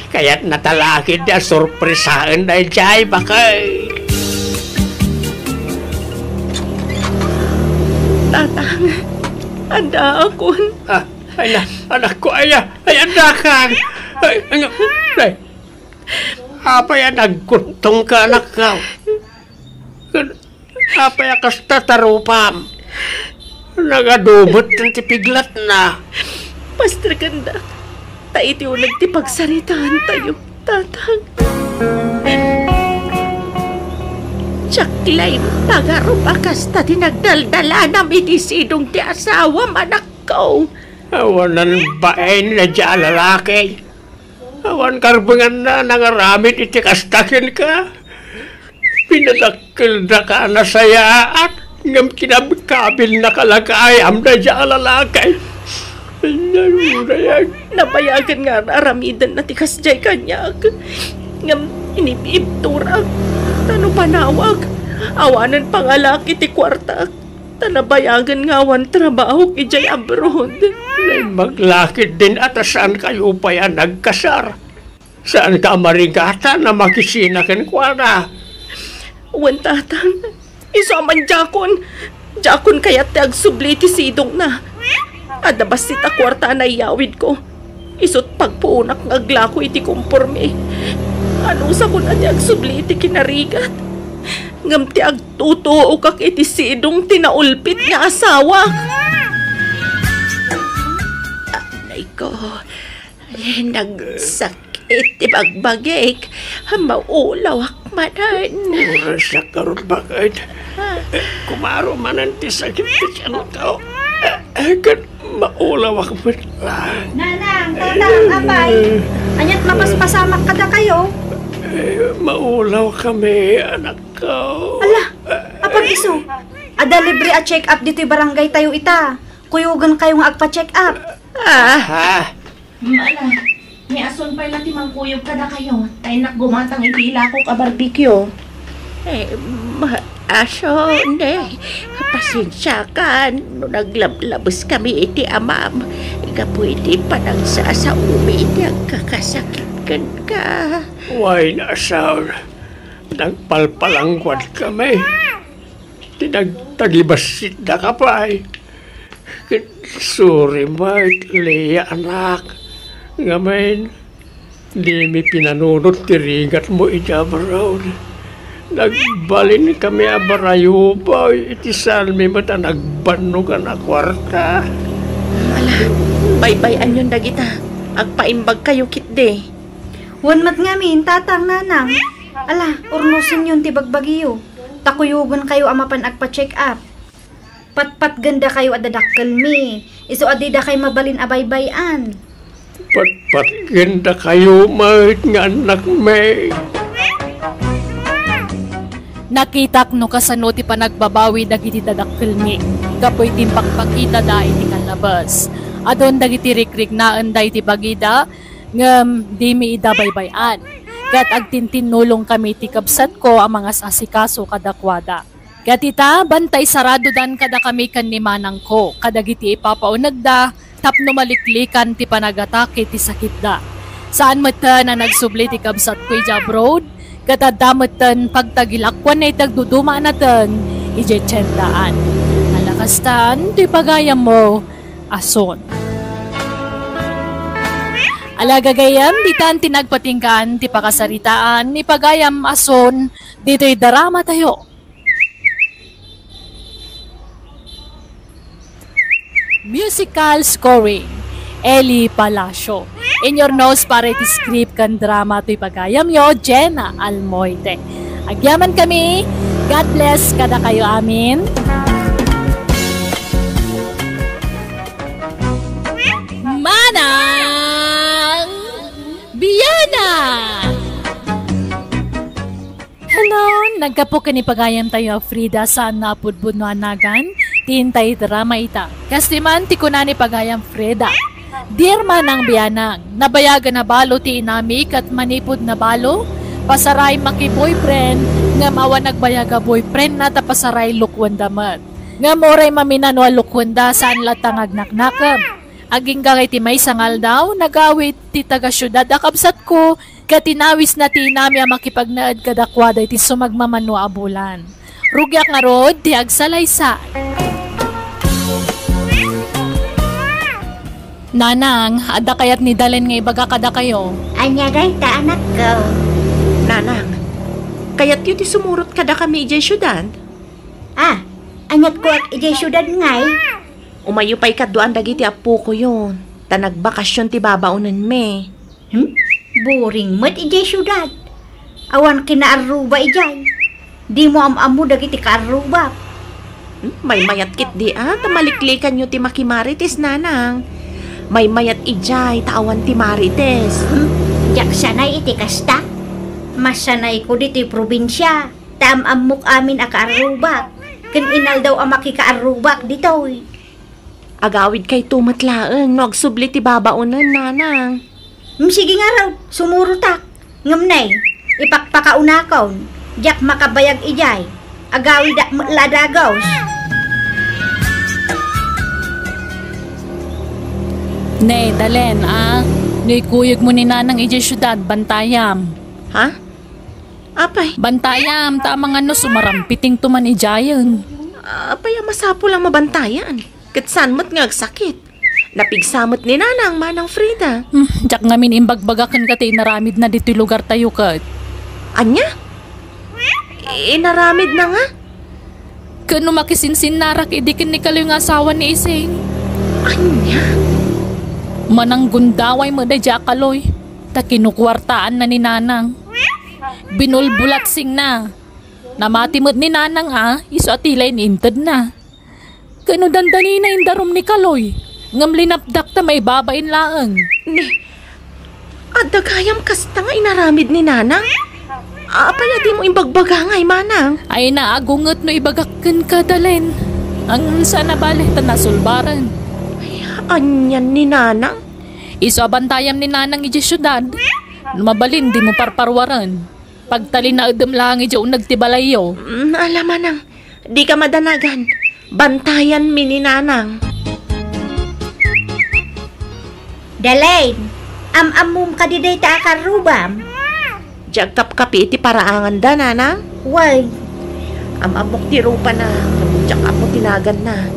kayatna ta la ketdi a sorpresaen daydiay, baket. Tatang, addaakon. Ah, ay na, anakko, ay, ay, addakan. Ay, ano, ay. Apay a nagkuntongka, anakko? Apay a kasta ta rupam? Nagadu met ti piglatna. Pastrekendak, ta iti uneg ti pagsaritaantayo, Tatang. Diak la impagarup a kasta ti nagdaldalanam iti sidong ti asawam, anakko. Awanan bain daydiay a lalaki. Awan karbenganna a nangaramid iti kasta kenka. Pinadakkeldaka a nasayaat, ngem kinabkabilnaka la gayam daydiay a lalaki. Nabayagen nga ar-aramidenna ti kasdiay kaniak. Ngem inib-ibturak, ta no panawak, awanen pangalaki ti kuartak. Ta nabayagen nga awan trabahok idiay abroad. Naimbag la ketdin a ta saankayo pay a nagkasar. Saanka a marigatan a makisina kenkuana? Wen, Tatang. Isu a man diakon. Diakon kayat ti agsubli iti sidongna. Adda bassit a kuarta a naiyawidko. Isut' pagpuonak nga aglako iti komporme. Anusakon a ti agsubli iti kinarigat. Ngem ti agtutuokak iti sidong ti naulpit nga asawak. Anay ko, nagsakit ti bagbagik. Maulawak manen. Oras a karon, baket. Kumaro manen ti sakit ti tiyanko. Ket maulawak met lang. Nanang, tatang, apay. Ania't mapaspasamak kadakayo? Eh, maulawkami, anakko. Ala, apay isu? Adda libre a check-up ditoy barangay tayo ita. Kuyogenkayo nga agpa-check-up. Ah. Ha? Ala, ni ason pay la ti mangkuyog kadakayo, ta innak gumatang iti ilakok a barbecue. Eh, ma-, aso, ne, pasensiakan no naglablabeskami iti amam, gapu iti panagsasaomi iti agkakasakit kenka. Wen, aso, nagpalpalangkuadkami. Ti nagtagibassitdaka pay. Ket sorry met, Lea, anak. Ngamin, dimi pinanunot ti rigatmo iti abroad. Nagbalinkami a barayubaw iti saanmi met a nagbannogan a kuarta. Ala, baybay-anyon dagita. Agpaimbagkayo ketdi. Wen met ngamin, tatang, nanang. Ala, urnosenyon ti bagbagiyo. Ta kuyogenkayo a mapan agpa-check-up. Patpatgendakayo a dadakkelmi, isu a didakay mabalin a baybay-an. Patpatgendakayo met nga annakmi. Nakitak no kasano ti panagbabawi dagiti dadakkelmi gapu iti impakpakitada iti kallabes. Adun dagiti rikriknaenda iti bagida, ngem dimi ida baybay-an. Ket agtintinnulongkami ti kabsatko a mangas-asikaso kadakuada. Ket ita, bantay saradodan kadakami ken ni manangko kadagiti ipapaunegda tapno maliklikan ti panagatake ti sakitda. Saan metten a nagsubli ti kabsatko idiay abroad, ket adda metten pagtagilakuanna iti agduduma a nateng idiay tiendaan. Ala kastan, toy pagayammo, Ason. Ala gagayyem, ditan ti nagpatinggaan ti pakasaritaan ni pagayam Ason ditoy dramatayo. Musical scoring, Eli Palacio. In your nose para iti script ken drama toy pagayamyo, Jenna Almoite. Agyamankami. God bless kadakayo amin. Manang Biana! Hello! Naggapu ken ni pagayamtayo a Frida saan a pudpudno a nagan ti intay drama ita. Kas diman ti kuna ni pagayam Frida, "Dear Manang Bianang, nabayagen a balo ti inami ket manipud nabalo, pasaray maki-boyfriend, ngem awan nagbayag a boyfriendna ta pasaray lukuenda met. Ngem uray mamina no alukkuenda, saan latta nga agnaknakeb. Agingga iti maysa nga aldaw, nagawid ti taga-siudad a kabsatko ket inawisna ti inami a makipagnaed kadakuada iti sumagmamano a bulan. Rugiak ngarud ti agsalaysa. Nanang, adda kayat ni Dalen nga ibaga kadakayo? Ania dayta, anakko? Nanang, kayatyo ti sumurot kadakami idiay siudad? Ah, aniat kuak idiay siudad ngay? Umayyo pay kaduan dagiti appokoyon, ta nagbakasion ti babaonenmi. Hmm? Boring met idiay siudad. Awan kinaarruba idiay. Dimo am-ammo dagiti kaarrubak. Hmm? Maymayat ketdi a, ta maliklikanyo ti makimarites, nanang. Maymayat idiay, ta awan ti marites. Hmm? Diak sanay iti kasta. Mas sanayko ditoy probinsia. Ta am-ammok amin a kaarrubak, ken inaldaw a makikaarrubak ditoy. Agawidkayto met laeng no agsubli ti babaonen, nanang. Mm, sige ngarud, sumurotak. Ngem nay, ipakpakaunakon, diak makabayag idiay. Agawidak met la dagus. Ne, Dalen, a, no ikuyogmo ni nanang idiay siudad, bantayam. Ha? Apay? Bantayam, ta amangan no sumarampitingto man idiayen. Apay a masapul a mabantayan? Ket saan met nga agsakit? Napigsa met ni nanang, Manang Frida. Hmm, diak ngamin imbagbagaken ket inaramidna ditoy lugartayo ket. Ania? Inaramidna nga? Ket no makisinsinnarak idi ken ni Kaloy nga asawa ni Ising. Ania? Mananggundaway met daydiay a Kaloy, ta kinukuartaanna ni nanang. Binulbulatsingna. Namati met ni nanang a, isu a ti la inintedna. Ket no dandanina indarum ni Kaloy, ngem linapdak ta maibabain laeng. Ni, adda gayam kasta nga inaramid ni nanang? Apay a dimo imbagbaga ngay, manang? Ay, naagunget no ibagak kenka, Dalen. Ang saan a bale ta nasulbaren. Ay, anian ni nanang? Isu a bantayam ni nanang idiay siudad. No mabalin, dimo parparuaren. Pagtalinaedem laeng idiay uneg ti balayyo. Mm, ala manang, dika madanagan. Bantayanmi ni nanang. Dalen, am-ammom kadi dayta a karrubam? Diak agkapkapi iti paraanganda, nanang. Wen. Am-ammok ti rupana, ngem diak ammo ti naganna.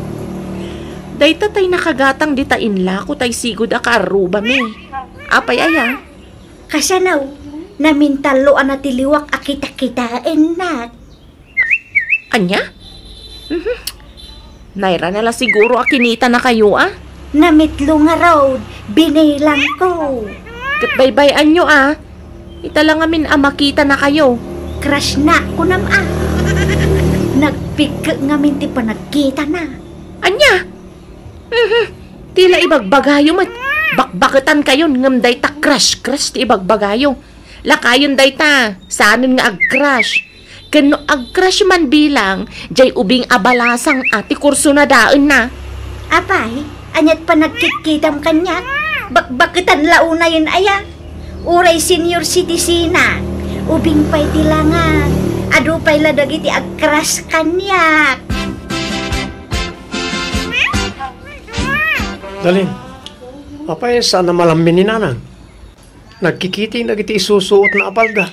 Dayta tay nakagatang dita inlako tay sigud a karrubami. Apay aya? Kasano? Namintallo a natiliwak a kitakitaennak. Ania? Mhm. Nairana la siguro a kinitanakayo a? Namitlo ngarud, binilangko. Ket baybay-anyo a. Ita la ngamin a makitanakayo. Crush-nak, kunam a. Nagpigke ngamin ti panagkitana. Ania? Mhm. Ti la ibagbagayo met. Bakbaketankayon ngem dayta crush-crush ti ibagbagayo. Lakayon dayta, saanen nga ag-crush. Ken no ag-crush man bilang, diay ubing a balasang a ti kurso na daenna. Apay, aniat panagkitkitam kaniak? Bakbaketan la unayen aya? Uray senior citizen-ak. Ubing pay ti langak. Adu pay la dagiti ag-crush kaniak. Dalen, apay saan a malammi ni nanang? Nagkikiting dagiti isusuotna a palda.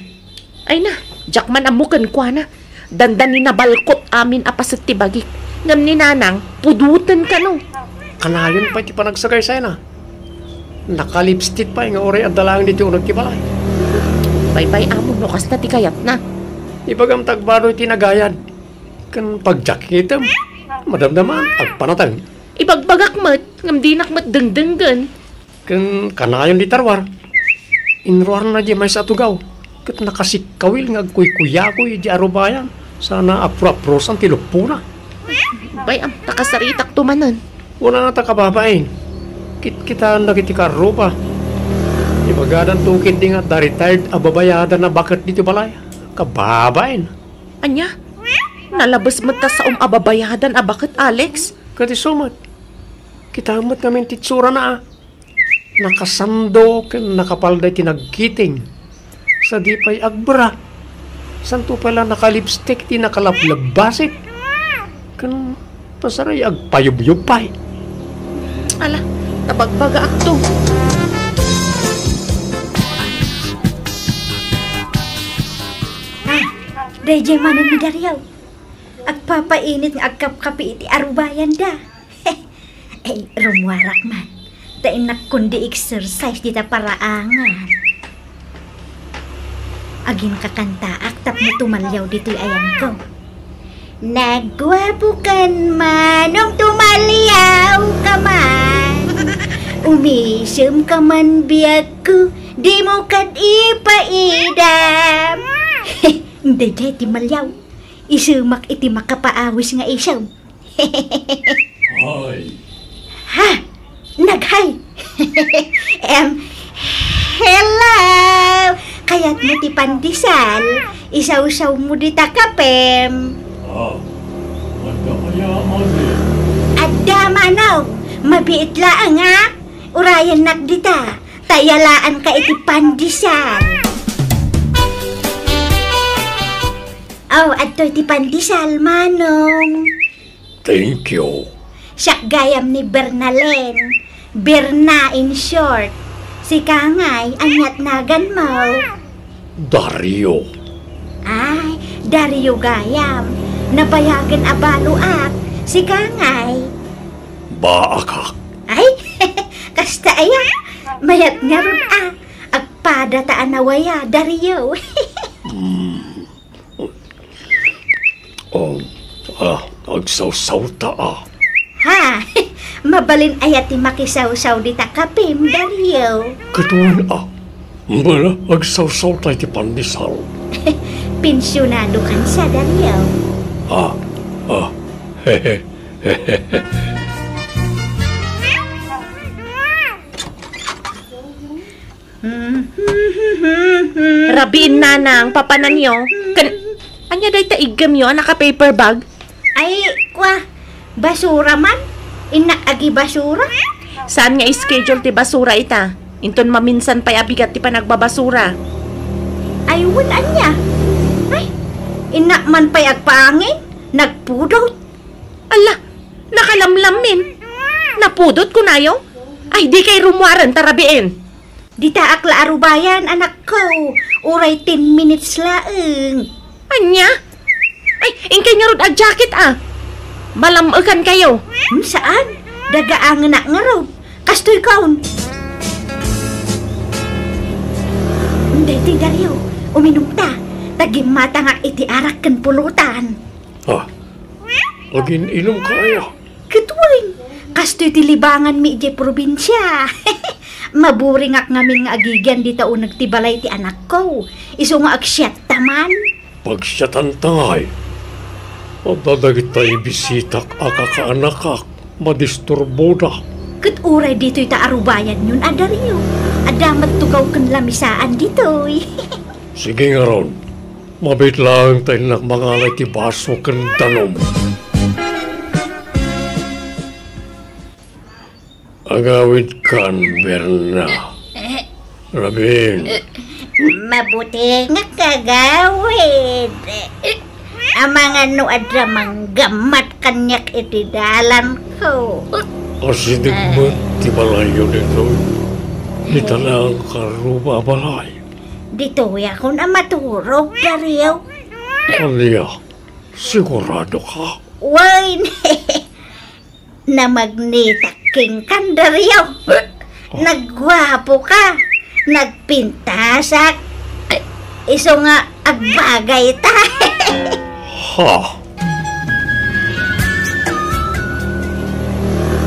Ay na, diak man ammo kenkuana. Dandani nabalkot amin a paset ti bagik. Ngem ni nanang, pudoten kano. Kanayon pay ti panagsagaysayna. Naka-lipstick pay nga uray adda laeng ditoy uneg ti balay. Baybay-amon no kasta ti kayatna. Ibagam ta agbaroy ti nagayad. Ken pagdiak item, madamdama, agpanateng. Ibagbagak met, ngem dinak met dengdenggen. Ken kanayon ti tarwar. Inruarna diay maysa a tugaw, ket nakasikkawil nga agkuykuyakoy idiay arubayan sana apro-aprosan ti luppona. Bay-am ta kasaritakto manen. Kunana ta kababain, kitkitaen dagiti kaarruba. Ibagadanto ketdi nga adda retired a babayadan a baket ditoy balay. Kababain. Ania? Nalabes met ta saom a babayadan a baket, Alex? Ket isu met. Kitaem met ngamin ti itsurana a. Nakasando ken nakapalda iti nagkiting. Sadi pay agbra. Santo pay la nakalipstick ti nakalablabbasit. Ken Pasaray agpayubyub pay. Ala, tabagbagaakto. Ah, daydiay manen ni Dario. Agpapainit nga agkapkapi iti arubayanda. Ay, rummuarak man. Ta innak kundi exercise dita paraangan. Aginkakantaak tapno tumalyaw ditoy ayanko. Nagguapokan, Manong, tumalyawka man. Umisemka man biagko, dimo kad ipaidam. Daydiay ti malyaw. Isemak iti makapaawis nga isem. Hi. Ha? Nag-hi? Em, hello! Kayatmo ti pandesal? Isawsawmo dita kapem. Ah, adda kaya, Mami? Adda, Manong. Mabiit laeng, a. Urayennak dita. Ta yalaanka iti pandesal. Oh, adtoy ti pandesal, Manong. Thank you. Siak gayam ni Bernalen. Berna in short. Sika ngay, ania't naganmo? Dario. Ay, Dario gayam. Nabayagen a baloak. Sika ngay? Baakak. Ay, kasta aya. Mayat ngarud a. Agpada ta a nawaya, Dario. Hmm. Oh, ah, agsawsawta a. Ha? Mabalin aya ti makisawsaw dita kapem, Dario? Ket wen a. Bala, agsawsawta iti pandesal. Pensionado kansa, Dario. Ah, ah. Rabiin, nanang, papananyo. Ken, ania dayta iggemyo a naka-paper bag? Ay, kwa, basura man. Innak agibasura. Saan nga schedule ti basura ita? Inton maminsan pay a bigat ti panagbabasura. Ay, wen ania. Ay, innak man pay agpaangin. Nagpudot. Ala, nakalamlammin. Napudot kunayo? Ay, dikay rummuaren ta rabiin. Ditaak la arubayan, anakko. Uray ten minutes laeng. Ania? Ay, inkay ngarud a jacket a. Malam-ekankayo. Hmm, saan? Dagaangenak ngarud. Kastoy kaon. Daytoy, Dario, uminumta. Ta gimmatangak iti arak ken pulutan. Ah, agin-inumka aya? Ket wen, kastoy ti libanganmi idiay probinsia. Maburingak ngamin nga agigian dita uneg ti balay ti anakko. Isu nga agsiatta man. Pagsiatanta ngay. Adda dagita ibisitak a kakaanakak, madisturboda. Ket uray ditoy ta arubayanyon a, Dario. Adda met tugaw ken lamisaan ditoy. Sige ngarud. Mabiit laeng ta innak mangala iti baso ken danum. Agawidkan, Berna. Rabin. Mabuti nga kagawid. Amangan no adda manggammat kaniak iti dalanko. Asideg met ti balayyo ditoy. Dita laeng karruma a balay. Ditoyakon a maturog, Dario. Ania? Sigurado ka? Wen, namagnitak kenka, Dario. Nagguapo ka. Nagpintasak. Isu nga agbagay ta. Ha?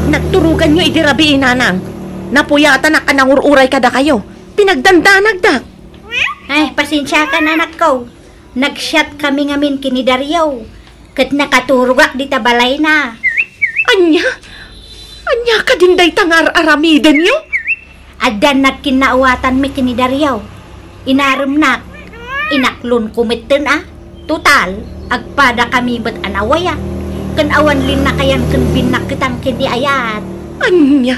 Nagturoganyo idi rabii, nanang. Napuyatanak a nangur-uray kadakayo. Pinagdandanagdak. Ay, pasensiakan, anakko. Nag-chat kami ngamin ken ni Dario, ket nakaturogak dita balayna. Ania? Ania kadin dayta nga ar-aramidenyo? Adda nagkinnaawatanmi ken ni Dario. Inaremnak. Inaklonko metten a. Total, agpadakami met a nawaya. Ken awan linnakayan ken binnakketan ken ni ayat. Ania?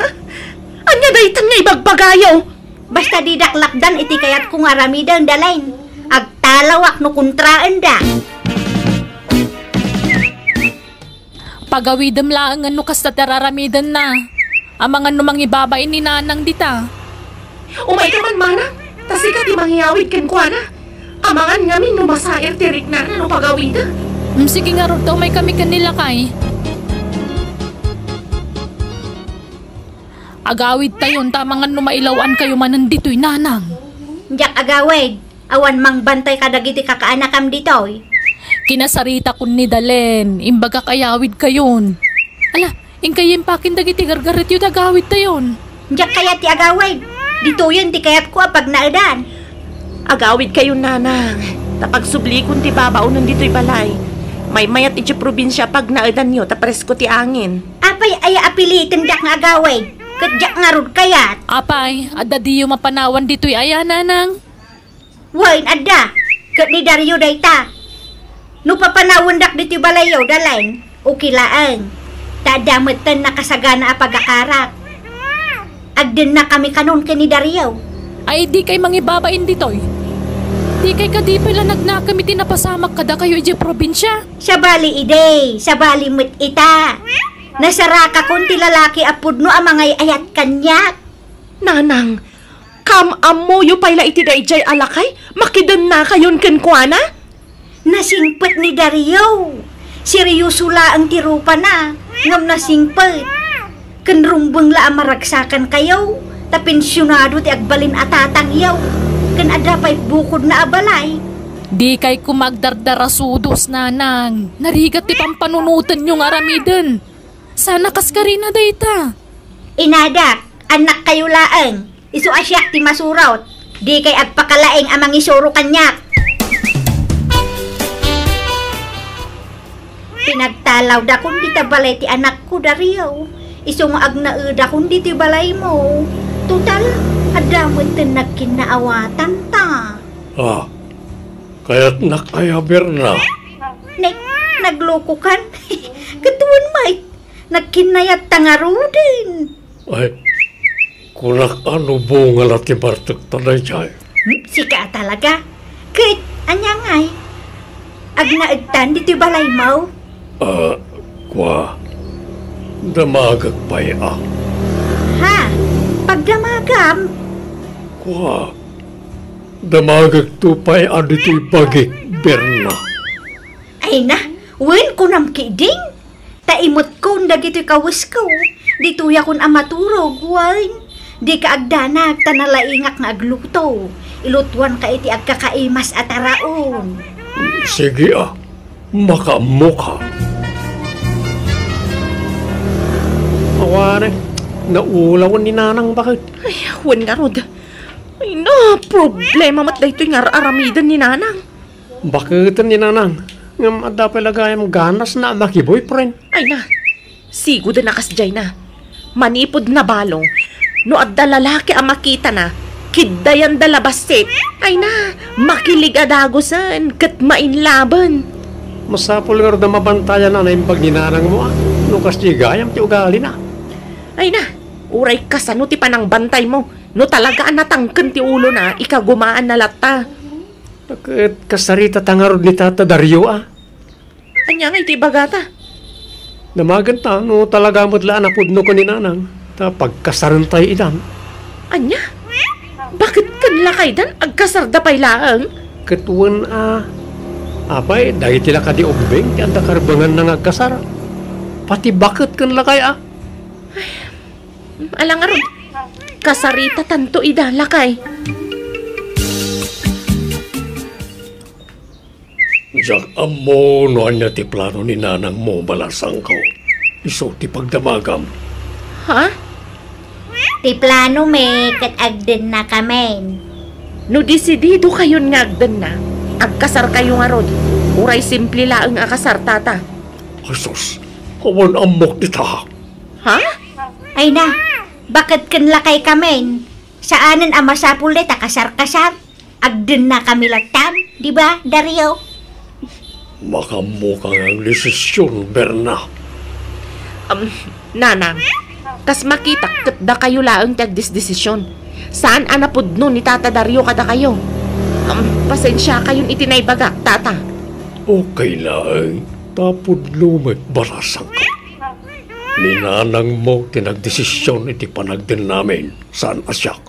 Ania daytan nga ibagbagayo? Basta didak lapdan iti kayatko nga aramiden, Dalain. Agtalawak no kontraenda. Agawidem laeng no kasta ti ar-aramidenna. Amangan no mangibabain ni Nanang dita. Umayka man, manang, ta sika ti mangiyawid kenkuana. Amangan ngamin no masair ti riknana no pagawida. Mm, sige ngarud ta umaykami ken ni lakay. Agawidtayon ta amangan no mailaw-ankayo manen ditoy, Nanang. Diak agawid. Awan mangbantay kadagiti kakaanakam ditoy. Kinasaritakon ni Dalen, imbagak ayawidkayon. Ala, inkay impakin dagiti gargaretyo ta agawidtayon. Diak kayat ti agawid. Ditoyen ti kayatko a pagnaedan. Agawidkayon, Nanang, ta pagsublikon ti babaonen ditoy balay. Maymayat idiay probinsia a pagnaedanyo ta presko ti angin. Apay aya a pilitendak nga agawid? Ket diak ngarud kayat. Apay, adda diyo mapanawan ditoy aya, Nanang? Wen, adda. Ket ni Dario dayta. No papanawendak ditoy balayyo, Dalen, okay laeng. Ta adda metten nakasagana a pagakarak. Agdennakami kanon ken ni Dario. Ay, dikay mangibabain ditoy. Dikay kadi pay la nagnakam iti napasamak kadakayo idiay probinsia? Sabali idi, sabali met ita. Nasarakakon ti lalaki a pudno a mangay-ayat kaniak. Nanang, kaam-ammoyo pay la iti daydiay a lakay, makidennakayon kenkuana? Nasingpet ni Dario. Serioso laeng ti rupana, ngem nasingpet. Ken rumbeng la a maragsakankayo, ta pensionado ti agbalin a tatangyo, ken adda pay bukodna a balay. Dikay koma agdardarasudos, Nanang. Narigat ti pampanunotenyo nga aramiden. Sana kaskarina dayta. Inadak, annakkayo laeng. Isu a siak ti masurot. Dikay agpakalaing a mangisuro kaniak. Pinagtalawdakon dita balay ti anakko, Dario. Isu nga agnaedakon ditoy balaymo. Total, adda metten nagkinnaawatanta. Ah, kayatnak aya, Berna? Ne, naglokokan. Ket wen met, nagkinnayatta ngaruden. Ay, kunak a no bunga la ti bartekta daydiay. Hmm? Sika a talaga. Ket, ania ngay? Agnaedtan ditoy balaymo? Ah, kua, damagek pay a. Ha? Pagdamagam? Kua, damagekto pay a ditoy bagik, Berna. Ay na, wen kunam ketdin. Ta imetkon dagitoy kawesko, ditoyakon a maturog, wen. Dika agdanag ta nalaingak nga agluto. Ilutoanka iti agkakaimas a taraon. Sige a, makaammoka. Awane, naulawen ni Nanang baket. Ay, wen ngarud. Ay na, problema met daytoy nga ar-aramiden ni Nanang. Baketen ni Nanang, ngem adda pay la gayam ganasna a maki-boyfriend. Ay na, sigoden a kasdiay na. Manipud nabalo, no adda lalaki a makitana, kiddayanda la bassit. Ay na, makilig a dagusen ket mainlaben. Masapul ngarud a mabantayan a naimbag ni Nanangmo a, no kasdiay gayam ti ugalina. Ay na, uray kasano ti panangbantaymo, no talaga a natangken ti ulona, ikagumaanna latta. Ket kasaritata ngarud ni Tata Dario a. Ania ngay ti ibagata? Damagenta no talaga met la a napudno ken ni Nanang, ta pagkasarentayo idan. Ania? Baket ken lakaydan agkasarda pay laeng? Ket wen a. Apay, dagiti la kadi ubbing ti adda karbenganna nga agkasar. Pati baket ken lakay a. Ala ngarud, kasaritatanto ida, lakay. Diak ammo no ania ti plano ni nanangmo, balasangko. Isu ti pagdamagam. Ha? Ti plano mi ket agdennakamin. No desididokayon nga agdenna, agkasarkayo ngarud. Uray simple laeng a kasar, tata. Jesus, awan ammok dita. Ha? Ay na, baket ken lakaykamin. Saanen a masapul dayta kasar-kasar. Agdennakami lattan, di ba, Dario? Makaammoka nga agdesision, Berna. Um, Nanang, kas makitak ket dakayo laeng ti agdesdesision. Saan a napudno ni Tata Dario kadakayo. Um, pasensiakayon iti naibagak, Tata. Okay laeng, ta pudno met, balasangko. Ni nanangmo ti nagdesision iti panagdennamin, saan a siak.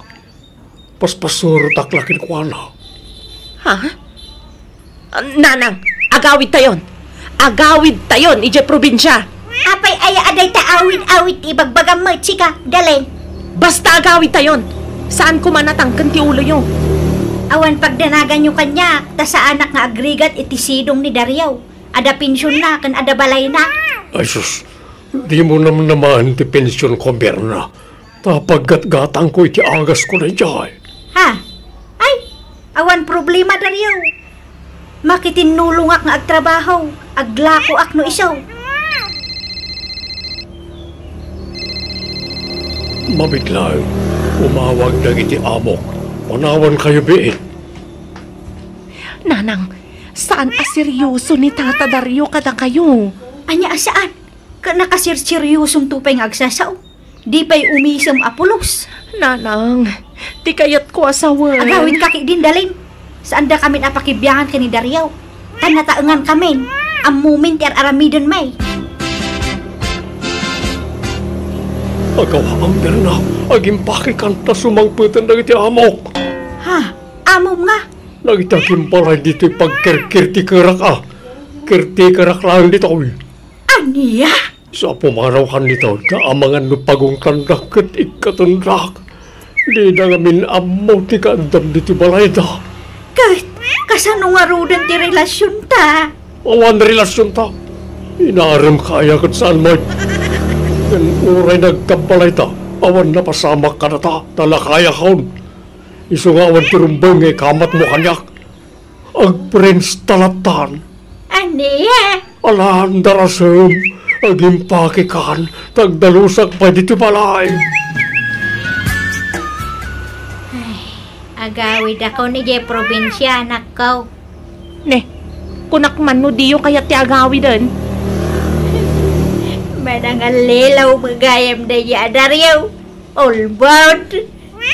Paspasurotak la kenkuana. Ha? Ah, Nanang, agawidtayon. Agawidtayon idiay probinsia. Apay aya a dayta awid-awid ti ibagbagam met sika, Dalen? Basta agawidtayon. Saan koma natangken ti uloyo. Awan pagdanaganyo kaniak, ta saanak nga agrigat iti sidong ni Dario. Adda pensionna ken adda balayna. Ay sus, dimo namnamaen ti pensionko, Berna. Ta paggatgatangko iti agasko daydiay. Ha? Ay, awan problema, Dario. Makitinnulongak nga agtrabaho, aglakoak no isu. Mabiit laeng, umawag dagiti amok. Panawankayo biit. Nanang, saan a seryoso ni Tata Dario kadakayo. Ania a saan? Ket nakaserseryosonto pay nga agsasao. Di pay umisem a pulos. Nanang, ti kayatko a sawen. Agawidka ketdin, Dalen. Saandakamin a pakibiangan ken ni Dario. Ta nataengankamin. Ammomin ti ar-aramidenmi. Agawaam, Berna, agimpakikan ta sumangpeten dagiti amok. Ha? Amom nga? Dagiti agimbalay ditoy pagkerker ti kerak a. Kertikerak laeng ditoy. Ania? Sa pumanaw kan ditoy, ta amangan no pagungtandak ket ikkatendak. Dida ngamin ammo ti kaaddam ditoy balayda. Ket, kasano ngaruden ti relasionta? Awan relasionta. Inaaremka aya ket saan met. Ken uray nagkabbalayta, awan napasamak kadata, ta lakayakon. Isu nga awan ti rumbeng nga ikamatmo kaniak. Agprinsta lattan. Ania? Alan darasem, agimpakikan, ta agdalusak pay ditoy balay. Ay, agawidakon idiay probinsia, anakko. Ne, kunak man no diyo kayat ti agawiden. Manangallilaw met gayam daydi a Dario. All bound.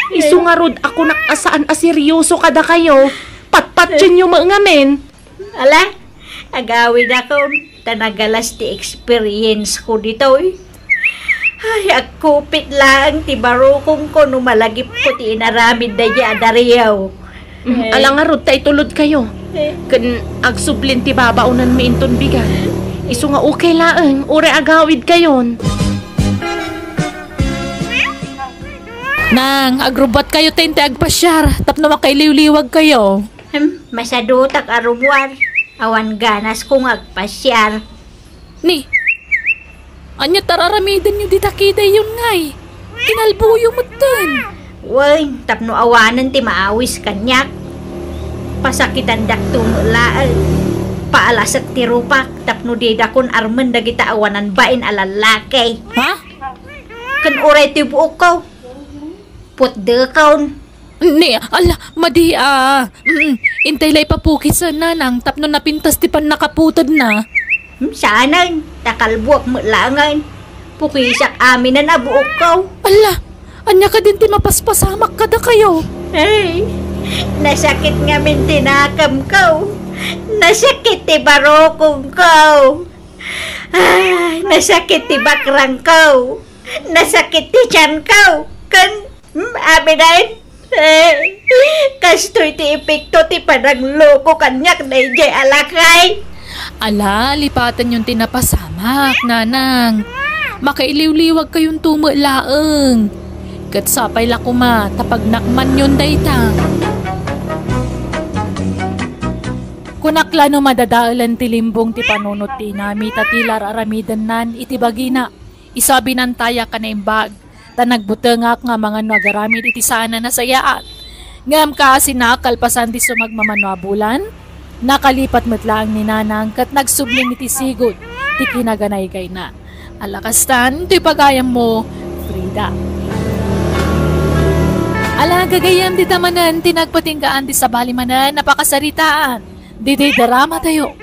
Isu ngarud a kunak a saan a seryoso kadakayo. Patpatienyo met ngamin. Ala, agawidakon, ta nagalas ti experience ko ditoy. Ay, agkupit laeng ti barukongko no malagipko ti inaramid daydi a Dario. Mm, eh. Ala ngarud ta itulodkayo. Eh. Ken agsublin ti babaonanmi inton bigat. Isu nga okay laeng, uray agawidkayon. Nang, agrubbuatkayo ta intay agpasiar tapno makailiwliwagkayo. Hmm, masadutak a rubuar. Awan ganasko nga agpasiar. Ni, ania ti ar-aramidenyo dita kidayyon ngay? Kinalboyo metten. Wen, tapno awanen ti maawis kaniak. Pasakitandakto met laeng. Paalasek ti rupak tapno didakon armen dagita awanan bain a lallaki. Ha? Ken uray ti buokko. Putdekon. Ni, ala, madi, ah, mm, intay la ipapukisen, nanang, tapno napintas ti pannakaputedna. Hmm, saanen, ta kalbuak met laengen. Pukisak aminen a buokko. Ala, ania kadin ti mapaspasamak kadakayo? Ay, nasakit ngamin ti nakemko. Nasakit ti barukongko. Ay, nasakit ti bakrangko. Nasakit ti tianko. Ken, hmm, aminen. Eh, kastoy ti epekto ti panangloko kaniak daydiay a lakay. Ala, lipatenyon ti napasamak, nanang. Makailiwliwagkayonto met laeng. Ket sapay la koma ta pagnakmanyon dayta. Kunak la no madadaelen ti limbong ti panunot ti inami ta ti la ar-aramidennan iti bagina. Isu a binantayak a naimbag, ta nagbutengak nga amangan no agaramid iti saan a nasayaat. Ngem kaasina, kalpasan ti sumagmamano a bulan, nakalipat met laeng ni Nanang ket nagsublin iti sigud ti kinaganaygayna. Ala kastan, toy pagayammo, Frida. Ala, gagayyem, dita manen ti nagpatinggaan ti sabali manen a pakasaritaan. Ditoy dramatayo.